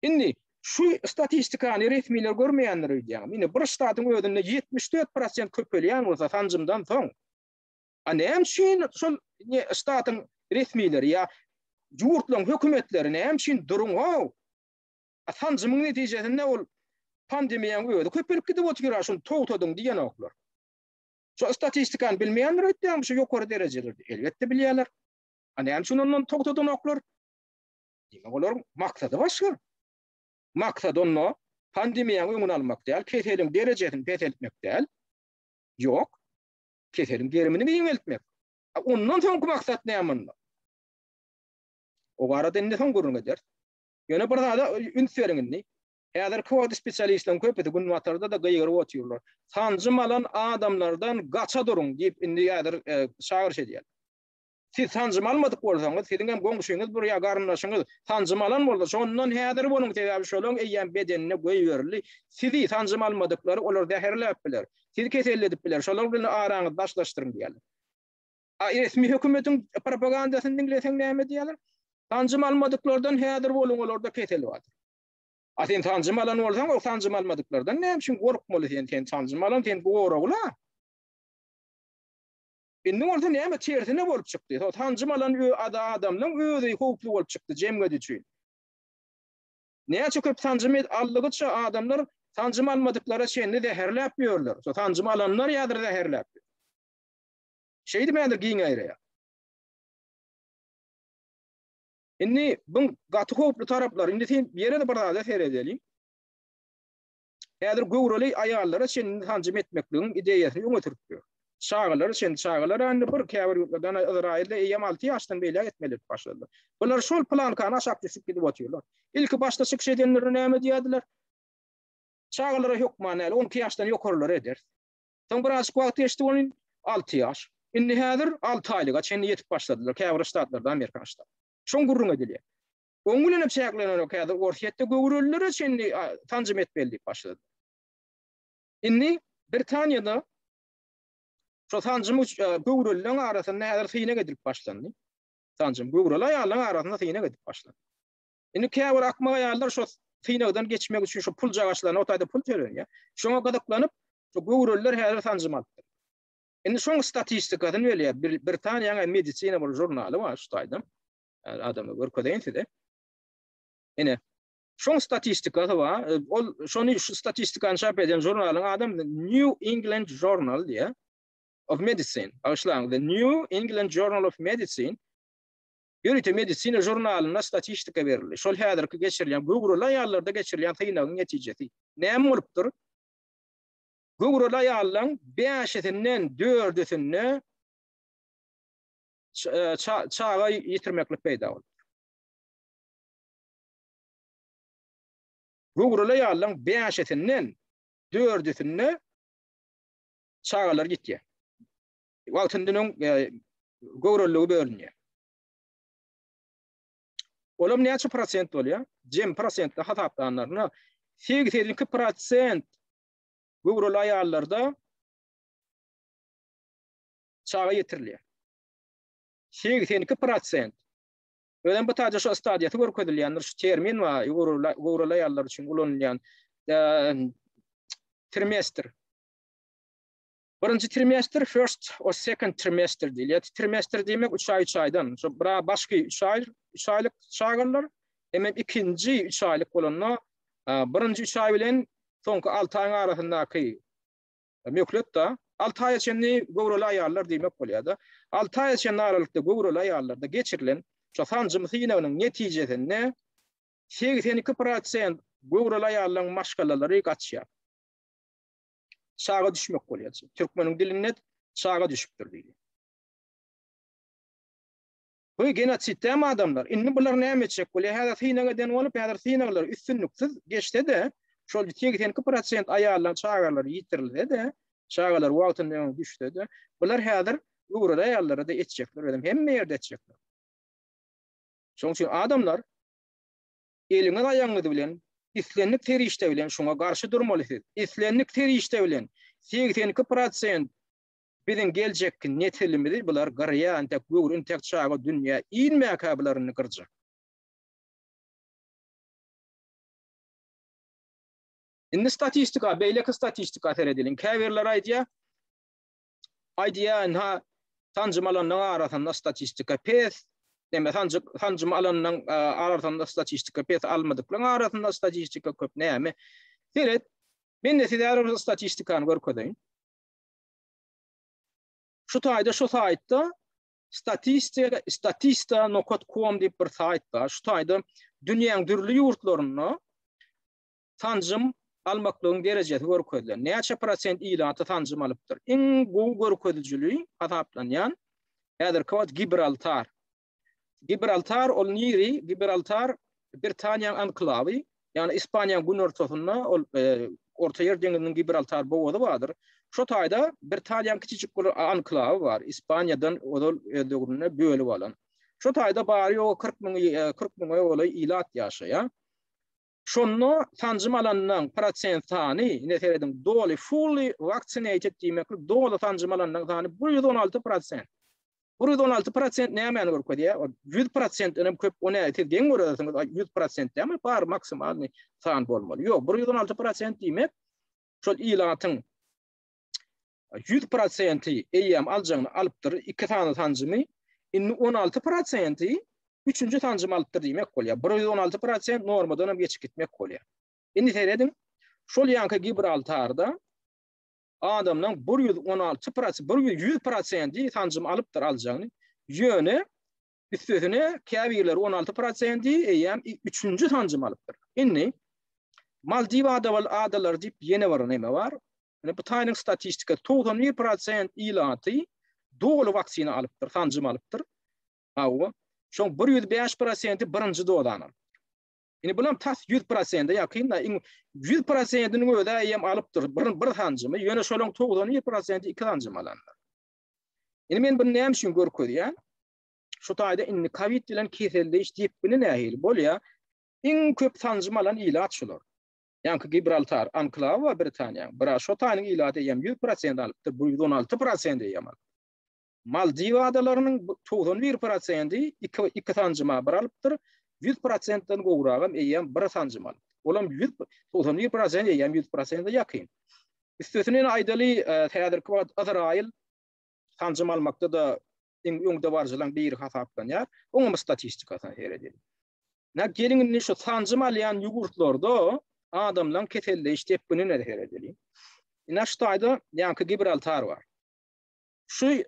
Indi şu statistikany resmiler görmeýändir öýdýän. Indi bir ştatyň özünde 74 prosent köpelýän bolsa sanjymdan soň, a näme üçin şol ştatyň resmileri ýa ýurtlaryň hökümetleri näme üçin duruň how? A sanjymyň netijesinde ol pandemiýaň özi köpelip gidip otyr, a şuny togtadyň diýenoklar. Şu statistikany bilmeýändir öýtýän şu ýokary derejelerde. Elbetde bilýärler. A näme üçin ondan togtadanoklar? Diýmek olaryň maksady başga. Maksat onda pandemiýanyň öňüni almak däl, keseliň derejesini peseltmek däl. Ýok. Keseliň gerimini giňeltmek. Ondan soňky maksat näme onda? O barada indi soň gürrüň ederis. Ýöne bir zada üns beriň indi. Häzirki wagt spesialistleriň köpüsi günbatarda-da gygyryp otyrlar. Sanjym alan adamlardan gaça duruň diýip indi häzir e, çagyryş edýärler. Siz sanjym almadyk bolsaňyz, siziň hem goňşyňyz bir ýa garyndaşyňyz sanjym alan bolsa, şondan häzir boluň, sebäbi şolaň eýýäm bedenine goýberildi. Sizi sanjym almadyklary olar zäherläp biler. Sizi keselledip biler. Şolar bilen araňyzy daşlaşdyryň diýýärler. A resmi hökümetiň propagandasyny diňleseň näme diýýärler? Sanjym almadyklardan häzir boluň, olarda kesel bardyr. A sen sanjym alan bolsaň, ol sanjym almadyklardan näme üçin gorkmaly sen? Sen sanjym alan, sen goragly. Indi bolsa näme tersine bolup çykdy. Şo sanjym alan adamlaryň özi howply bolup çykdy jemgyýet üçin. Näçe köp sanjym aldygyça adamlar sanjym almadyklara çenli zäherläp ýörler. Şo sanjym alanlar ýadyr zäherläp. Şeýdip häzir giň aýraýar. Indi bu gaty howply taraplary, indi sen ýene-de bir zada seredeliň. Häzir göwreli aýallara çenli sanjym etmekligiň ideýasyny öňe sürüp ýör. Çagalara çenli, çagalar indi bir käbir ýurtlarda Izrailde eýýäm 6 ýaşdan beýläk etmeli edip başladylar. Bular şol plankany aşak düşüp gidip otyrlar. Ilki başda çykyş edenler näme diýýärdiler? Çagalara hökman däl, 12 ýaşdan ýokarylara ederis. Soň birazjyk wagt geçdi onuň 6 ýaş. Indi häzir 6 aýlyga çenli ýetip başladylar käbir ştatlarda, Amerikan ştatlarynda. Şoň gürrüň edilýär. Oň bilen hem çäklenenok häzir Orsýetde göwrelilere çenli sanjym etmeli diýip başlady. Indi Britaniýada şo sanjym göwrelileriň arasynda häzir synag edilip başlandy. Sanjym göwreli aýallaryň arasynda synag edip başlandy. Indi käbir akmak aýallar şo synagdan geçmek üçin şo puljagaçlaryna o taýda pul tölenýär. Şoňa gyzyklanyp, şo göwreliler häzir sanjym alypdyr. Indi şoň statistikasyny berýär. Britaniýanyň medisina bir žurnaly bar şu taýda. Adama görkezeýin size. Ine, şoň statistikasy bar. Ol şony şu statistikany çap eden žurnalyň ady New England Journal diýýär. Of Medicine. Bagyşlaň, The New England Journal of Medicine. Ýörite medisina žurnalynda statistika berildi. Şol häzirki geçirilýän göwreli aýallarda geçirilýän synagyň netijesi. Näme bolupdyr? Göwreli aýallaryň bäşisinden dördüsinde çaga ýitirmeklik peýda bolupdyr. Göwreli aýallaryň bäşisinden dördüsinde çagalar ýitýär. Wagtyndan öň göwreliligi bölünýär. Olam näçe prosent bolýar? Jem prosentde hasaplanlarynda 82 prosent göwreli aýallarda çaga ýitirilýär. 82 prosent. Özem bu taýda şu stadiýasy görkezilýändir, şu termin bar, göwreli aýallar üçin ulanylýan trimestr. Birinji trimestr, first or second trimester diýilýär. Trimestr diýmek 3 aý 3 aýdan. Şu bir başky 3 aý, 3 aýlyk çagalar, hemem ikinji 3 aýlyk bolanda, birinji 3 aý bilen soňky 6 aýyň arasyndaky möhlet-de 6 aýa çenli göwreli aýallar diýmek bolýar-da. 6 aýa çenli aralykda göwreli aýallarda geçirilen şu sanjym synagynyň netijesinde 82% göwreli aýallaryň maşgalalary gaçýar. Çaga düşmek bolýar. Türkmeniň dilinde çaga düşüpdir diýilýär. Bu genosid dämi adamlar? Indi bular näme etjek bolýar? Häzir synag eden bolup, häzir synaglar üstünliksiz geçse-de, şol 82% aýallaryň çagalary ýitirilse-de, çagalar wagtynda öňe düşse-de, bular häzir göwreli aýallara-da etjekler, özem hemme ýerde etjekler. Şonuň üçin adamlar eliňiz aýagyňyz bilen islendik serişde bilen şuňa garşy durmaly siz. Islendik serişde bilen 82% Biziň geljekki nesilimizi bular gyrýar, entek göwre, entek çaga dünýä inmäkä bular indi gyrjak. Indi statistika, beýleki statistika seredeliň. Käbirleri aýdýar, aýdýar, ynha, sanjym alanyň arasynda statistika pes, näme sanjym sanjym alanyň arasynda statistika pes, almadyklaryň arasynda statistika köp, näme? Seret, men-de size bir statistikany görkezeýin. Şu taýda şu saýtda statistika statista nokat kom diýip bir saýt bar. Şu taýda dünýäň dürli ýurtlarynda sanjym almaklygyň derejesi görkezilen. Näçe prosent ilaty sanjym alypdyr? Iň gowy görkezijili hasaplanýan häzirki wagt Gibraltar. Gibraltar ol niri? Gibraltar Britaniýanyň anklawy, ýagny Ispaniýanyň günortasynda ol e, Orta Ýer deňiziniň Gibraltar bogazy bardyr. Şo taýda Britaniýanyň kiçijik bir anklawy bar. Ispaniýadan ozal öz döwründe bölüp alan. Şo taýda bary ýogy 40 müň 40 e, müňe golaý ilat ýaşaýar. Şonda sanjym alanlaryň prosent sany, ine serediň, doly fully vaccinated diýmeklik doly sanjym alanlaryň sany 116 prosent. 116 prosent nämäni görkezýär? O 100 prosentden hem köp, o näme, siz geň görersiňiz, 100 prosent dämi, bar maksimalny san bolmaly. Ýok, 116 prosent diýmek, şol ilatyň 100 prosenti eýýäm aljagyny alypdyr, iki sany sanjymy, indi 16 prosenti üçünji sanjymy alypdyr diýmek bolýar. 116 prosent normadan hem geçip gitmek bolýar. Indi serediň, şol ýanky Gibraltarda adamlaň 116 prosent, 100 prosenti sanjym alypdyr aljagyny. Ýöne üstesine käbirleri 16 prosenti eýýäm üçünji sanjym alypdyr. Indi Maldiw adawal adalary diýip ýene bir neme bar. Ine bu taýynyň statistika 91 prosent ilaty doly waksina alypdyr, sanjym alypdyr. Hawa. Şoň 105 prosenti birinji dozany alypdyr. Indi bulam tas 100 prosente ýakyn da, iň 100 prosentiniň özi eýýäm alypdyr bir, bir sanjymy, ýöne şolaryň 91 prosenti iki sanjym alanlar. Indi men bunu näme üçin görkezýän? Şu taýda indi COVID bilen keselleýiş depgini nähili bolýar? Iň köp sanjym alan ilat şular. Ýaňky Gibraltar anklawy bar Britaniýanyň. Bira şo taýynyň ilaty eýýäm 100% alypdyr, bu 116% eýýäm alypdyr. Maldiw adalarynyň 91 prosenti iki, iki sanjyma bir alypdyr, 100 prosentden gowragam eýýäm bir sanjym alypdyr. Olam 100, 91 prosent eýýäm 100 prosente ýakyn. Üstesine ýene aýdaly, e, häzirki wagt Yzraýyl sanjym almakda-da iň öňde baryjylaryň biri hasaplanýar. Oňam statistikasyna seredeliň. Na geliň indi şu sanjym alýan ýurtlarda adamlaryň keselleýiş depginine seredeliň. Ine şu taýda ýaňky Gibraltar bar. Şu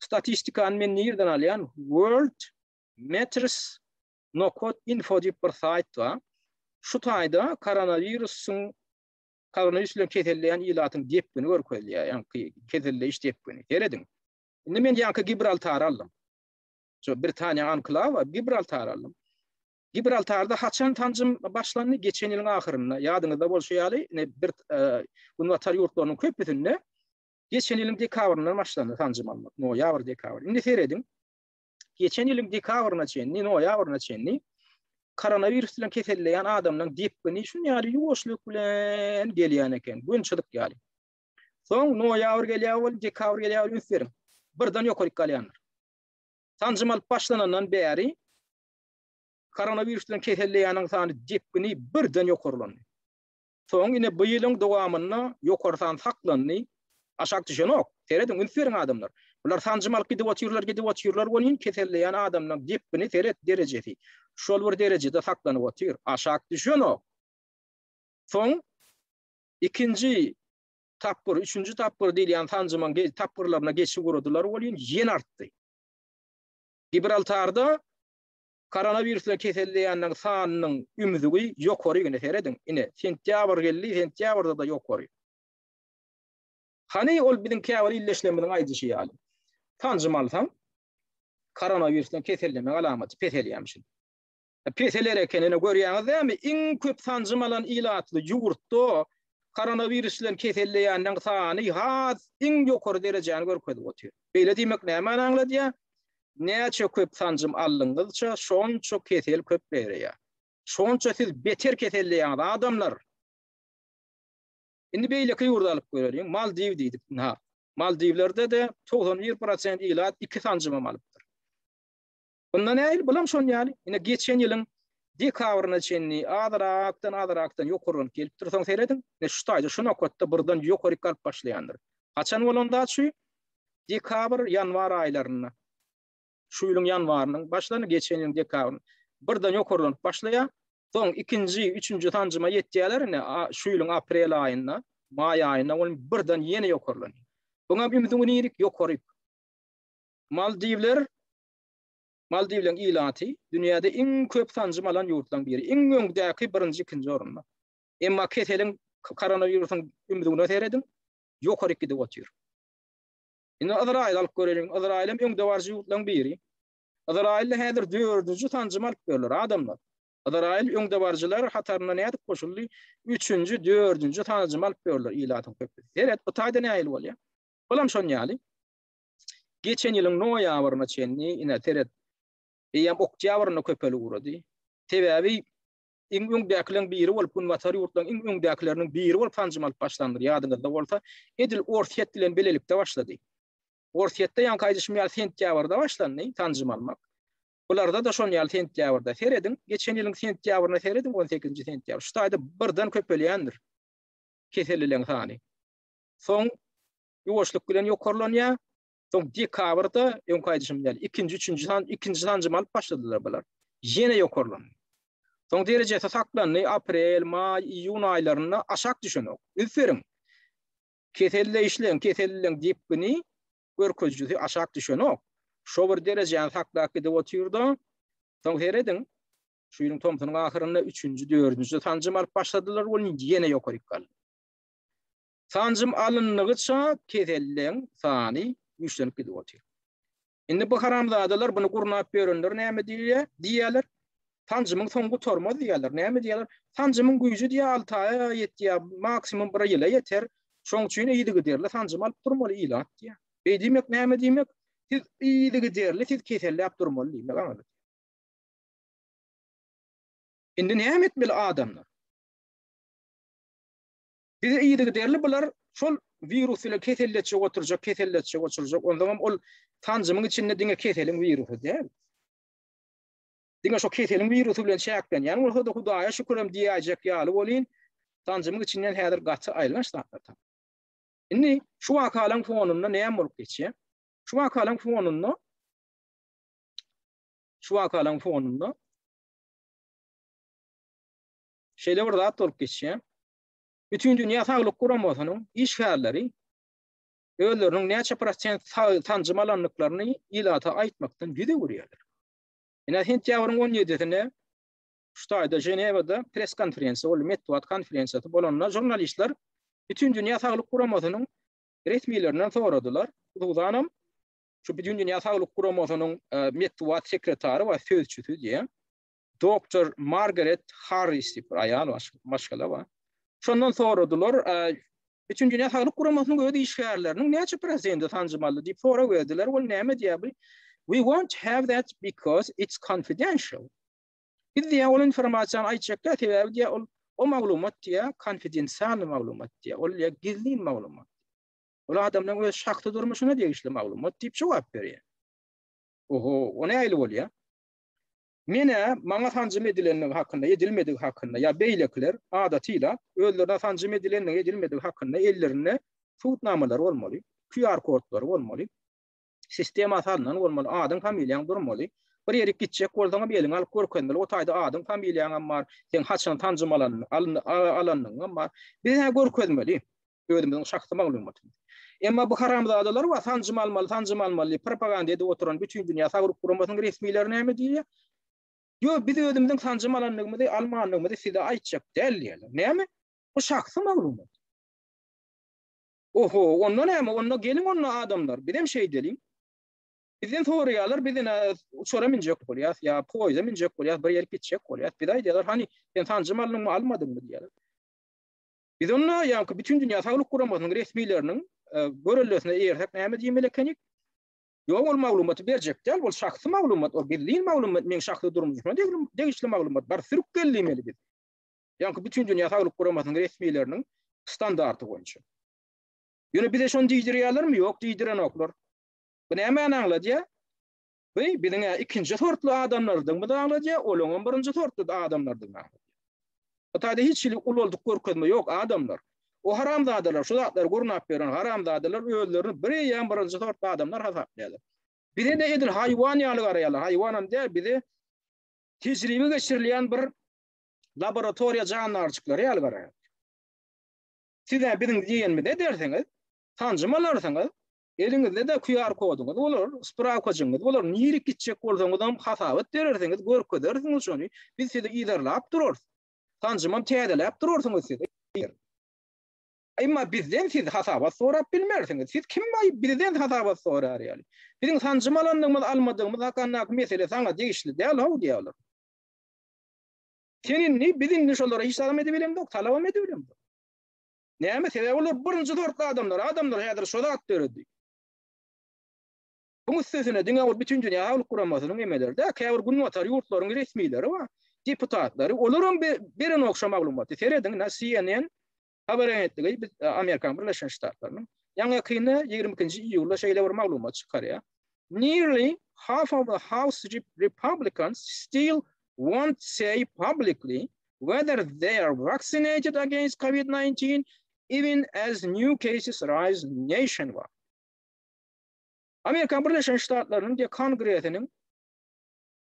statistikany men nirden alýan? World Matters nokat info diýip bir saýt bar. Şu taýda koronawirusyň koronawirus bilen keselleýän ilatyň depgini görkezilýär, ýagny keselleýiş depgini. Serediň. Indi men ýaňky Gibraltary aldym. Şu Britaniýa anklawa Gibraltary aldym. Gibraltarda haçan sanjym başlandy? Geçen ýylyň ahyrynda. Ýadyňyzda bolşy ýaly, ine bir e, günbatar ýurtlarynyň köpüsinde Geçen ýylyň dekabryndan başlandy sanjym almak. Noýabr, dekabr. Indi serediň. Geçen ýylyň dekabryna çenli, noýabryna çenli koronawirus bilen keselleýän adamlaryň depgini şun ýaly ýuwaşlyk bilen gelýän eken, gün çyzyk ýaly. Soň noýabr gelýär bol, dekabr gelýär bol, üns beriň. Birden ýokaryk galýandyr. Sanjym alyp başlanandan bäri koronawirus bilen keselleýäniň sany depgini birden ýokarlandy. Soň ine bu ýylyň dowamynda ýokary san saklandy. Aşak düşenok. Serediň, üns beriň adamlar. Bular sanjym alyp gidip otyrlar, gidip otyrlar welin keselleýän adamlaryň depgini seret derejesi. Şol bir derejede saklanyp otyr. Aşak düşenok. Soň ikinji tapgyr, üçünji tapgyr diýilýän sanjymyň tapgyrlaryna geçip ugradylar welin ýene artdy. Gibraltarda Koronawirus bilen keselleýänleriň sanynyň ümzügi ýokary ine serediň. Ine, sentýabr geldi, sentýabrda-da ýokary. Hany ol biziň käbir ildeşlerimiziň aýdyşy ýaly. Sanjym alsaň, Koronawirus bilen kesellemek alamaty peselýärmişin. Peseler eken, ine görýäňiz dämi, iň köp sanjym alan ilatly ýurtda koronawirus bilen keselleýänleň sany has iň ýokary derejäni görkezip otyr. Beýle diýmek nämäni aňladýar? Näçe köp sanjym aldyňyzça, şonça kesel köp ýaýraýar. Şonça siz beter keselleýäňiz, adamlar. Indi beýleki ýurdy alyp göreliň. Maldiw diýdik, ynha. Maldiwlerde-de 91 prosent ilat iki sanjymam alypdyr. Bunda nähili? Bulam şon ýaly. Ine geçen ýylyň dekabryna çenli azrakdan azrakdan ýokarlanyp gelipdir. Soň serediň, ine şu taýda şu nokatda birden ýokaryk galyp başlaýandyr. Haçan bolan zat şu? Dekabr, ýanwar aýlarynda. Şu ýylyň ýanwarynyň başlaryny, geçen ýylyň dekabryn. Birden ýokarlanyp başlaýar. Soň ikinji, üçünji sanjyma ýetýärler ine şu ýylyň aprel aýynda, maý aýynda ol birden ýene ýokarlanýar. Buňa ümzügi nirik? Ýokaryk. Maldiwler Maldiwleň ilaty dünýäde iň köp sanjym alan ýurtlaryň biri. Iň öňdäki birinji, ikinji orunda. Emma keseliň koronawirusyň ümzügine serediň, ýokaryk gidip otyr. Indi Yzraýyly alyp göreliň. Yzraýyl hem öňdebaryjy ýurtlaryň biri. Yzraýylda häzir dördünji sanjym alyp ýörler adamlar. Yzraýyl öňdebaryjylar hataryna nädip goşuldy? Üçünji, dördünji sanjym alyp ýörler ilatyň köpüsi. Seret, bu taýda nähili bolýar? Bulam şon ýaly. Geçen ýylyň noýabryna çenli, ine, seret, eýýäm oktýabrynda köpelip ugrady. Sebäbi iň öňdäkileriň biri bolup, günbatar ýurtlaryň iň öňdäkileriniň biri bolup sanjym alyp başlandyr, ýadyňyzda bolsa, edil Orsýet bilen bilelikde başlady. Orsýetde ýaňky aýdyşym ýaly sentýabrda başlandy sanjym almak. Bularda-da şon ýaly sentýabrda. Serediň, geçen ýylyň sentýabryna serediň, on sekizinji sentýabr. Şu taýda birden köpelýändir kesellileriň sany. Soň ýuwaşlyk bilen ýokarlanýar. Soň dekabrda, öňki aýdyşym ýaly, ikinji, üçünji san, ikinji sanjymy alyp başladylar bular. Ýene ýokarlandy. Soň derejesi saklandy, aprel, maý, iýun aýlarynda aşak düşenok. Üns beriň. Keselleýişleň, kesellileriň depgini görkezijisi aşak düşenok. Şo bir derejäni saklap gidip otyr-da, soň serediň, şu ýylyň tomsunyň ahyrynda üçünji, dördünji sanjym alyp başladylar, ol indi ýene ýokaryk galdy. Sanjym alyndygyça keselleň sany güýçlenip gidip otyr. Indi bu haramzadalar buny gurnap ýörenler näme diýýär? Diýýärler. Sanjymyň soňy gutarmaz diýýärler. Näme diýýärler? Sanjymyň güýji diýýär 6 aýa ýetýär, maksimum bir ýyla ýeter. Şoň üçin yzygiderli sanjym alyp durmaly ilat diýýär. Beý diýmek näme diýmek? Siz yzygiderli siz keselläp durmaly diýmek aňladýar. Indi näme etmeli adamlar? Bizi yzygiderli bular şol wirus bilen keselletjek oturjak, keselletjek oturjak. Onsoňam ol sanjymyň içinde diňe keseliň wirusy däl. Diňe şo keseliň wirusy bilen çäklenýän bolsa-da Hudaýa şükürem diýäýjek ýaly welin, sanjymyň içinden häzir gaty aýylganç zatlar tapyldy. Indi şu wakalaryň fonunda näme bolup geçýär? Şu wakalaryň fonunda şu wakalaryň fonunda şeýle bir zat bolup geçýär. Bütindünýä Saglyk Guramasynyň işgärleri özleriniň näçe prosent sanjym alandyklaryny ilata aýtmakdan ýüz öwürýärler. Ine, sentýabryň on ýedisinde şu taýda Ženewada press-konferensiýa boldy, metbugat konferensiýasy bolanda žurnalistler Bütindünýä Saglyk Guramasynyň resmilerinden soradylar. Hususanam şu Bütindünýä Saglyk Guramasynyň metbugat sekretary we sözçüsi diýen Doktor Margaret Harris diýip bir aýal maşgala bar. Şondan soradylar, Bütindünýä Saglyk Guramasynyň öz işgärleriniň näçe prosenti sanjym aldy diýip sorag berdiler. Ol näme diýýär bu? We won't have that because it's confidential. Biz diýýär ol informasiýany aýtjak däl, sebäbi diýýär ol o maglumat diýýär konfidensialny maglumat diýýär. Ol diýýär gizlin maglumat. Ol adamlaryň öz şahsy durmuşyna degişli maglumat diýip jogap berýär. Oho, o nähili bolýar? Men-ä maňa sanjym edilendigi hakynda, edilmedigi hakynda ýa beýlekiler, adaty ilat, özlerine sanjym edilendigi, edilmedigi hakynda ellerinde subutnamalary bolmaly, QR kodlary bolmaly, sistema salnan bolmaly, adyň, familiýaň durmaly. Bir ýerik gitjek bolsaňam eliňe alyp görkezmeli, o taýda adyň, familiýaňam bar, seň haçan sanjym alanyňam bar. Biz-ä görkezmeli. özümiziň şahsy maglumatymyz. Emma bu haramzadalar bar, sanjym almaly, sanjym almaly diýip propaganda edip oturan Bütindünýä Saglyk Guramasynyň resmileri näme diýýär? Ýok, biz özümiziň sanjym alandygymyzy, almandygymyzy size aýtjak däl diýýärler. Näme? Bu şahsy maglumat. Oho, onda näme? Onda geliň onda adamlar, bizem şeýdeliň. Bizden soraýarlar, biz ine uçara münjek bolýas ýa poýeza münjek bolýas, bir ýere gitjek bolýas. Bize aýdýarlar, hany sen sanjym aldyňmy, almadyňmy diýýärler. Biz onda ýaňky Bütün dünýä saglyk guramasynyň resmileriniň e, görellesine eýersek näme diýmeli ekenik? Ýok, ol maglumaty berjek däl, ol şahsy maglumat, ol gizlin maglumat, meň şahsy durmuşyma degişli maglumat, bar sürüp gel diýmeli biz. Ýaňky Bütün dünýä saglyk guramasynyň resmileriniň standarty boýunça. Ýöne bize şony diýdirýärlermi? Ýok, diýdirenoklar. Bu nämäni aňladýar? Bu biziň ikinji sortly adamlardygymyzy aňladýar, olaryň birinji sortly adamlardygyny aňladýar. Bu taýda hiç hili ulaldyk görkezme ýok adamlar. O haramzadalar, şu zatlary gurnap beren haramzadalar özlerini bir eýýäm birinji sortly adamlar hasaplaýarlar. Bize de edil haýwan ýaly garaýarlar. Haýwanam däl, bize tejribe geçirilýän bir laboratoriýa jandarjyklary ýaly garaýarlar. Siz-ä biziň diýenimizi edersiňiz, sanjym alarsyňyz, Eliňizde-de QR koduňyz bolar, sprawkajygyňyz bolar. Nirik gitjek bolsaňyzam hasabat berersiňiz, görkezersiňiz şony. Biz sizi yzarlap durarys. Sanjymam täzeläp durarsyňyz siz. Emma bizden siz hasabat sorap bilmersiňiz. Siz kim aý bizden hasabat sorar ýaly? Biziň sanjym alandygymyz, almadygymyz hakandaky mesele saňa degişli däl how diýýärler. Sen indi biz indi şolara hiç zadam edibilemzok, talabam edibilemzok. Näme sebäbi olar birinji sortly adamlar, adamlar häzir şo zat döredi. Buň üstesine diňe ol bütün dünýä saglyk guramasynyň emeleri däl, käbir günbatar ýurtlaryň resmileri bar, deputatlary, olaram berenok şo maglumaty. Serediň, na CNN habar agentligi biz e, Amerikanyň Birleşen Ştatlarynyň ýaňy ýakynda 22-nji iýulda şeýle bir maglumat çykarýar. Nearly half of the House Republicans still won't say publicly whether they are vaccinated against COVID-19 even as new cases rise nationwide. Amerikan Birleşen Ştatlarynyň diýe Kongresiniň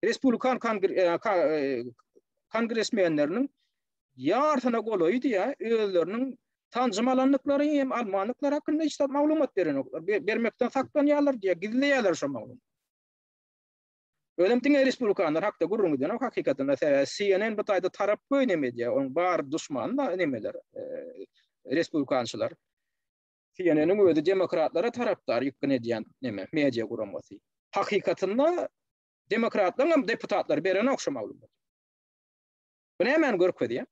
Respublikan kongre, e, e, kongresmenleriniň ýarsyna golaýy diýe özleriniň sanjym alandyklary hem almandyklary hakynda hiç zat maglumat berenoklar. Bermekden saklanýarlar diýe, gizleýärler şo maglumaty. Özem diňe respublikanlar hakda gürrüň edenok hakykatynda sebäbi CNN bu taýda tarap göýnem edýär. Onuň bar duşmany da nemeler, e, respublikançylar. CNN-iň özi demokratlara tarapdar ýykgyn edýän neme, media guramasy. Hakykatynda demokratlaryň hem deputatlary berenok şu maglumaty. Bu nämäni görkezýär?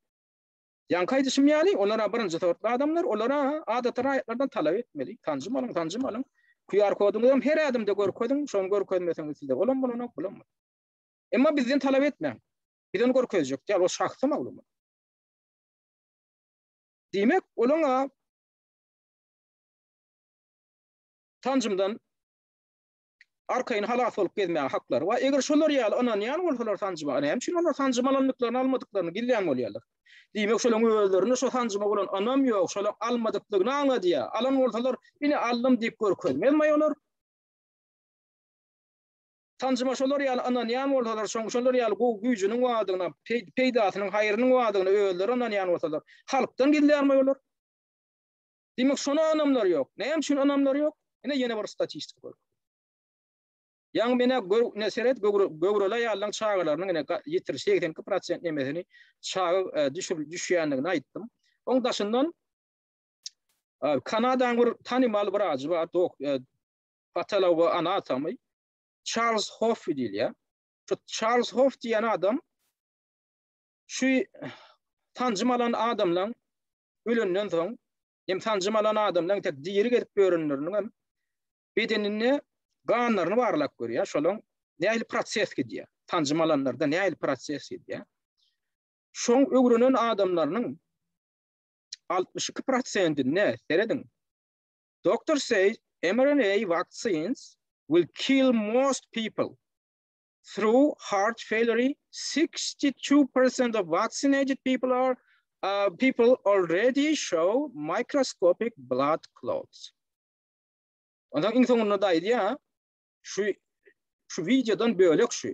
Ýaňky aýdyşym ýaly, olara birinji sortly adamlar, olara adaty raýatlardan talap etmeli. Sanjym alyň, sanjym alyň. QR koduňyzy hem her ädimde görkeziň, şony görkezmeseňiz sizde olam bolanok, bulam. Emma bizden talap etmäň. Biz ony görkezjek däl, o şahsy maglumat. Diýmek, olaňa sanjymdan arkaýyn halas bolup gezmäge haklary bar. Eger şolar ýaly ynanýan bolsalar sanjyma, näme üçin olar sanjym alandyklaryny almadyklaryny gizlän bolýarlar? Diýmek, şolaryň özlerinde şo sanjyma bolan ynam ýok, şolar almadyklygyny aňladýar. Alan bolsalar, ine aldym diýip görkezmezmi olar? Sanjyma şolar ýaly ynanýan bolsalar, şoň şolar ýaly gowy güýjüniň bardygyna, peýdasynyň, haýrynyň bardygyna özleri ynanýan bolsalar, halkdan gizlärmi olar? Diýmek, şona ynamlary ýok. Näme üçin ynamlary ýok? Ine ýene bir statistika gör. Ýaňy menä gör, ine seret göwreli aýallaryň çagalarynyň ine ýitir 82% nemesini çaga e, düşür düşýändigini aýtdym. Oň daşyndan e, Kanadanyň bir tanymal wrajy bar, dok, e, patologo anatomy Charles Hoff diýilýär. Şu Charles Hoff diýen adam şu sanjym alan adamlaryň ölenden soň hem sanjym alan adamlaryň tek diri gezip ýörenleriniň hem bedeninde ganlaryny barlap görýär. Şolaň nähili proses gidýär? Sanjym alanlarda nähili proses gidýär? Şoň öwrenen adamlarynyň 62 prosentinde serediň. Doctor say mRNA vaccines will kill most people through heart failure 62% of vaccinated people are uh, people already show microscopic blood clots. Ondan iň soňunda da aýdýar, şu şu wideodan bölek şu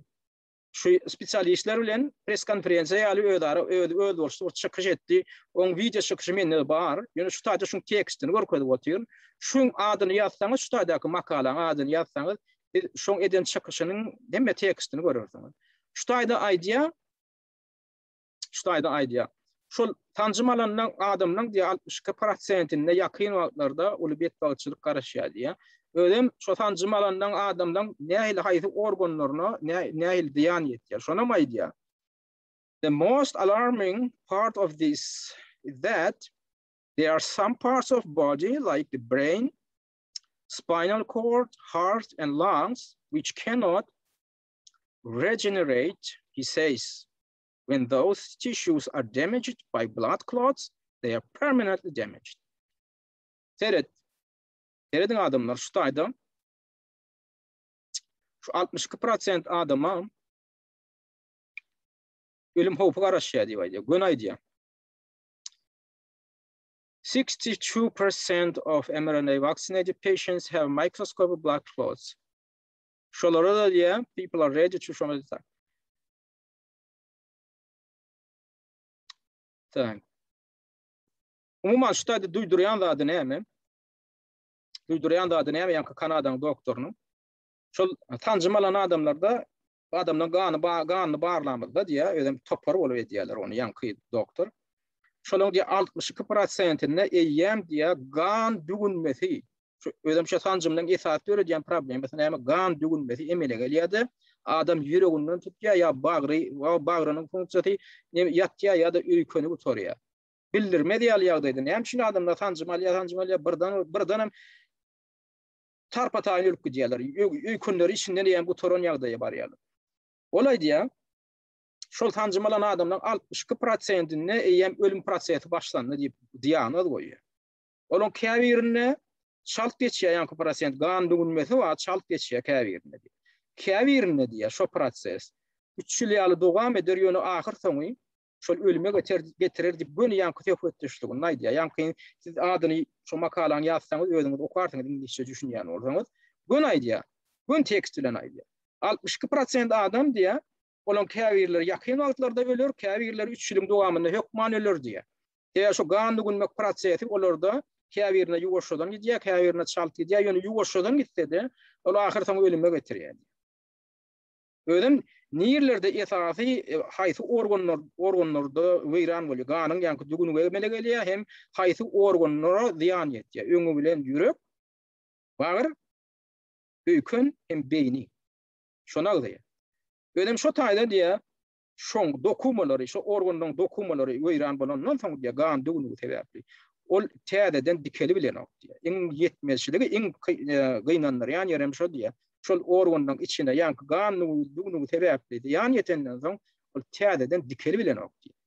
şu spesialistler bilen press konferensiýa ýaly özara öz özboluşly bir çykyş etdi. Oň wideo çykyşy mende bar. Ýöne şu taýda şuň tekstini görkezip otyryn. Şuň adyny ýazsaňyz, şu taýdaky makalaň adyny ýazsaňyz, Siz şoň eden çykyşynyň hemme tekstini görersiňiz. Şu taýda aýdýar, şu taýda aýdýar. Şol sanjym alandan adamlaň diýýär 62 prosentinde ýakyn wagtlarda uly betbagtçylyk garaşýar diýýär. Özem şo sanjym alandan adamlaň nähili haýsy organlaryna nähili zyýan ýetýär. Şonam aýdýar. The most alarming part of this is that there are some parts of body like the brain, spinal cord, heart and lungs which cannot regenerate, he says. When those tissues are damaged by blood clots, they are permanently damaged. Seret. Serediň adamlar şu taýda şu 62% adama ölüm howpy garaşýar diýip aýdýar. Göni aýdýar. 62% of mRNA vaccinated patients have microscopic blood clots. Şolara da diýýär, people are ready to şoňa Tak. Umuman şu taýda duýdurýan zady näme? Duýdurýan zady näme ýaňky Kanadaň doktorynyň? Şol sanjym alan adamlarda adamdan gany ba ganyny barlamyzda diýýär, özem topar bolup edýärler ony ýaňky doktor. Şolaryň diýýär 62 prosentinde eýýäm diýýär gan düwünmesi Şu özem şu sanjymdan esasy döredýän problemasy näme? Gan düwünmesi emele gelýär-de, adam ýüreginden tutýar ýa bagry, bagrynyň funksiýasy ýatýar ýa-da öýkeni gutarýar. Bildirmez ýaly ýagdaýda näme üçin adamlar sanjym alýar, sanjym alýar, birden birden hem tarpa-taýyn ölüp gidýärler. Öýkenleri içinden eýýäm gutaran ýagdaýa barýarlar. Ol aýdýar, şol sanjym alan adamlaryň 62 prosentinde eýýäm ölüm prosesi başlandy diýip diagnoz goýýar. Olaň käbirinde çalt geçýär ýaňky prosent gan düwünmesi bar, çalt geçýär käbirinde diýýär. Käbirinde diýýär şo proses üç ýyl ýaly dowam eder, ýöne ahyr soňy şol ölüme geter, getirer diýip göni ýaňky söhbetdeşliginde aýdýar. Ýaňky siz adyny şo makalany ýazsaňyz özüňiz okarsyňyz iňlisçe düşünýän bolsaňyz. Göni aýdýar. Göni tekst bilen aýdýar. 62 prosent adam diýýär, olaň käbirleri ýakyn wagtlarda öler, käbirleri üç ýylyň dowamynda hökman öler diýýär. Sebäbi şu gan düwünmek prosesi olarda käbirine ýuwaşjadan gidýär, käbirine çalt gidýär, ýöne ýuwaşjadan gitse-de, ol ahyr soňy ölüme getirýär. Özem nirlerde esasy e, haýsy organlar organlarda weýran bolýar, ganyň ýaňky düwünigi emele gelýär, hem haýsy organlara zyýan ýetýär. Öňi bilen ýürek, bagyr, öýken hem beýni. Şony agzaýar. Özem şo taýda diýýär, şoň dokumalary, şo organlaryň dokumalary weýran bolandan soň diýýär, gan düwnügi sebäpli ol täzeden dikelibilenok diýýär. Iň ýetmezçiligi, iň e, gynandyrýan ýerem şo diýýär. Şol organlaryň içine ýaňky gan düwnügi sebäpli zyýan ýetenden soň ol täzeden dikelibilenok diýýär.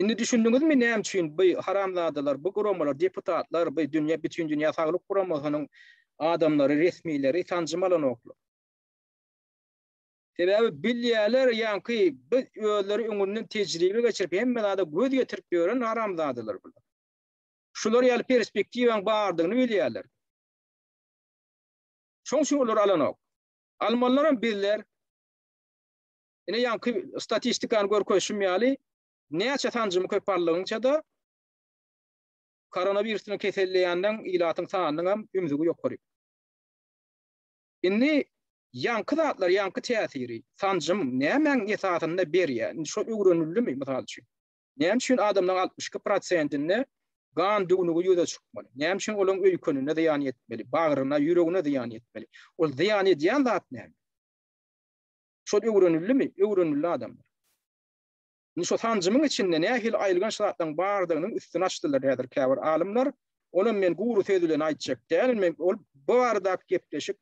Indi düşündiňizmi näme üçin bu haramzadalar, bu guramalar, deputatlar, bu dünýä, bütin dünýä saglyk guramasynyň adamlary, resmileri sanjym alanoklar. Sebäbi bilýärler ýaňky biz özleri öňünden tejribe geçirip hemme zada göz ýetirip ýören haramzadalar bular. Şular ýaly perspektiwaň bardygyny bilýärler. Şoň üçin olar alanok. Almalylaram bizler. Ine ýaňky statistikany görkezişim ýaly näçe sanjymy köp aldygyňça-da koronawirus bilen keselleýänleň ilatyň sanynyň hem ümzügi ýokary. Indi ýaňky zatlar, ýaňky täsiri sanjym nämäň esasynda berýär? Indi şo öwrenildimi, mysal üçin? Näme üçin adamlaryň 62 prosentinde gan düwnügi ýüze çykmaly? Näme üçin olaryň öýkenine zyýan ýetmeli, bagryna, ýüregine zyýan ýetmeli? Ol zyýan edýän zat näme? Şol öwrenildimi? Öwrenildi adamlar. Indi şo sanjymyň içinde nähili aýylganç zatlaryň bardygynyň üstüni açdylar häzir käbir alymlar. Olam men gury söz bilen aýtjak däl. Men ol bu baradaky gepleşik,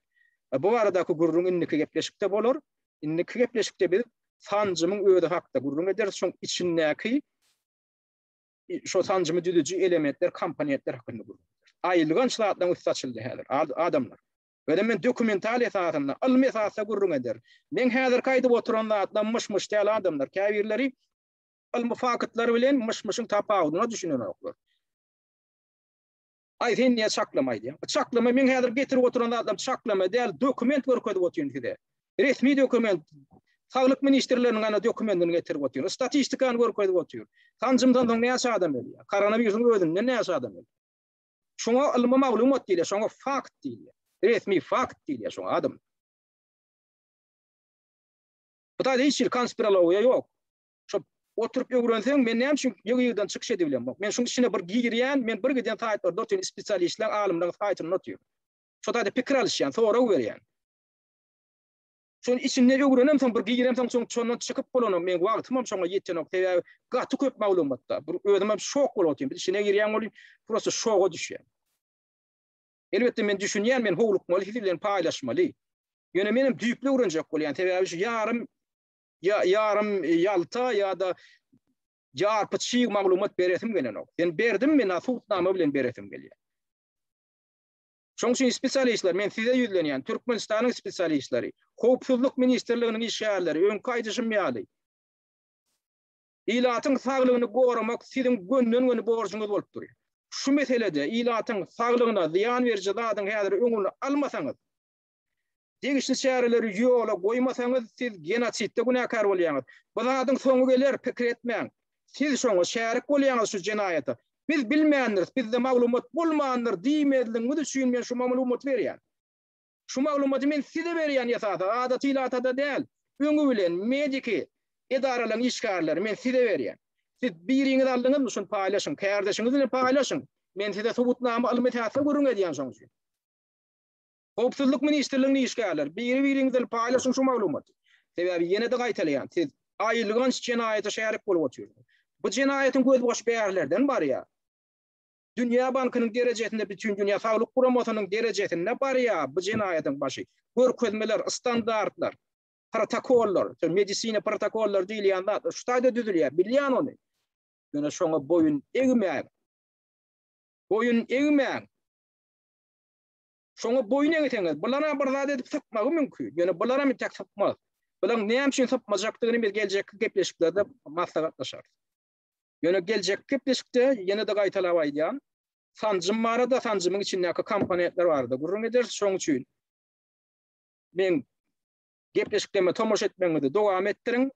bu baradaky gürrüň indiki gepleşikde bolar. Indiki gepleşikde biz sanjymyň özi hakda gürrüň ederis, şoň içindäki şo sanjymy düzüji elementler, komponentler hakynda gürrüň ederis. Aýylganç zatlaryň üsti açyldy häzir adamlar. Özem men dokumental esasynda, ylmy esasda gürrüň ederin. Meň häzirki aýdyp oturan zatlarym myş-myş däl adamlar. Käbirleri ylmy faktlar bilen myş-myşyň tapawudyna düşünenoklar. Aý sen niýe çaklama aýdýaň? Çaklama meň häzir getirip oturan zatlarym çaklama däl, dokument görkezip otyryn size. Resmi dokument. Saglyk ministrleriniň ana dokumentini getirip otyryn. Statistikany görkezip otyryn. Sanjymdan soň näçe adam ölýär? Koronawirusyň özünden näçe adam ölýär? Şoňa ylmy maglumat diýilýär, şoňa fakt diýilýär. Resmi fakt diýilýär şoňa adam. Bu taýda hiç hili konspirologiýa ýok. Şo Oturyp öwrenseň, men näme üçin ýygy-ýygydan çykyş edibilemok? Men şuň içine bir girýän, men bir giden saýtlarda otyryn, spesialistleň, alymlaryň saýtynda otyryn. Şo taýda pikir alyşýan, sorag berýän. Şoň içinde öwrenemsoň, bir giremsoň, soň şondan çykyp bolanok. Meň wagtymam şoňa ýetenok. Sebäbi gaty köp maglumat-da. Bir özümem şok bolup otyryn. Bir içine girýän welin, prosta şoga düşýän. Elbetde men düşünýän, men howlukmaly, siz bilen paýlaşmaly. Ýöne menem düýpli öwrenjek bolýan. Sebäbi şu ýarym ýa ýarym ýalta ýa-da ýarpy çyg maglumat beresim gelenok. Sen berdim men subutnama bilen beresim gelýär. Şonuň üçin spesialistler, men size ýüzlenýän, Türkmenistanyň spesialistleri, Howpsuzlyk ministrliginiň işgärleri, öňki aýdyşym ýaly, ilatyň saglygyny goramak siziň gönden-göni borjuňyz bolup durýar. Şu meselede ilatyň saglygyna zyýan beriji zadyň häzir öňüni almasaňyz, degişli çäreleri ýola goýmasaňyz, siz genosidde günäkär bolýaňyz. Bu zadyň soňy geler, pikir etmäň. Siz şoňa şärik bolýaňyz şu jenaýata. Biz bilmändiris, bizde maglumat bolmandyr diýmezligiňiz üçin men şu maglumaty berýän. Şu maglumaty men size berýän esasy, adaty ilata-da däl. Öňi bilen mediki edaralaryň işgärleri men size berýän. Siz biriňiz aldyňyzmy şuny paýlaşyň, kärdeşiňiz bilen paýlaşyň. Men size subutnama ylmy esasda gürrüň edýän şoň üçin. Howpsuzlyk ministrliginiň işgärleri, biri-biriňiz bilen paýlaşyň şu maglumaty. Sebäbi ýene-de gaýtalaýan, siz aýylganç jenaýata şärik bolup otyrsyňyz. Bu jenaýatyň gözbaşy bärlerden barýar. Dünýä bankynyň derejesinde, Bütindünýä saglyk guramasynyň derejesinde barýar bu jenaýatyň başy. Görkezmeler, standartlar, protokollar, medisina protokollary diýilýän zatlar şu taýda düzülýär, bilýän ony. Ýöne şoňa boýun egmäň. Boýun egmäň. Şoňa boýun egseňiz, bulara bir zat edip sypmagy mümkin. Ýöne bularam entek sypmaz. Bularyň näme üçin sypmajakdygyny biz geljekki gepleşiklerde maslahatlaşarys. Ýöne geljekki gepleşikde ýene-de gaýtalap aýdýan, sanjym barada, sanjymyň içindäki komponentler barada gürrüň ederis. Şonuň üçin meň gepleşiklerime tomaşa etmegiňizi dowam etdiriň.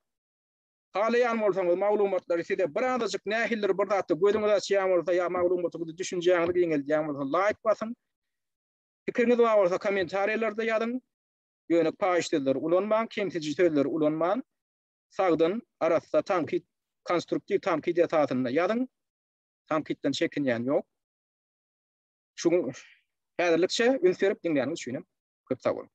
Halaýan bolsaňyz maglumatlary size birazajyk nähilidir bir zatda gözüňizi açýan bolsa ýa maglumatyňyzy düşünjäňizi giňeldýän bolsa laýk basyň. Pikiriňiz bar bolsa kommentariýalarda ýazyň. Ýöne paýyş sözleri ulanmaň, kemsidiji sözleri ulanman, sagdyn, arassa tankyt, konstruktiw tankyt esasynda ýazyň. Tankytdan çekinýän ýok. Şu gün häzirlikçe üns berip diňläniňiz üçinem köp sag boluň.